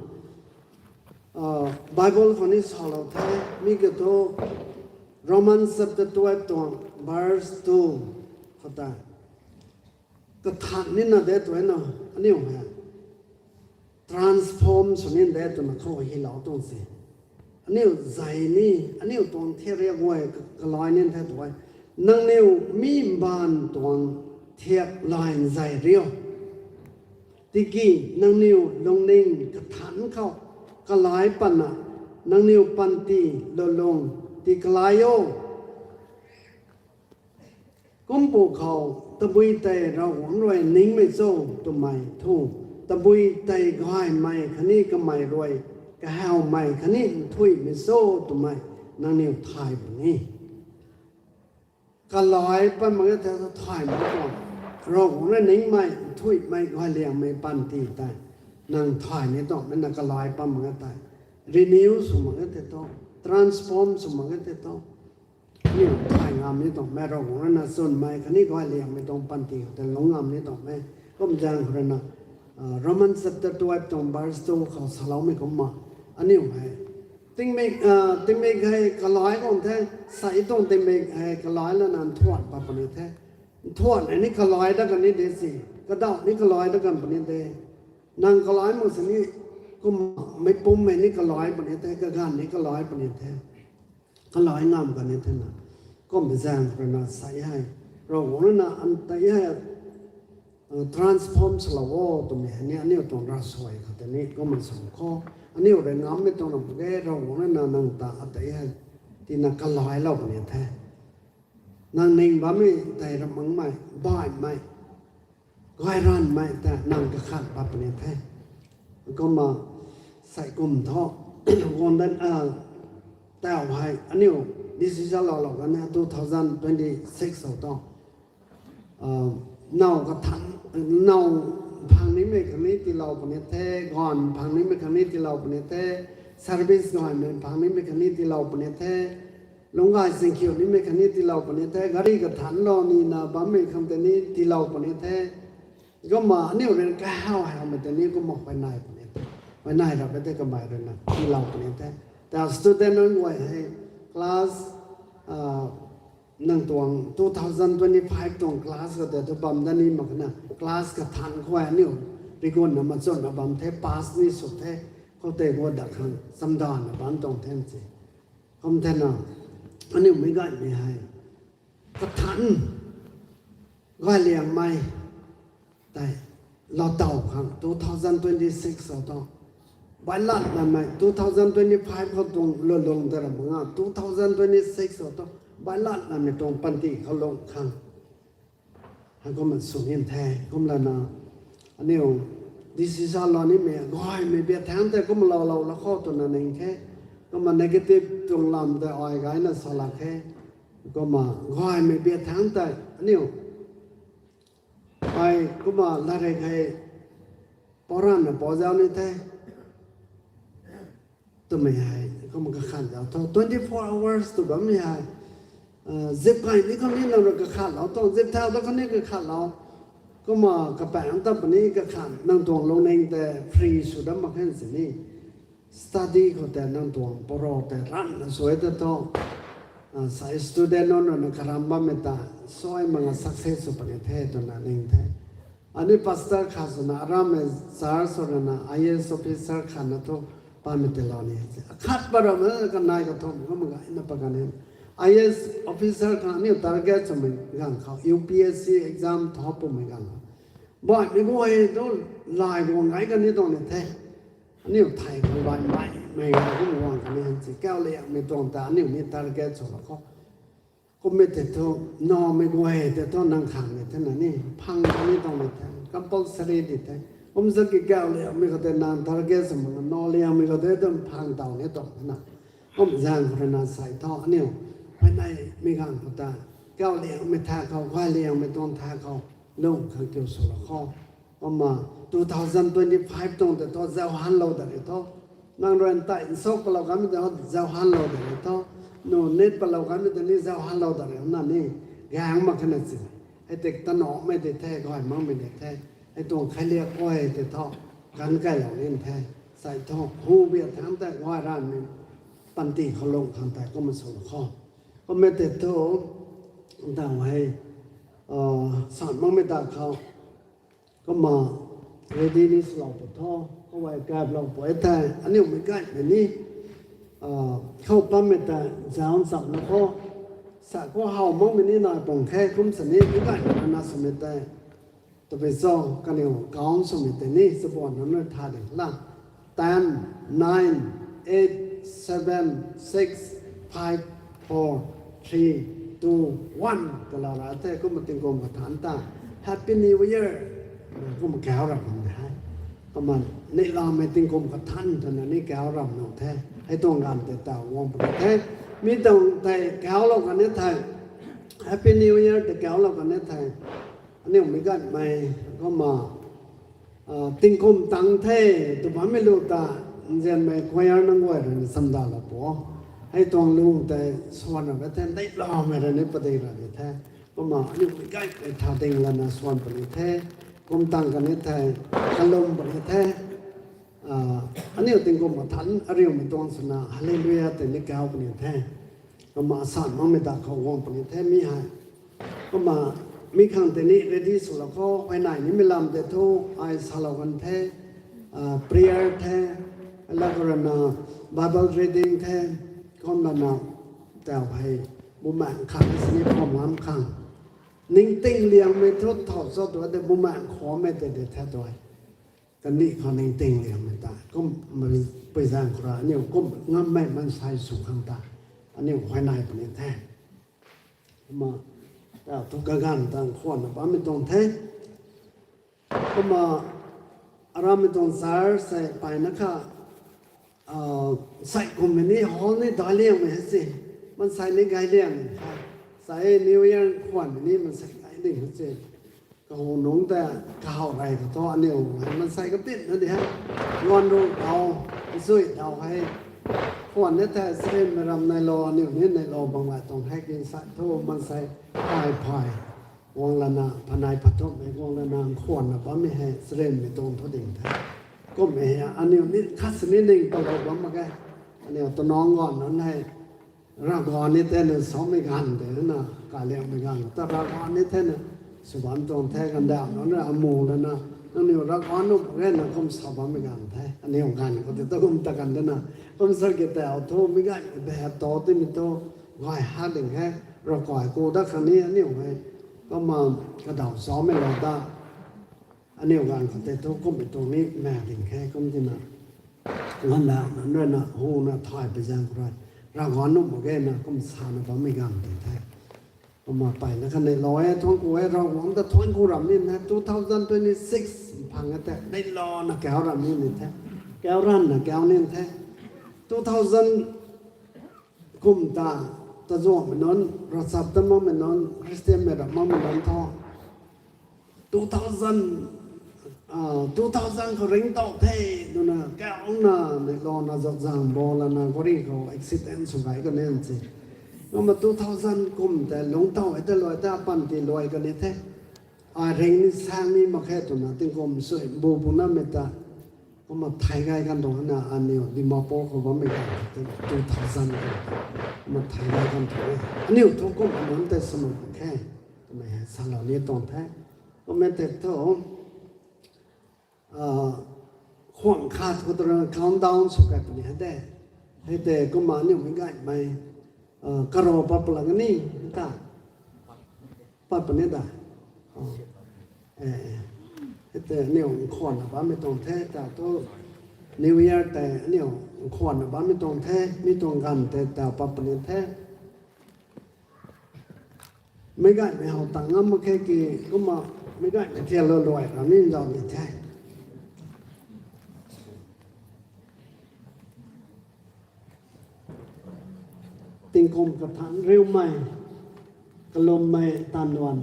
Bible khou ni salou the, mi kiu thu Romans chapter twelve tuang verse two khou ta. Kathan nina de twna, aniu hei transform sw ni de twna khou hylou tuang se. Aniu zay ni, aniu tuang thiak riak guay kalai ni the tu e. Nangniw mi mbaanv tuang thiak lay nzay riu. Tiki nangniw lungning kathan khou kalai patna, nangniw panty lulung ti kalai o. Kumpu khou, tabui tei Ravguangc rui ningmei cho twmei thu, tabui tei gaymei khatni kamei rui kahawmei khatni nthuihmei cho twmei nangniw thay puni. Kalai pat mak ge the thu thay mak tuang. Ravguangc rui ningmei, nthuihmei, gayliangmei panty tei nang thay ni tuang, mei na kalai pat mak ge tei. Renew sw mak ge the thu, transform sw mak ge the thu. Aniu thay ngam ni tuang mei, Ravguangc rui na chwnmei khatni gayliangmei tuang panty khou tei lungc ngam ni tuang mei. Kum zaeng khou rui na, Romans chapter twelve tuang verse two khou saloumei kumna, aniu hei tingmik, tingmik hei kalai khang the, sa tuang tingmik hei kalai lana nthuan pat puni the. Nthuan hei ni kalai dat kan ni de si, kadauh ni kalai dat kan puni de. Nang kalai mak sini, kum meicpumc hei ni kalai puni the, kaganv ni kalai puni the. Kalai ngam kan ni the na. Kummei zaeng khou rui na sa hei, Ravguangc rui na anta hei transform swlou o twmei hei ni aniu tuang ravsuai khou tei ni kumna sw khou. Aniu rui ngammei tuang ram ge, Ravguangc rui na nang ta ata hei tina kalailou puni the. Nang ning bammei tei ram makmei, baihmei, gayranmei ta nang kakhat pat puni the. Kumna, sei kum thu, guangdan, tau hei aniu decision lou lou kan e two thousand twenty-six khou tu. Now kathan, now phang nimei khatni tiilou puni the, ganv phang nimei khatni tiilou puni the, service gaymei phang nimei khatni tiilou puni the, lungcgay zingkhiu nimei khatni tiilou puni the, gari kathanlou nina bammei khang tei ni tiilou puni the. Kumna aniu rui kahaw hawmei tei ni kumna huayney puni the. Huayney rap e tei kamei rui na tiilou puni the. Ta student nunc guay hei class, nang tuang two thousand twenty-five tuang class khou tei thu bam dat ni mak na, class kathan khou aniu rigunna machunna bam the, pass ni sw the, khoutei guat dat khang chamdanna bam tuang the se. Kum thena, aniu meic gaymei hei kathan, gayliangmei tei lou taw khang two thousand twenty-six khou tu, bailat lamei two thousand twenty-five khou tuang lulung tei ram nga two thousand twenty-six khou tu, bailat lamei tuang panty khou lung khang hei kumna sw ni the. Kumlana, Aniu decision lou nimei gaymei biak thangc tei kumna lou lou la khou twna ning khe. Kumna negative tuang lam tei ai gayna salak khe. Kumna gaymei biak thangc tei aniu ai kumna latrik hei pouranna pou zau ni the. Twmei hei kumna kakhan zau thu twenty four hours tw bammei hei zip kai ni khou ni nang rui kakhatlou thu, zip thau ta khou ni kakhatlou. Kumna kapaengc ta puni kakhan nang tuang lungning tei free sw dam mak khe sini. Study khou tei nang tuang paro tei ranna sw e ta thu, sa student nunc rui na karam bammei ta sui mak nga success sw puni the twna ning the. Ani pastor khat swna aramei church swna I A S officer khat na thu pamei tiilou ni. Akhat pa ram na kanei kathumh kumna gayna pa kan e. I A S officer khat aniu target swmei ganv khou U P S C exam thau pumei ganv khou baihmei guay thu lai guang gay kan ni tuang ni the. Aniu thei khang baihmei mei gay kumna guang kan ni si kauliangmei tuang ta aniu ni target sw la khou. Kummei tei thu, nowmei guay tei thu nang khang ni thena ni phang ta ni tuang ni the, compulsory di the. Kum sa ki kauliangmei khou tei nang target sw mak na nowliangmei khou tei tu phang taw ni tuang na. Kum zaeng khou rui na sai thu aniu huayneymei ganv khou ta kauliangmei tha khou, gayliangmei tuang tha khou lung khang kiu sw la khou. Kumna two thousand twenty five tuang tei thu zauhanlou da rei thu, nang rui ntei nsuk palou kanmei tei zauhanlou da rei thu, nu nit palou kanmei tei ni zauhanlou da rei na ni gaeng mak khe na si. Hei tei tanamei di the, gay makmei di the. Hei tuang khailiak guay tei thu ganv kailou ni the. Sai thu hu biak thangc tei gay ranmei panty khou lung khang tei kumna sw la khou. Kummei tei thu daw hei san makmei ta khou kumna ready ni swlou pu tho, khou ai kaplou pu e thei aniu meic gaymei ni khou pammei tei zauc ncham na khou, sa khou how makmei ni nai pung khe. Kum sini meic gaymei na swmei tei tabui cho, kaniw count swmei tei ni chabuan nunc rui tha ding la, ten, nine, eight, seven, six, five, four, three, two, one twlou ra the. Kumna tingkum kathanc ta Happy New Year kumna kau ram khang de hei. Kumna neihlamei tingkum kathanc twna ni kau ram nuh the. Hei tuang ganv tei taw guang puni the. Mi tuang tei kaulou kan e thei, Happy New Year tei kaulou kan e thei, aniu meic gaymei kumna tingkum tang the tw bammei lu ta nzianmei choir nunc guay rui na chamdalou pu. Hei tuang lu tei swan ra e the, neihlamei rui ni padik ra di the. Kumna aniu meic gaymei tha ding lana swan puni the. Kum tang kan e thei, kalum puni the. Aniu tingkum kathanc ariumei tuang swna Hallelujah tei ni kau puni the. Kumna asan makmei ta khou guang puni the mi hei. Kumna mi khang tei ni ready swlou khou, huayney nimei lam tei thu ai salou kan the, prayer the, la khou rui na Bible reading the, kumlana taw hei bumaengc khang sini pham ngam khang. Ningting liangmei thu thow cho tu tei bumaengc khwanmei tei de the tu e. Kandih khou ningting liangmei ta kum, pui zaeng khou rui aniu kum ngammei maansei sw khang ta aniu huayney puni the. Kumna taw thu kaganv ta khwanna bammei tuang the. Kumna aramei tuang church sei payna kha sai kummei ni hall ni daic liangmei hei si, maansei ni gay liangmei the. Sai New Year khwanmei ni maansei gay ding hei si. Kahou nungc ta kahaw rey khou thu aniu hei maansei kapitna di hei, guan ru daw, zui daw hei, khwan ni the, sarinmei ram neilou, aniu ni neilou bang lay tuang hei ki sai thu maansei phay phay guang lana, phanei phathumhmei guang lana khwanna bammei hei sarinmei tuang thu ding the. Kummei hei aniu ni khat sini ning palou bam mak ge. Aniu tanang ganv nunc hei Ravguangc ni thena samei ganv de na, kaliangmei ganv ta Ravguangc ni thena sw bam tuang the. Kandauh nunc rui amu lana, nangniw Ravguangc nuh mak ge na kum sa bammei ganv the. Aniu ganv khou tei ta kum ta kan de na, kum sa ki tei thu meic gaymei behap ta timei thu gay hak ding he. Ravkai ku dat khang ni aniu hei kumna kadaw samei lou ta aniu ganv khou tei thu kummei tuang ni mak ding khe. Kum tina Kandauh nunc rui na huna thay pui zaeng khou rui Ravguangc nuh mak ge na kum sana bammei ganv tei the. Kumna peyna kanei lou e, thuanc ku e, Ravguangc ta thuanc ku ram ni the, two thousand twenty-six phang e the, neilana kau ram ni ni the, kau ranna kau ni the, two thousand kum ta, tazuanmei nunc, ravchap ta makmei nunc, Christian mei rap makmei nunc thu, two thousand, ah, two thousand khou ringctowh the, twna kauna, neilana zat zang bo lana gari khou accident sw gay kan e si. Kumna two thousand kum tei lungctow e tei luai ta panty luai kan e the. Ai ring ni sang ni mak khe twna tingkum sui bu punamei ta. Kumna thei gay kan tuang na aniu Dimapur khou bammei ganv two thousand khou. Kumna thei gay kan tuang e. Aniu thu kum anunc tei swnuh mak khe twmei hei salou ni tuang the. Kumna tei thu, ah, khwang khat khou twna countdown sw kai puni hei de. Hei tei kumna aniu meic gaymei, ah, karo pat pala ni ta. Pat puni da. Oh. Eh, hei tei aniu nkhwanna bammei tuang the ta thu. New Year tei aniu nkhwanna bammei tuang the, mi tuang ganv tei ta pat puni the. Meic gaymei how tang ngam mak khe ki, kumna meic gaymei thial lou luai ram ni zau ni the. Tingkum kathanc riumei, kalummei tanluan.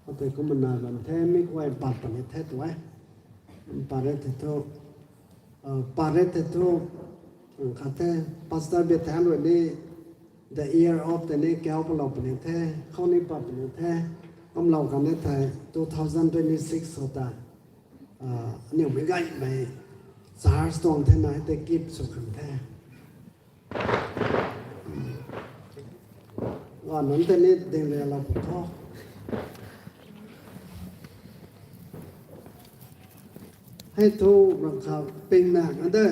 Atei kumna nai bam the, mi guay pat puni the tu e. Pat re the thu, ah, pat re the thu, khat the, Pastor Bethel rui ni, the year of tei ni kau palou puni the, khou ni pat puni the, kumlou kan e thei, two thousand twenty-six khou ta, ah, aniu meic gaymei church tuang the na tei keep sw kan the. Ganv nunc tei ni ding rialou pu tho. Hei thu rang kha pingna kan de,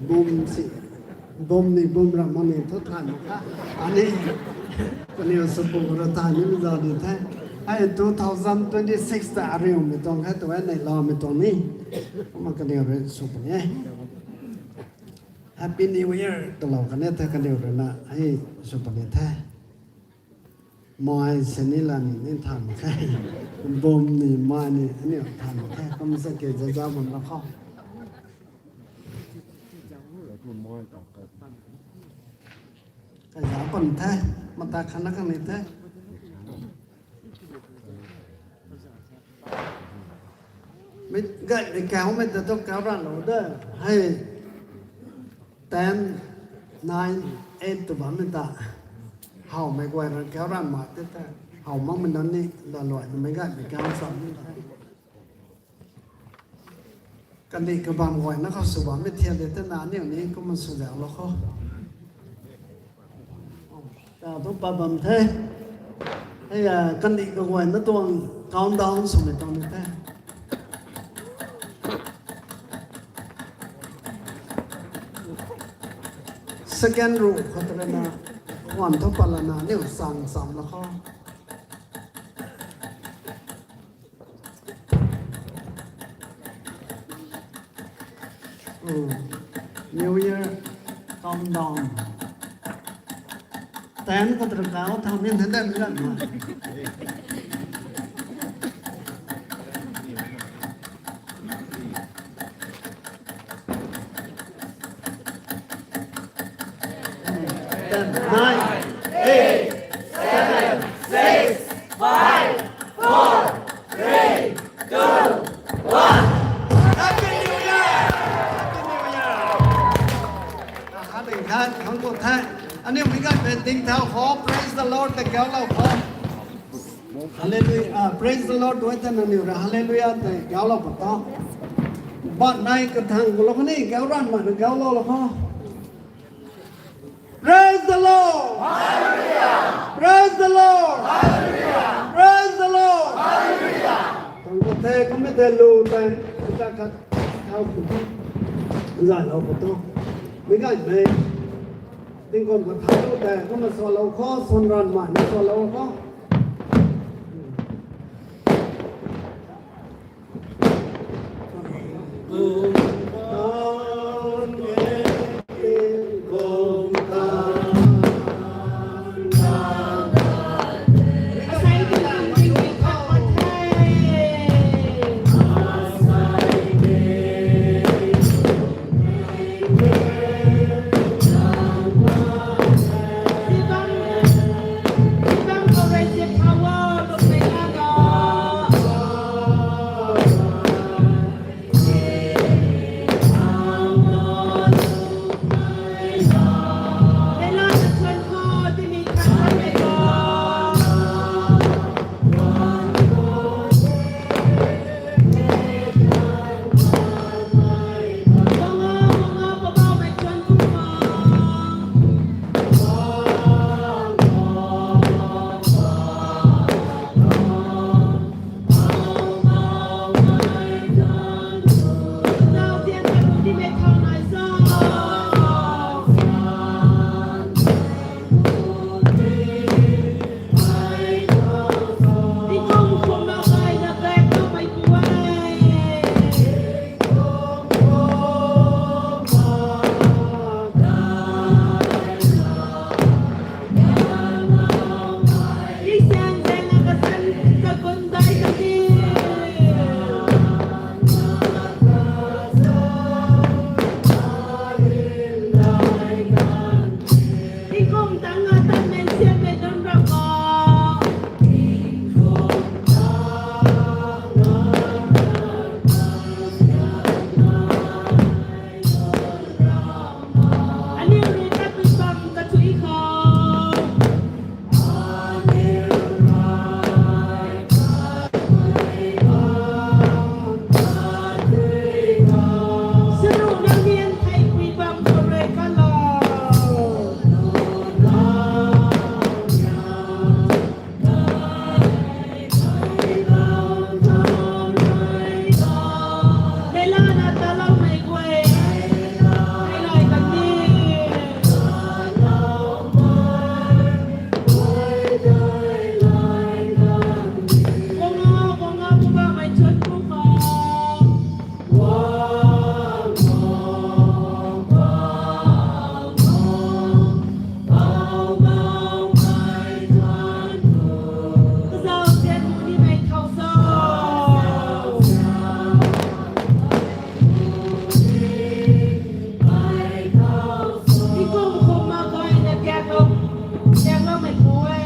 bum si, bum ni bum ram mak ni thu thay mak kha. Ani, kaniw sw pu ra thay ni mi zau ni the. Hei two thousand twenty-six ta ariumei tuang khe tu e, neiloumei tuang ni. Kumna kaniw rui sw puni e. Happy New Year twlou kan e the kaniw rui na hei sw puni the. Mai sini la ni ni than khe. Bum ni mai ni aniu than khe. Kum sa ke zaza bam la khou. Kaiza pan the, mata khana kan ni the. Meic gaymei kaumei ta thu kau ranlou de, hei, ten, nine, eight tw bammei ta. Howmei guay rui kau ran mak te the, how makmei nunc ni, laluaina meic gaymei kau cham ni the. Kandih kabam guayna khou sw bammei thian de tena aniu ni kumna sw zauclou khou. Ta thu pat bam the. Hei, ah, kandih kaguayna tuang countdown swmei tuang ni the. Second row khou twna, wan thu pat lana, aniu chang chamlou khou. New Year countdown. Ten khou twna kau thau ni the de mi lan na. Ten, nine, eight, seven, six, five, four, three, two, one. Happy New Year! Happy New Year! Khat ding khat khang ku the. Aniu meic gaymei ding thau khou, praise the Lord ta kau lou khou. Hallelujah, ah, praise the Lord, dui the nangniw rui hallelujah tei gaulou pat tho. Bat nai kathang khou lou kani gau ran mak na gaulou lou khou. Praise the Lord! Hallelujah! Praise the Lord! Hallelujah! Praise the Lord! Hallelujah! Tang ko the, kum the lu tei, ta khat, thau kum the. Zay lou pat tho. Meic gaymei. Tingkum kathang lu tei, kumna salou khou, swan ran mak na salou khou. Tang nga tan mei sian mei dun rap o. Aniu rui tat pui bam kathui khou. Saru nang nian thei pui bam khou rui kalou. Neihla na taloumei guay, neihla kan ni. Guang a, guang a, Poubauhmei thuanc ku khou. Kazauh zian mu nimei thau cho. Tingkum khou ma gayna kaklou, kakloumei pu e.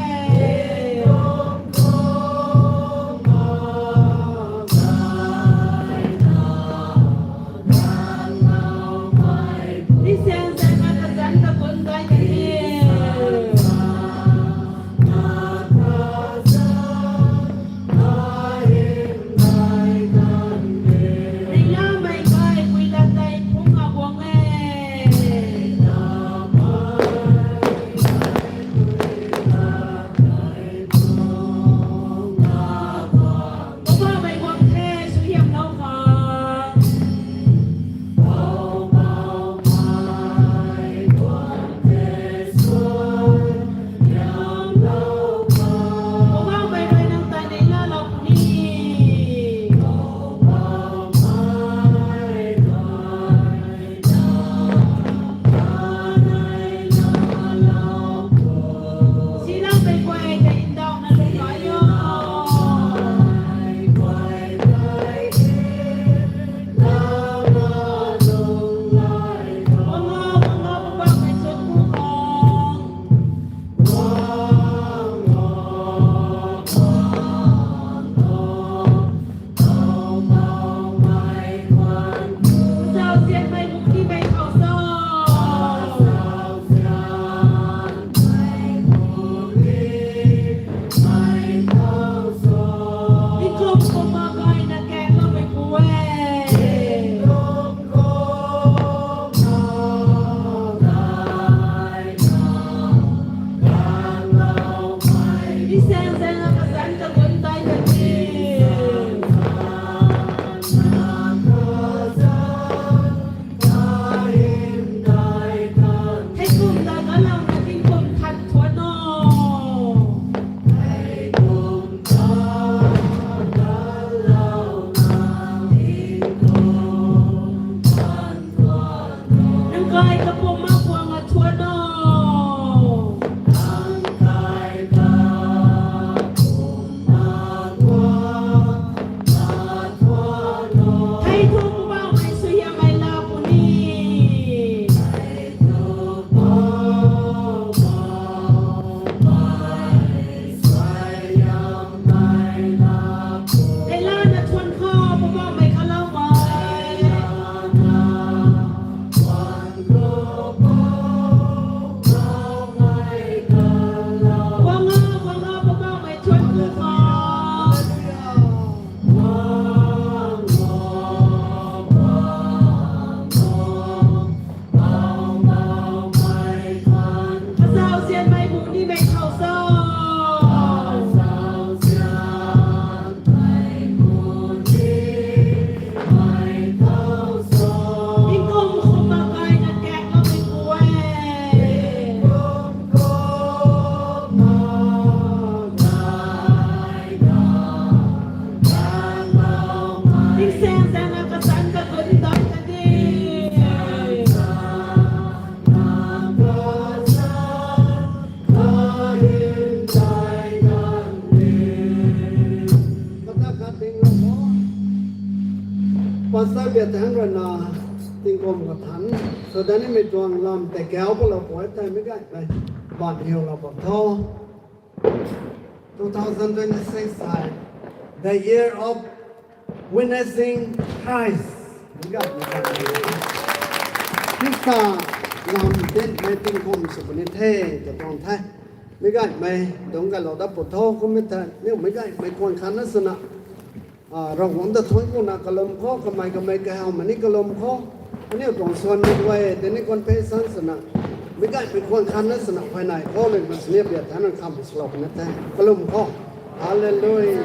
Tingsaeng zaeng na kazanc kagun gay kan ni. Neihlamei gay pui lat tei phungc a guang e. Poubauhmei guang the, suaihiamlou khang. Poubauhmei rui nang ta neihlalou puni. Siloumei guay ta ndauhna lung gay o. Guang a, guang a, Poubauhmei thuanc ku khou. Kazauh zianmei mu nimei thau cho. Tingkum khou ma gayna kakloumei pu e. Tingsaeng zaeng na kazanc kagun gay kan ni. Theikum ta galouna tingkum than thuan o. Nang gay kapumc mak guang a thuan o. Thei thum Poubauhmei suaihiammei laa puni. Neihla na thuan khou Poubauhmei kaloumei. Guang a, guang a, Poubauhmei thuan ku khou. Kazauh zianmei mu nimei thau cho. Tingkum khou ma gayna kakloumei pu e. Tingsaeng zaeng na kazanc kagun gay kan ni. Pastor Biatang rui na Tingkum kathan, sw dat nimei tuang lam tei kau palou pui tei meic gaymei, ban hiulou bam tho. Two thousand twenty-six hei, the year of witnessing Christ. Meic gaymei, Khrista lam dinmei tingkum sw puni the, ta tuang the. Meic gaymei, dungc kailou dat pw tho, kum e the, niw meic gaymei khwan khat na swna, Ravguangc ta thuanc kuna kalum khou, kamei kamei kahawmei ni kalum khou, aniu tuang suan ni guay tei ni confession swna, meic gaymei khwan khat na swna, huayney khou lun ma sini bia thanan kham swlou puni the, kalum khou. Hallelujah.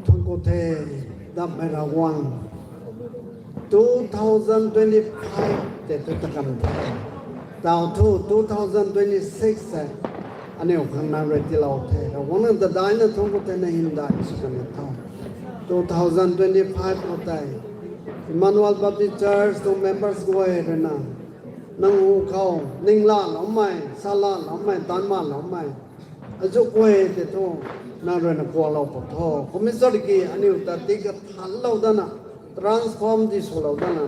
Thuanc ku the, dammei Ravguangc. Two thousand twenty-five tei tu ta kan the. Tau thu two thousand twenty-six hei aniu khang nang rui tiilou the. Ravguangc nang ta daina thuanc ku the, na hymdaih sw kan tho. Two thousand twenty-five khou tei Emmanuel Baptist Church tuang members guay rui na, nang hu khou ninglaaloumei, salaloumei, tanmaloumei, azuh guay tei thu nang rui na kuaklou pw tho. Kum e sw ki aniu ta tii kathanlou dana, transform di swlou dana,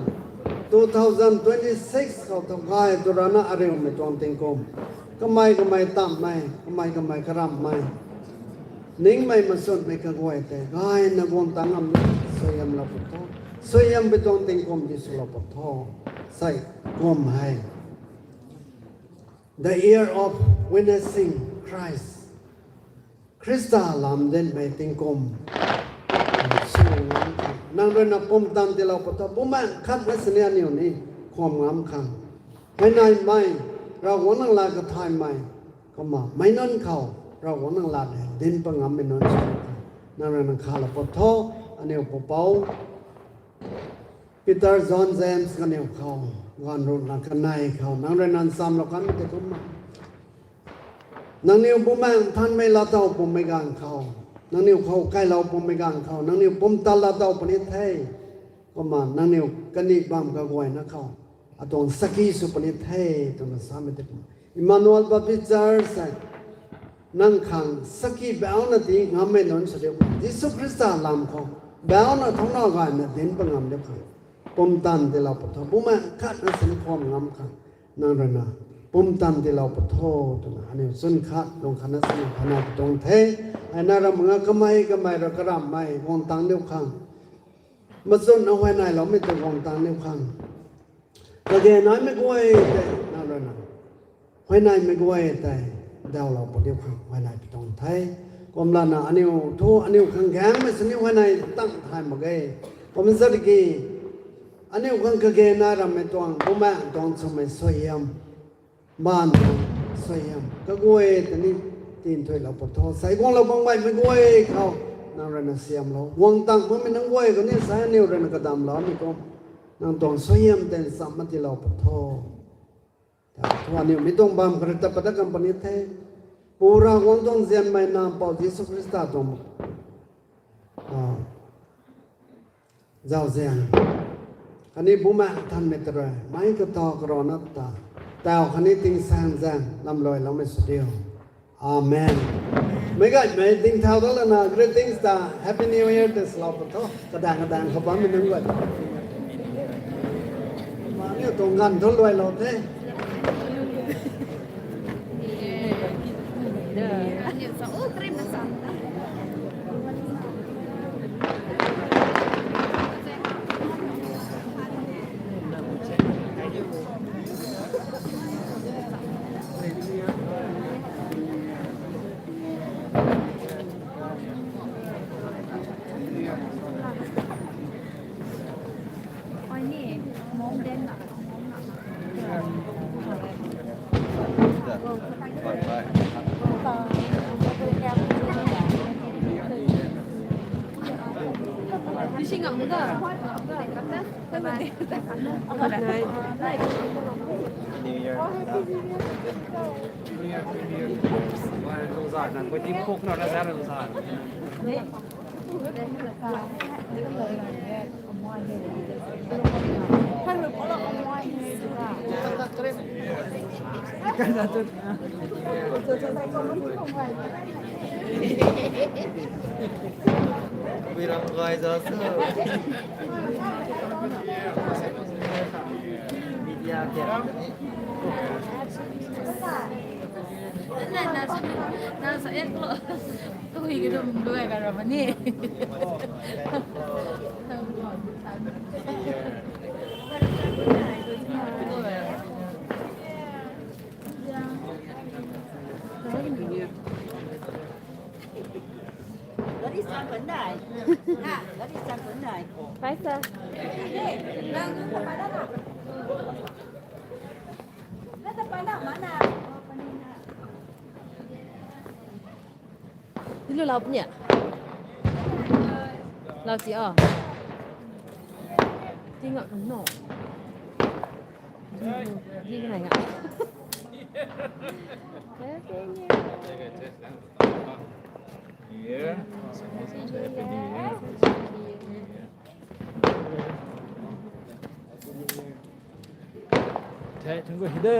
two thousand twenty-six khou thu gay tu rana ariumei tuang tingkum, kamei kamei tammei, kamei kamei karamhmei, ningmei masunmei kaguay tei gayna guang tang ngam suaihiamlou pw tho. Suaihiampui tuang tingkum di swlou pw tho. Sei kum hei, the year of witnessing Christ. Khrista lam dinmei tingkum sw ngam khang nang rui na pumtan tiilou pw tho. Bumaengh khat na sini aniu ni khwan ngam khang, huayneymei, Ravguangc nang lat kathaymei, kumna meic nunc khou Ravguangc nang lat hei dinc pat ngammei nunc sw khang nang rui na khalou pw tho. Aniu pupouc Peter, John, James kaniw khou, gaanv ruhna kanei khou nang rui na nchamlou kanmei tei kumna, nangniw Bumaengh Nthanmei laatow pwmei ganv khou, nangniw khou kailou pwmei ganv khou nangniw pumtan laatow puni the. Kumna nangniw kandih bam kaguayna khou atuang saki sw puni the, twna samei tei kumna, Emmanuel Baptist Church hei nang khang saki bauna tii ngammei nunc sw diu khang, Jisu Khrista lam khou bauna thauna gayna dinc pat ngam diu khang pumtan tiilou pw tho. Bumaengh khat na sini khwan ngam khang nang rui na pumtan tiilou pw tho, twna aniu chwn khat lung khat na sini khanai pw tuang the. Hei na ram nga kamei kamei rui karamhmei guang tang diu khang machun na huayneyloumei tei guang tang niw khang, kage naimei guay tei nang rui na huayneymei guay tei dawlou puni khang huayney pi tuang the. Kumlana aniu thu aniu khang gaengmei sini huayney tang thay mak ge. Kum zat ki aniu khang kage nai rammei tuang, bumaeng tuang swmei suaihiam, mbaanv tuang suaihiam kaguay ta ni tinthuilou puni tho. Sai guanglou bangmei mei guay khou nang rui na siamlou, guang tang makmei nunc guay khou ni sai aniu rui na kadamloumei kum nang tuang suaihiam tei nchamc ma tiilou puni tho. Thu aniu mi tuang bam kha rui tat pat dat kan puni the. Pu Ravguangc tuang nzianmei Nac Mpouh Jisu Khrista tuang zauzian khatni Bumaengh Nthanmei ta rui meic kathau karana ta, taw khatni tingsaengzaeng lamluailoumei sw diu. Amen. Meic gaymei dingthau dat lana greetings ta Happy New Year tei salou puni tho. Kadaeng kadaeng khou bammei nunc guay, aniu tuang ganv thu luailou the. Dilu lau puni a? Lau ti a? Ti nga kan no. Di kan nga. Thei thungc gu hi de.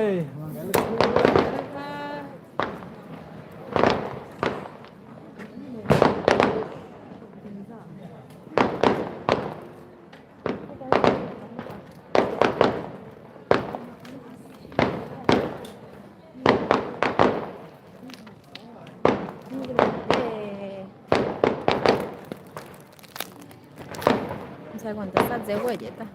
Sai guan ta sat ze guay de ta.